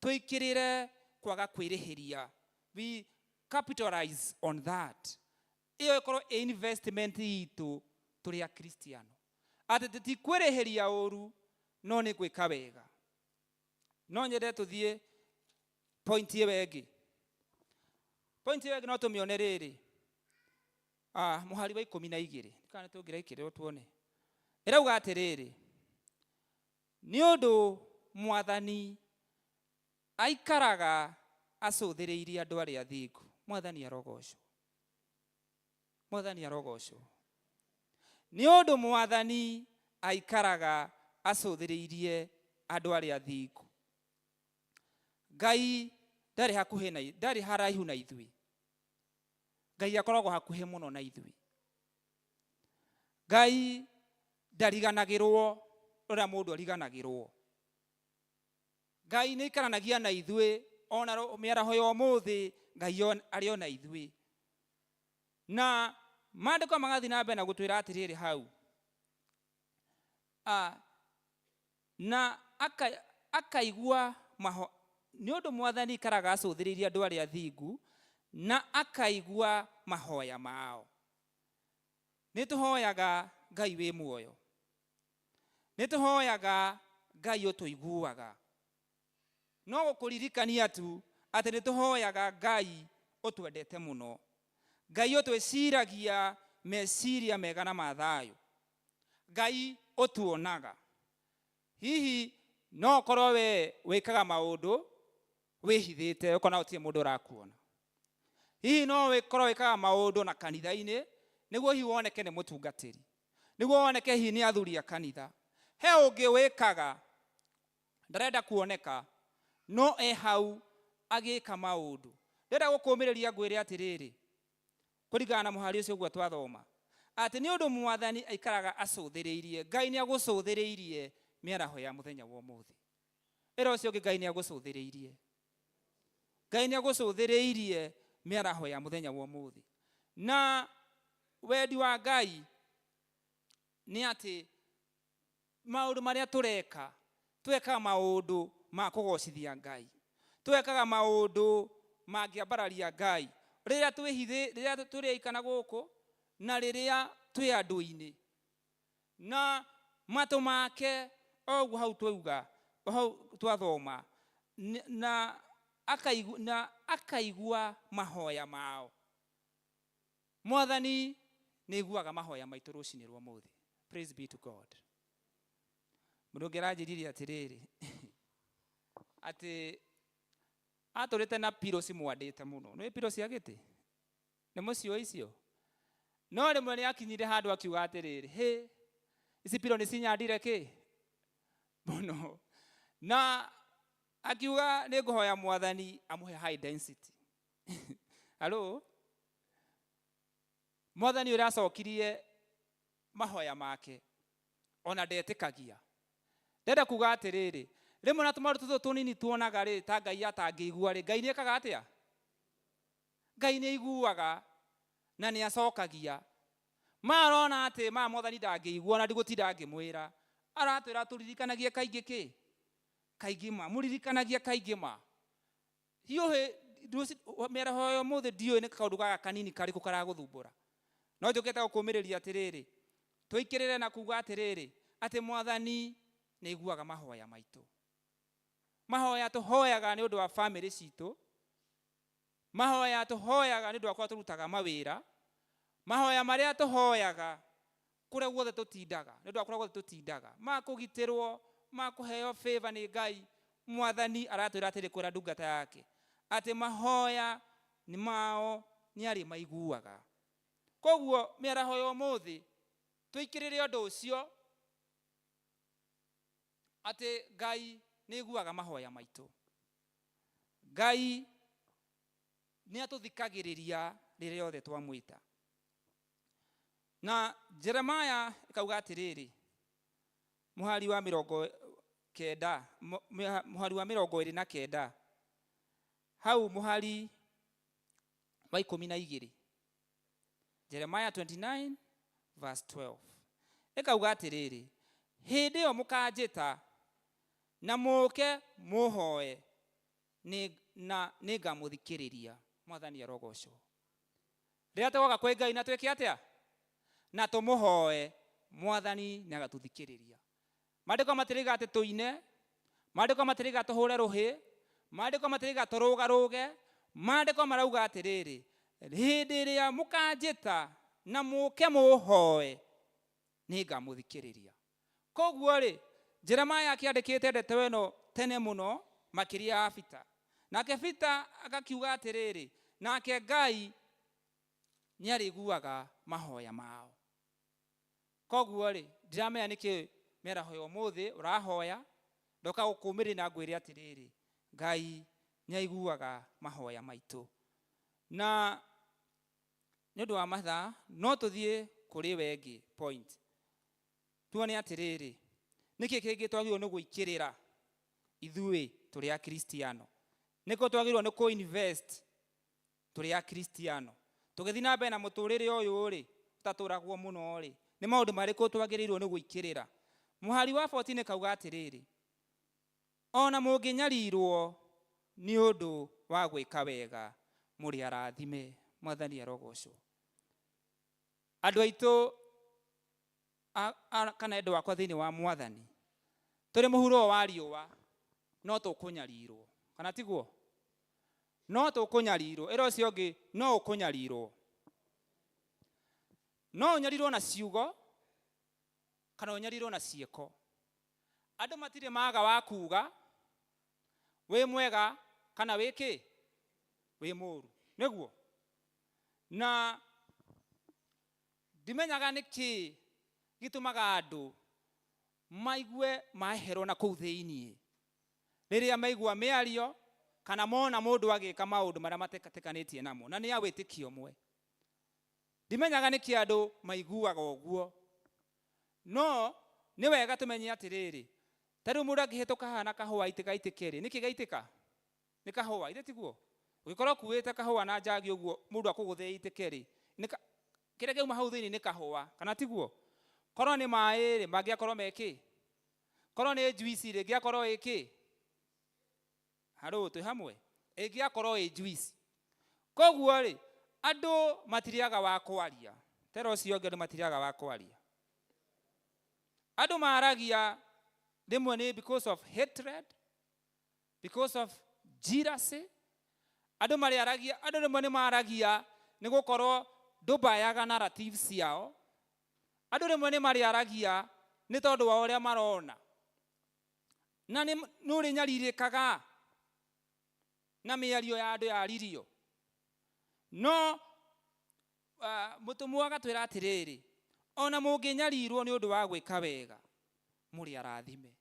Tũikĩrĩre kwaga kwĩrĩhĩria. We capitalize on that. Ĩyo ĩkorwo ĩ investment itũ tũrĩ Akristiano. Atĩ tũtikwĩrĩhĩria ũru, no nĩ gwĩka wega. No nyende tũthiĩ point ĩyo ĩngĩ. Point ĩyo ĩngĩ no tũmĩone rĩrĩ. Mũhari wa ikũmi na igĩrĩ. Kana tũngĩraikĩrĩrwo tuone. Ĩrauga atĩrĩrĩ, nĩ ũndũ Mwathani aikaraga acũthĩrĩirie andũ arĩa athingu. Mwathani arogocwo. Mwathani arogocwo. Nĩ ũndũ Mwathani aikaraga acũthĩrĩirie andũ arĩa athingu. Ngai ndarĩ hakuhĩ na ndarĩ haraihu na ithuĩ. Ngai akoragwo hakuhĩ mũno na ithuĩ. Ngai ndariganagĩrwo ũrĩa mũndũ ariganagĩrwo. Ngai nĩ aikaranagia na ithuĩ Ona mĩaraho ya ũmũthĩ Ngai arĩ ona ithuĩ. Na maandĩko magathiĩ na mbere na gũtwĩra atĩrĩrĩ hau, na akaigua maho nĩ ũndũ Mwathani ikaraga acũthĩrĩirie andũ arĩa athingu na akaigua mahoya mao. Nĩ tũhoyaga Ngai wĩ muoyo, nĩ tũhoyaga Ngai ũtũiguaga. No gũkũririkania tu atĩ nĩ tũhoyaga Ngai ũtwendete mũno, Ngai ũtwĩciragia meciria mega na ma thayũ, Ngai ũtuonaga. Hihi no ũkorwo we wĩkaga maũndũ wĩhithĩte, ũkona gũtirĩ mũndũ ũrakuona. Hihi no ũkorwo wĩkaga maũndũ na kanitha-inĩ nĩguo hihi woneke nĩ mũtungatĩri, nĩguo woneke hihi nĩ athuri a kanitha. He ũngĩ wĩkaga ndarenda kuoneka, no e hau agĩka maũndũ. Ndĩrenda gũkũmĩrĩria ngwĩre atĩrĩrĩ, kũringana na mũhari ũcio ũguo twathoma, atĩ nĩ ũndũ Mwathani aikaraga acũthĩrĩirie. Ngai nĩ agũcũthĩrĩirie mĩaraho ya mũthenya wa ũmũthĩ. Ĩra ũcio ũngĩ, Ngai nĩ agũcũthĩrĩirie. Ngai nĩ agũcũthĩrĩirie mĩaraho ya mũthenya wa ũmũthĩ. Na wendi wa Ngai nĩ atĩ maũndũ marĩa tũreka, twekaga maũndũ ma kũgocithia Ngai, twekaga maũndũ mangĩambararia Ngai rĩrĩa twĩhithĩ, rĩrĩa tũrĩikana gũkũ na rĩrĩa twĩ andũ-inĩ. Na matũ make o ũguo hau twauga, hau twathoma, na akaigua mahoya mao. Mwathani nĩ aiguaga mahoya maitũ rũcinĩ rwa ũmũthĩ. Praise be to God. Mũndũ ũngĩ aranjĩrire atĩrĩrĩ, atĩ atũrĩte na pillow cimwandĩte mũno. Nĩ pillow cia gĩtĩ? Nĩ mũciũĩ icio? No rĩmwe nĩ akinyire handũ akiuga atĩrĩrĩ, hĩ, ici pillow nĩ cinyandire kĩ mũno. Na akiuga nĩ ngũhoya Mwathani amũhe high density. Hello? Mwathani ũrĩa acokirie mahoya make ona ndetĩkagia. Ndĩrenda kuga atĩrĩrĩ, rĩmwe na tũmaũndũ tũtũ tũnini tuonaga rĩ, ta Ngai atangĩigua rĩ, Ngai nĩ ekaga atĩa? Ngai nĩ aiguaga na nĩ acokagia. Ma arona atĩ ma Mwathani ndangĩigua na ndigũtinda ngĩmwĩra. Aratwĩra tũririkanagie kaingĩ kĩ? Kaingĩ ma. Mũririkanagie kaingĩ ma. Hiũhĩ, mĩaraho ya ũmũthĩ ndiũĩ nĩ kaũndũ gaka kanini karĩkũ karagũthumbũra. No njũkĩte gũkũmĩrĩria atĩrĩrĩ, tũikĩrĩre na kuga atĩrĩrĩ, atĩ Mwathani nĩ aiguaga mahoya maitũ. Mahoya tũhoyaga nĩ ũndũ wa famĩlĩ citũ, mahoya tũhoyaga nĩ ũndũ wa kũrĩa tũrutaga mawĩra, mahoya marĩa tũhoyaga kũrĩa guothe tũtindaga, nĩ ũndũ wa kũrĩa guothe tũtindaga, ma kũgitĩrwo, ma kũheo favor nĩ Ngai. Mwathani aratwĩra atĩrĩ kwĩra ndungata yake atĩ mahoya nĩ mao nĩ arĩ maiguaga. Koguo mĩaraho ya ũmũthĩ tũikĩrĩre ũndũ ũcio atĩ Ngai nĩ aiguaga mahoya maitũ. Ngai nĩ atũthikagĩrĩria rĩrĩa othe twamwĩta. Na Jeremiah ĩkauga atĩrĩrĩ, mũhari wa mĩrongo kenda, mũhari wa mĩrongo ĩrĩ na kenda, hau mũhari wa 12, Jeremiah 29 verse 12, ĩkauga atĩrĩrĩ, hĩndĩ ĩyo mũkanjĩta na mũke mũhoe, na nĩngamũthikĩrĩria. Mwathani arogocwo. Rĩrĩa twoka kwĩ Ngai na twĩke atĩa? Na tũmũhoe, Mwathani nĩagatũthikĩrĩria. Maandĩko matirauga atĩ tũine, maandĩko matirauga tũhũre rũhĩ, maandĩko matirauga tũrũgarũge, maandĩko marauga atĩrĩrĩ, hĩndĩ ĩrĩa mũkanjĩta na mũke mũhoe, nĩngamũthikĩrĩria. Koguo rĩ, Jeremiah akĩandĩkĩte ndeto ĩno tene mũno makĩria ya Peter. Nake Peter agakiuga atĩrĩrĩ, nake Ngai nĩarĩiguaga mahoya mao. Koguo rĩ, ndiramenya nĩkĩ mĩaraho ya ũmũthĩ ũrahoya, ndoka gũkũmĩrĩria na ngwĩre atĩrĩrĩ, Ngai nĩaiguaga mahoya maitũ. Na nĩ ũndũ wa mathaa, no tũthiĩ kũrĩ we ĩngĩ point. Tuone atĩrĩrĩ, nĩkĩ kĩngĩ twagĩrĩirwo nĩ gwĩkĩrĩra ithuĩ tũrĩ Akristiano? Nĩkũ twagĩrĩirwo nĩ kũ invest tũrĩ akristiano tũgĩthiĩ na mbere na mũtũrĩre ũyũ rĩ ũtatũragwo mũno rĩ nĩ maũndũ marĩkũ twagĩrĩirwo nĩ gwĩkĩrĩra mũhari wa 14 kauga atĩrĩrĩ ona mũngĩnyarirwo nĩ ũndũ wa gwĩka wega mũrĩ arathime mwathani arogocwo andũ aitũ kana endwa akwa thĩinĩ wa mwathani tũrĩ mũhuro wa riũa no tũkũnyarirwo kana tiguo no tũkũnyarirwo ĩra ũcio ũngĩ no ũkũnyarirwo no ũnyarirwo na ciugo kana ũnyarirwo na ciĩko andũ matirĩ maga wa kuga wĩ mwega kana wĩ kĩ wĩ mũru nĩguo na ndimenyaga nĩ kĩ gĩtũmaga andũ maigue maheherwo na kũu thĩiniĩ rĩrĩa maigua mĩario kana mona mũndũ agĩka maũndũ marĩa matetĩkanĩtie namo na nĩ a wĩtĩkio ũmwe ndimenyaga nĩkĩ andũ maiguaga ũguo no nĩ wega tũmenye atĩrĩrĩ ta rĩu mũndũ angĩhĩtũka haha na kahũa aitĩka rĩ nĩkĩ gaitĩka nĩ kahũa ithe tiguo ũngĩkorwo ũkuĩte kahũa na njagi ũguo mũndũ akũgũthe itĩke rĩ kĩrĩa kĩauma hau thĩinĩ nĩ kahũa kana tiguo korwo nĩ maĩ rĩ mangĩakorwo me kĩ korwo nĩ juice rĩ ĩngĩakorwo ĩ kĩ harũ twĩ hamwe ĩngĩakorwo ĩ juice koguo rĩ andũ matiriaga wa kwaria tera ũcio ũngĩ andũ matiriaga wa kwaria andũ maragia rĩmwe nĩ because of hatred because of jealousy andũ marĩaragia andũ rĩmwe nĩ maragia nĩ gũkorwo ndũbayaga narrative ciao andũ rĩmwe nĩ marĩaragia nĩ tondũ wa ũrĩa marona na nĩ ũrĩnyarirĩkaga na mĩario ya andũ yaririo no mũtũmwo agatwĩra atĩrĩrĩ ona mũngĩnyarirwo nĩ ũndũ wa gwĩka wega mũrĩ arathime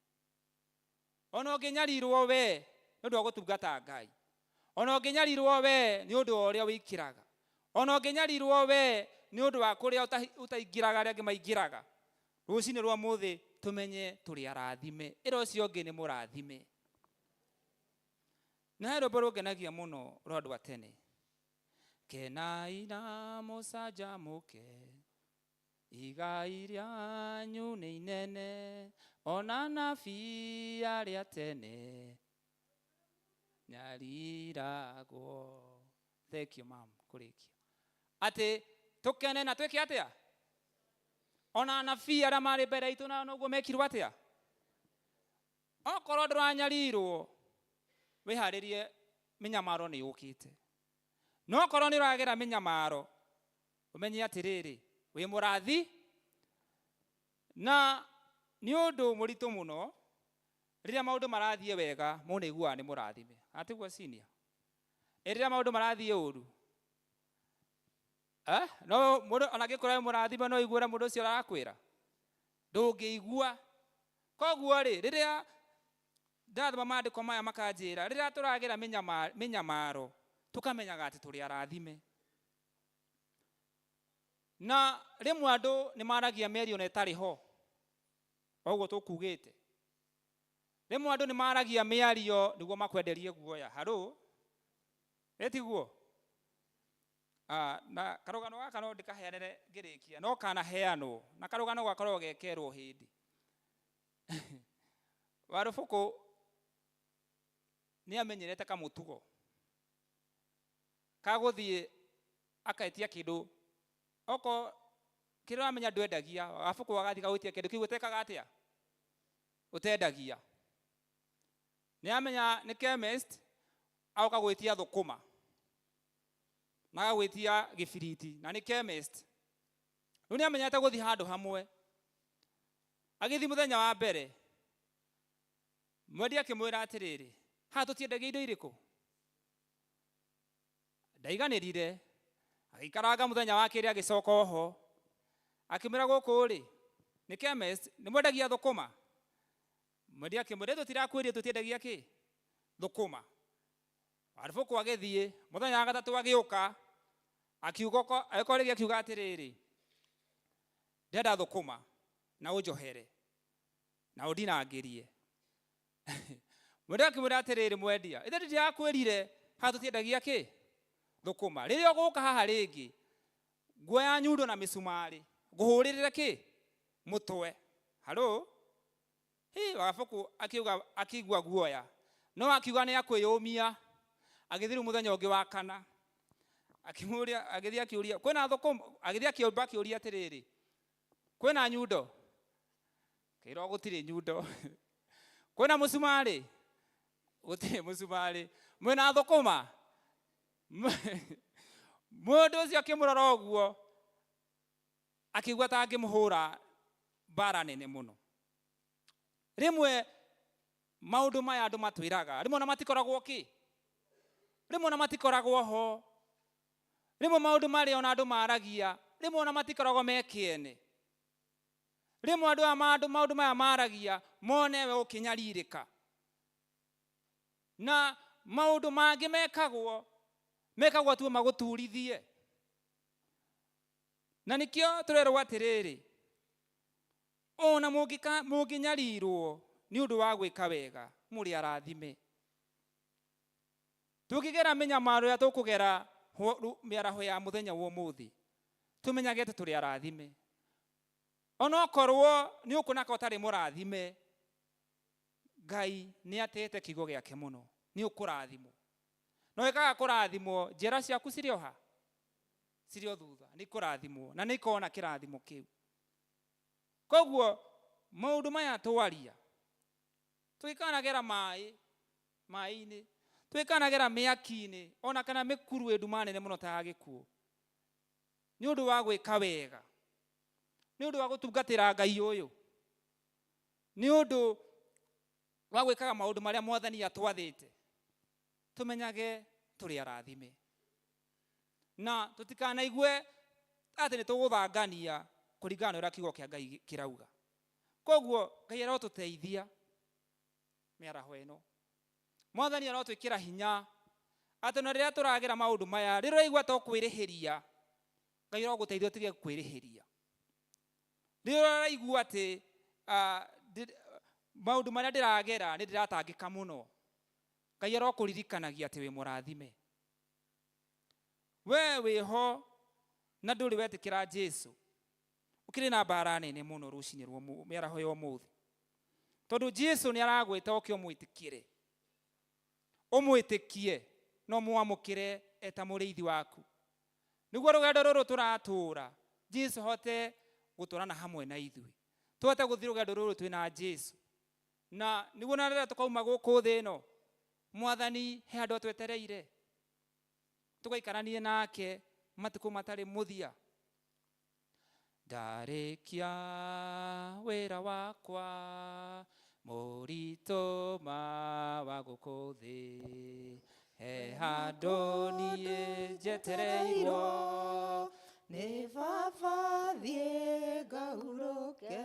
ona ũngĩnyarirwo we nĩ ũndũ wa gũtungata Ngai ona ũngĩnyarirwo we nĩ ũndũ wa ũrĩa wĩikĩraga ona ũngĩnyarirwo we nĩ ũndũ wa kũrĩa ũtaingĩraga arĩa angĩ maingĩraga rũcinĩ rwa mũthĩ tũmenye tũrĩ arathime ĩra ũcio ũngĩ nĩ mũrathime na he rwĩmbo rũngenagia mũno rwa andũ a tene kenai na mũcanjamũke igai rĩanyu nĩ inene ona anabii arĩa tene nyariragwo thank you mam kũrĩkia atĩ tũkene na twĩke atĩa ona anabii arĩa marĩ mbere itũ nao noguo mekirwo atĩa okorwo ndũranyarirwo wĩharĩrie mĩnyamaro nĩ yũkĩte no okorwo nĩ ũragera mĩnyamaro ũmenye atĩrĩrĩ wĩ mũrathi na nĩ ũndũ mũritũ mũno rĩrĩa maũndũ marathiĩ wega mũndũ nĩaiguaga nĩ mũrathime atiguo senior rĩrĩa maũndũ marathiĩ ũru no mũndũ ona angĩkorwo wĩ mũrathime no ũigue ũrĩa mũndũ ũcio arakwĩra ndũngĩigua koguo rĩ rĩrĩa ndathoma maandĩko maya makanjĩra rĩrĩa tũragera mĩnyamaro tũkamenyaga atĩ tũrĩ arathime na rĩmwe andũ nĩ maragia mĩario na ĩtarĩ ho ũguo tũkugĩte rĩmwe andũ nĩ maragia mĩario nĩguo makwenderie guoya harũ ĩtiguo na karũgano gaka no ndĩkaheanĩre ngĩrĩkia no kanaheanwo na karũgano gakoragwo gekerwo hĩndĩ Warũbũkũ nĩ amenyerete kamũtugo ka gũthiĩ aketia kĩndũ oko kĩrĩa ũramenya ndwendagia Wabũkũ agathiĩ gagwĩtia kĩndũ kĩu ũtekaga atĩa ũtendagia nĩ amenya nĩ chemist agoka gwĩtia thũkũma na agagwĩtia gĩbiriti na nĩ chemist rĩu nĩ amenyete gũthiĩ handũ hamwe agĩthiĩ mũthenya wa mbere mwendia akĩmwĩra atĩrĩrĩ haha tũtiendagia indo irĩkũ ndaiganĩrire agĩikaranga mũthenya wa kerĩ agĩcoka oho akĩmwĩra gũkũ rĩ nĩ chemist nĩ mwendagia thũkũma mwendia akĩmwĩra tũtirakwĩria tũtiendagia kĩ thũkũma Warũbũkũ agĩthiĩ mũthenya wa gatatũ agĩũka akiuga agĩkorwo rĩngĩ akiuga atĩrĩrĩ ndĩrenda thũkũma na ũnjohere na ũndinangĩrie Mwendia akĩmwĩra atĩrĩrĩ, mwendia, ithe ndĩrakwĩrire haha tũtiendagia kĩ thũkũma. Rĩrĩa ũgũka haha rĩngĩ, nguoya nyundo na mĩcumarĩ ngũhũrĩrĩre kĩ mũtwe. Halo? Hi, Wagabuku akiuga akigua guoya. No akiuga nĩ akwĩyũmia. Agĩthiĩ rĩu mũthenya ũngĩ wa kana. Akĩmũria, agĩthiĩ akĩũria, kwĩna thũkũma? Agĩthiĩ akĩũmba akĩũria atĩrĩrĩ, kwĩna nyundo? Kĩrwo gũtirĩ nyundo. Kwĩna mũcumarĩ? Gũtirĩ mũcumarĩ. Mwĩna thũkũma? Mũndũ ũcio akĩmũrora ũguo, akĩigua ta angĩmũhũra mbara nene mũno. Rĩmwe maũndũ maya andũ matwĩraga, rĩmwe ona matikoragwo kĩ? Rĩmwe ona matikoragwo ho. Rĩmwe maũndũ marĩa ona andũ maragia, rĩmwe ona matikoragwo me kĩene. Rĩmwe andũ aya maũndũ maya maragia, mone we ũkĩnyarirĩka. Na maũndũ mangĩ mekagwo, mekagwo tu magũturithie. Na nĩkĩo tũrerwo atĩrĩrĩ, ona mũngĩnyarirwo nĩ ũndũ wa gwĩka wega, mũrĩ arathime. Tũngĩgera mĩnyamaro ĩrĩa tũkũgera mĩaraho ya mũthenya wa ũmũthĩ, tũmenyage atĩ tũrĩ arathime. Onokorwo nĩ ũkuona ka ũtarĩ mũrathime, Ngai nĩ atĩĩte kiugo gĩake mũno, nĩ ũkũrathimwo. No ĩkaga kũrathimwo, njĩra ciaku cirĩ o ha? Cirĩ o thutha, nĩ ikũrathimwo na nĩ ikona kĩrathimo kĩu. Koguo maũndũ maya twaria, tũgĩkanagera maĩ, maĩ-inĩ, tũgĩkanagera mĩaki-inĩ, ona kana mĩkuru ĩ nduma nene mũno ta ya gĩkuũ, nĩ ũndũ wa gwĩka wega, nĩ ũndũ wa gũtungatĩra Ngai ũyũ, nĩ ũndũ wa gwĩkaga maũndũ marĩa Mwathani atwathĩte, tũmenyage tũrĩ arathime. Na tũtikanaigue atĩ nĩ tũgũthangania kũringana na ũrĩa kiugo kĩa Ngai kĩrauga. Koguo Ngai arotũteithia mĩaraho ĩno. Mwathani arotwĩkĩra hinya atĩ ona rĩrĩa tũragera maũndũ maya, rĩrĩa ũraigua ta ũkwĩrĩhĩria, Ngai arogũteithia ũtige kwĩrĩhĩria. Rĩrĩa ũraigua atĩ, maũndũ marĩa ndĩragera nĩ ndĩratangĩka mũno, Ngai arokũririkanagia atĩ wĩ mũrathime. We wĩho na ndũrĩ wetĩkĩra Jesũ, ũkĩrĩ na mbara nene mũno rũcinĩ rwa mĩaraho ya ũmũthĩ. Tondũ Jesũ nĩ aragwĩta ũke ũmwĩtĩkĩre, ũmwĩtĩkie na ũmwamũkĩre eta mũrĩithi waku. Nĩguo rũgendo rũrũ tũratũra, Jesũ ahote gũtwarana hamwe na ithuĩ. Tũhote gũthiĩ rũgendo rũrũ twĩna Jesũ. Na nĩguo na rĩrĩa tũkauma gũkũ thĩ ĩno, Mwathani he handũ atwetereire. Tũgaikaranie nake matukũ matarĩ mũthia. Ndarĩkia wĩra wakwa, mũritũ ma wa gũkũ thĩ, he handũ niĩ njetereirwo,
nĩ baba thiĩ ngahurũke.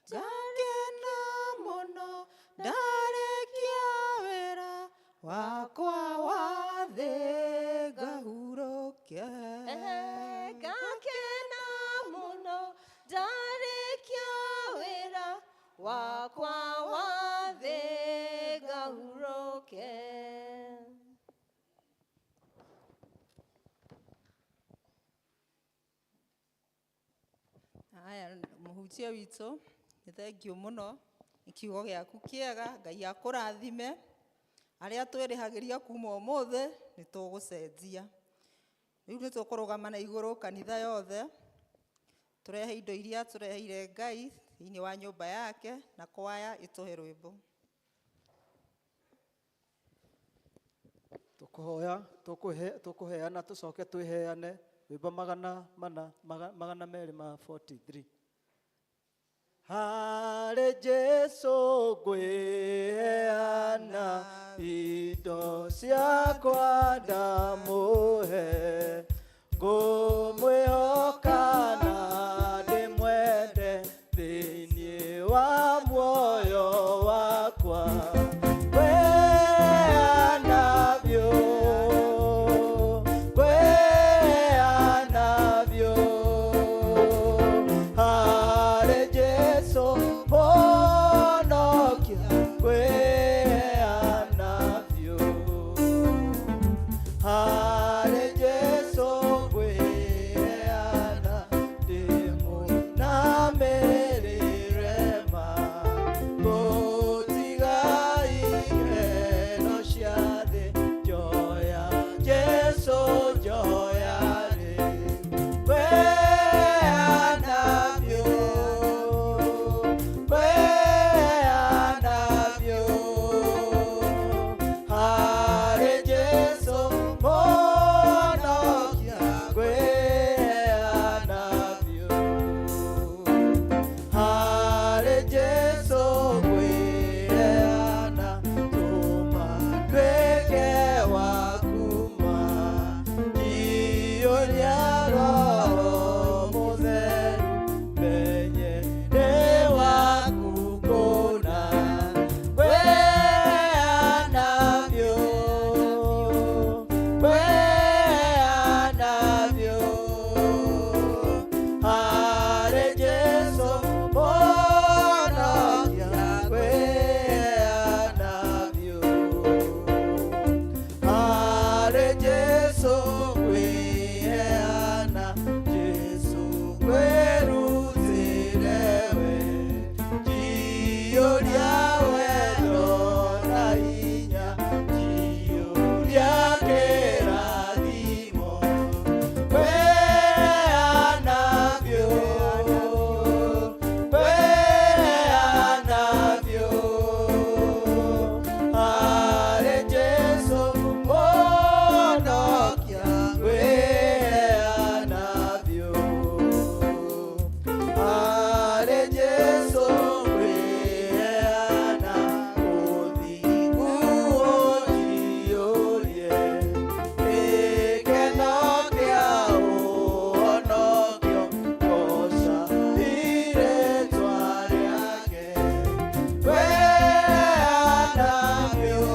Ngakena mũno ndarĩkia wĩra wakwa wa thĩ ngahurũke.
Ngakena mũno ndarĩkia wĩra wakwa wa thĩ ngahurũke.
Haya, mũhunjia witũ, nĩ thengiũ mũno nĩ kiugo gĩaku kĩega, Ngai akũrathime. Arĩa twĩrĩhagĩria kuma ũmũthĩ nĩ tũgũcenjia. Rĩu nĩ tũkũrũgama na igũrũ kanitha yothe, tũrehe indo iria tũreheire Ngai thĩinĩ wa nyũmba yake, na kwaya ĩtũhe rwĩmbo.
Tũkũhoya, tũkũheana, tũcoke twĩheane rwĩmbo magana mana, magana merĩ ma 43. Harĩ Jesũ ngwĩheana indo ciakwa ndamũhe, ngũmwĩhoka na ndĩmwende thĩinĩ wa muoyo wakwa. Ngwĩheana biũ, ngwĩheana biũ, harĩ Jesũ Mũhonokia, ngwĩheana.
Njiyũria wendo na hinya, njiyũria kĩrathimo. Peana biũ, peana biũ, harĩ Jesũ Mũhonokia, ngwĩheana biũ. Harĩ Jesũ ngwĩheana, ũthingu ũnjiyũrie, gĩkeno kĩa ũhonokio, goca rĩĩtwa rĩake. Peana biũ,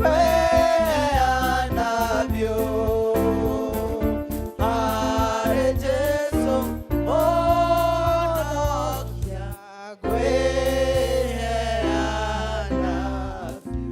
peana biũ, harĩ Jesũ Mũhonokia, ngwĩheana biũ.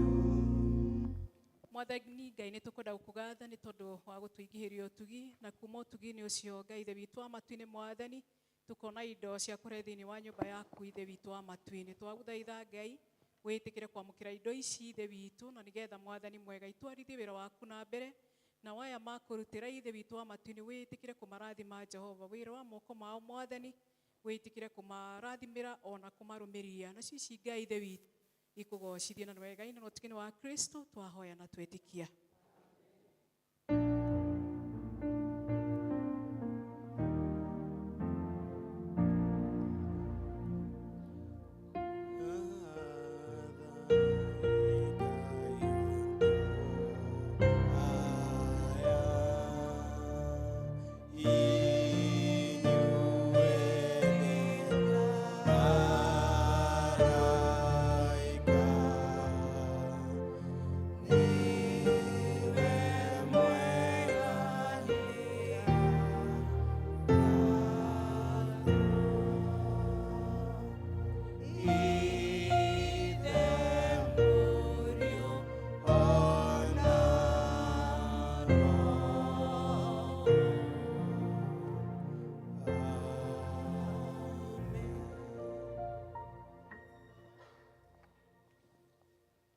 Mwathani Ngai nĩ tũkwenda gũkũgatha nĩ tondũ wa gũtũingĩhĩria ũtugi na kuma ũtugi-inĩ ũcio Ngai ithe witũ wa matu-inĩ Mwathani tũkona indo cia kũrehe thĩinĩ wa nyũmba yaku ithe witũ wa matu-inĩ. Twagũthaitha Ngai wĩtĩkĩre kwamũkĩra indo ici ithe witũ na nĩgetha Mwathani mwega itwarithie wĩra waku na mbere na waya makũrutĩra ithe witũ wa matu-inĩ wĩtĩkĩre kũmarathima Jehova wĩra wa moko mao Mwathani wĩtĩkĩre kũmarathimĩra ona kũmarũmĩria nacio ici Ngai ithe witũ ikũgocithie na wega na ũtugi-inĩ wa Kristo twahoya na twĩtĩkia.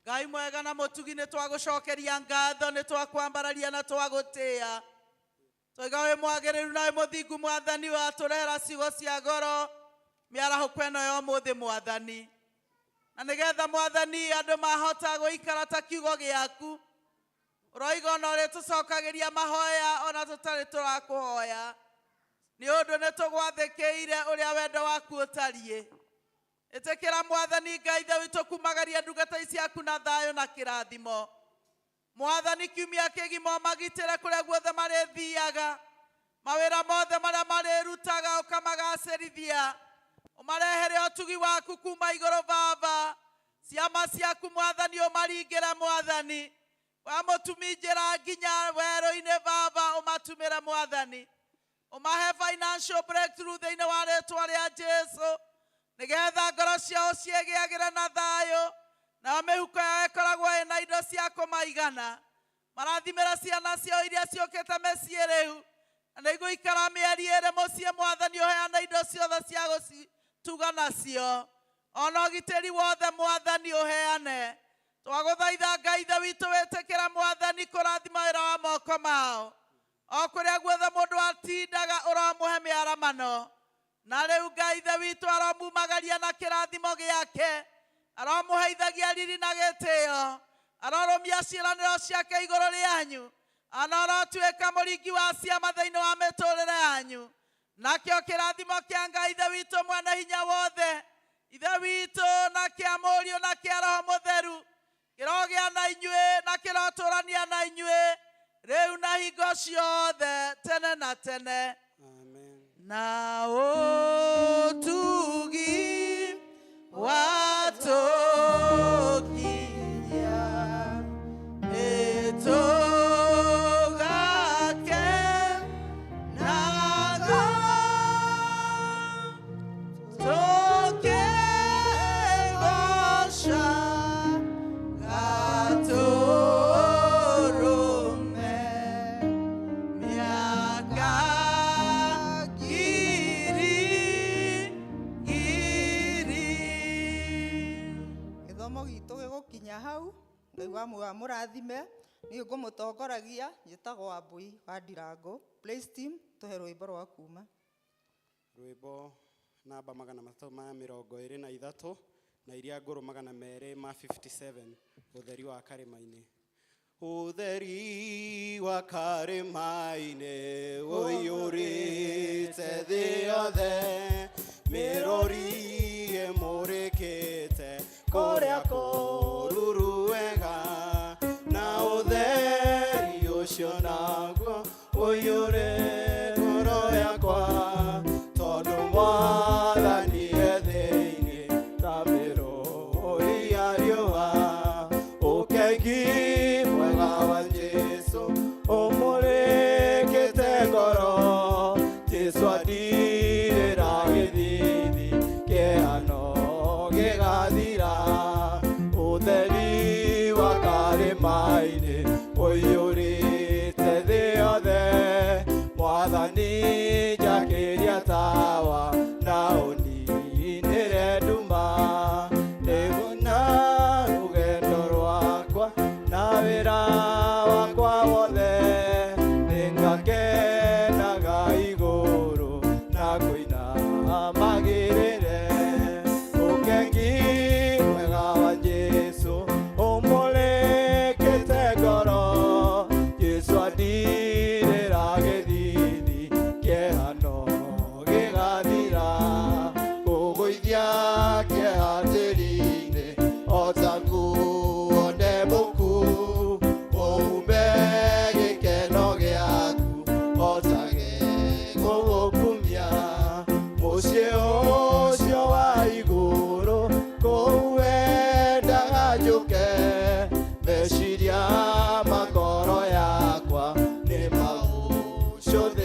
Ngai mwega na mũtugi nĩ twagũcokeria ngatho nĩ twakwambararia na twagũtĩĩa twaiga wĩ mwagĩrĩru na wĩ mũthingu Mwathani watũrehera ciugo cia goro mĩarahũko ĩno ya ũmũthĩ Mwathani na nĩgetha Mwathani andũ mahota gũikara ta kiugo gĩaku ũroiga ona ũrĩtũcokagĩria mahoya ona tũtarĩ tũrakũhoya nĩ ũndũ nĩ tũgwathĩkĩire ũrĩa wendo waku ũtariĩ. Ĩtĩkĩra Mwathani Ngai ithe witũ kumagaria ndungata ici ciaku na thayũ na kĩrathimo. Mwathani kiumia kĩgima ũmagitĩre kũrĩa guothe marĩthiaga, mawĩra mothe marĩa marĩrutaga ũkamagacĩrithia, ũmarehere ũtugi waku kuma igũrũ Baba, ciama ciaku Mwathani ũmaringĩre Mwathani, wamũtumi njĩra nginya werũ-inĩ Baba ũmatumĩre Mwathani, ũmahe financial breakthrough thĩinĩ wa rĩtwa rĩa Jesũ, nĩgetha ngoro ciao ciĩgĩagĩre na thayũ nayo mĩhuko yao ĩkoragwo ĩna indo cia kũmaigana. Marathimĩra ciana ciao iria ciũkĩte mĩciĩ rĩu na nĩigũikara mĩeri ĩrĩ mũciĩ Mwathani ũheana indo ciothe cia gũcituga nacio ona ũgitĩri wothe Mwathani ũheane. Twagũthaitha Ngai ithe witũ wĩtĩkĩra Mwathani kũrathima wĩra wa moko mao o kũrĩa guothe mũndũ atindaga ũromũhe mĩaramano na rĩu Ngai ithe witũ aromumagaria na kĩrathimo gĩake aromũheithagia riri na gĩtĩo arorũmia ciĩranĩro ciake igũrũ rĩanyu ana arotuĩka mũringi wa ciama thĩinĩ wa mĩtũrĩre yanyu nakĩo kĩrathimo kĩa Ngai ithe witũ mwene hinya wothe ithe witũ na kĩa Mũriũ na kĩa Roho Mũtheru kĩrogĩa na inyuĩ na kĩrotũrania na inyuĩ rĩu na hingo ciothe tene na tene. Na ũtugi watũkinyia nĩtũgakenaga tũkĩgooca Gatũrũme mĩaka ngiri ngiri.
Gitũ gĩgũkinya hau. Ngai wa muoyo amũrathime. Niĩ ngũmũtongoragia njĩtagwo Wambui wa Ndirango. Praise team, tũhe rwĩmbo rwa kuma.
Rwĩmbo namba 323 na iria ngũrũ 257, ũtheri wa karĩma-inĩ. Ũtheri wa karĩma-inĩ ũiyũrĩte thĩ yothe, mĩrũri ĩmũrĩkĩte kũrĩa kũruru wega, na ũtheri ũcio naguo ũiyũre ngoro yakwa, tondũ Mwathani e thĩinĩ ta mĩrũri ya riũa. Ũkengi mwega wa Jesũ ũmũrĩkĩte ngoro, Jesũ andirĩra gĩthithi kĩhano gĩgathira. Ũtheri wa karĩma-inĩ ũiyũrĩte thĩ yothe, Mwathani njakĩria tawa na ũninĩre nduma. Nĩguona rũgendo rwakwa na wĩra wakwa wothe, nĩngakenaga igũrũ na kũina magĩrĩre. Ũkengi mwega wa Jesũ ũmũrĩkĩte ngoro, Jesũ andirĩra gĩthithi kĩhano gĩgathira. Kũgũithia kĩeha tĩri-inĩ o ta nguo ndembũku, ũhume gĩkeno gĩaku o ta gĩgũgũkumia. Mũciĩ ũcio wa igũrũ kũu wendaga njũke, meciria ma ngoro yakwa nĩ maũcũthĩrĩrie.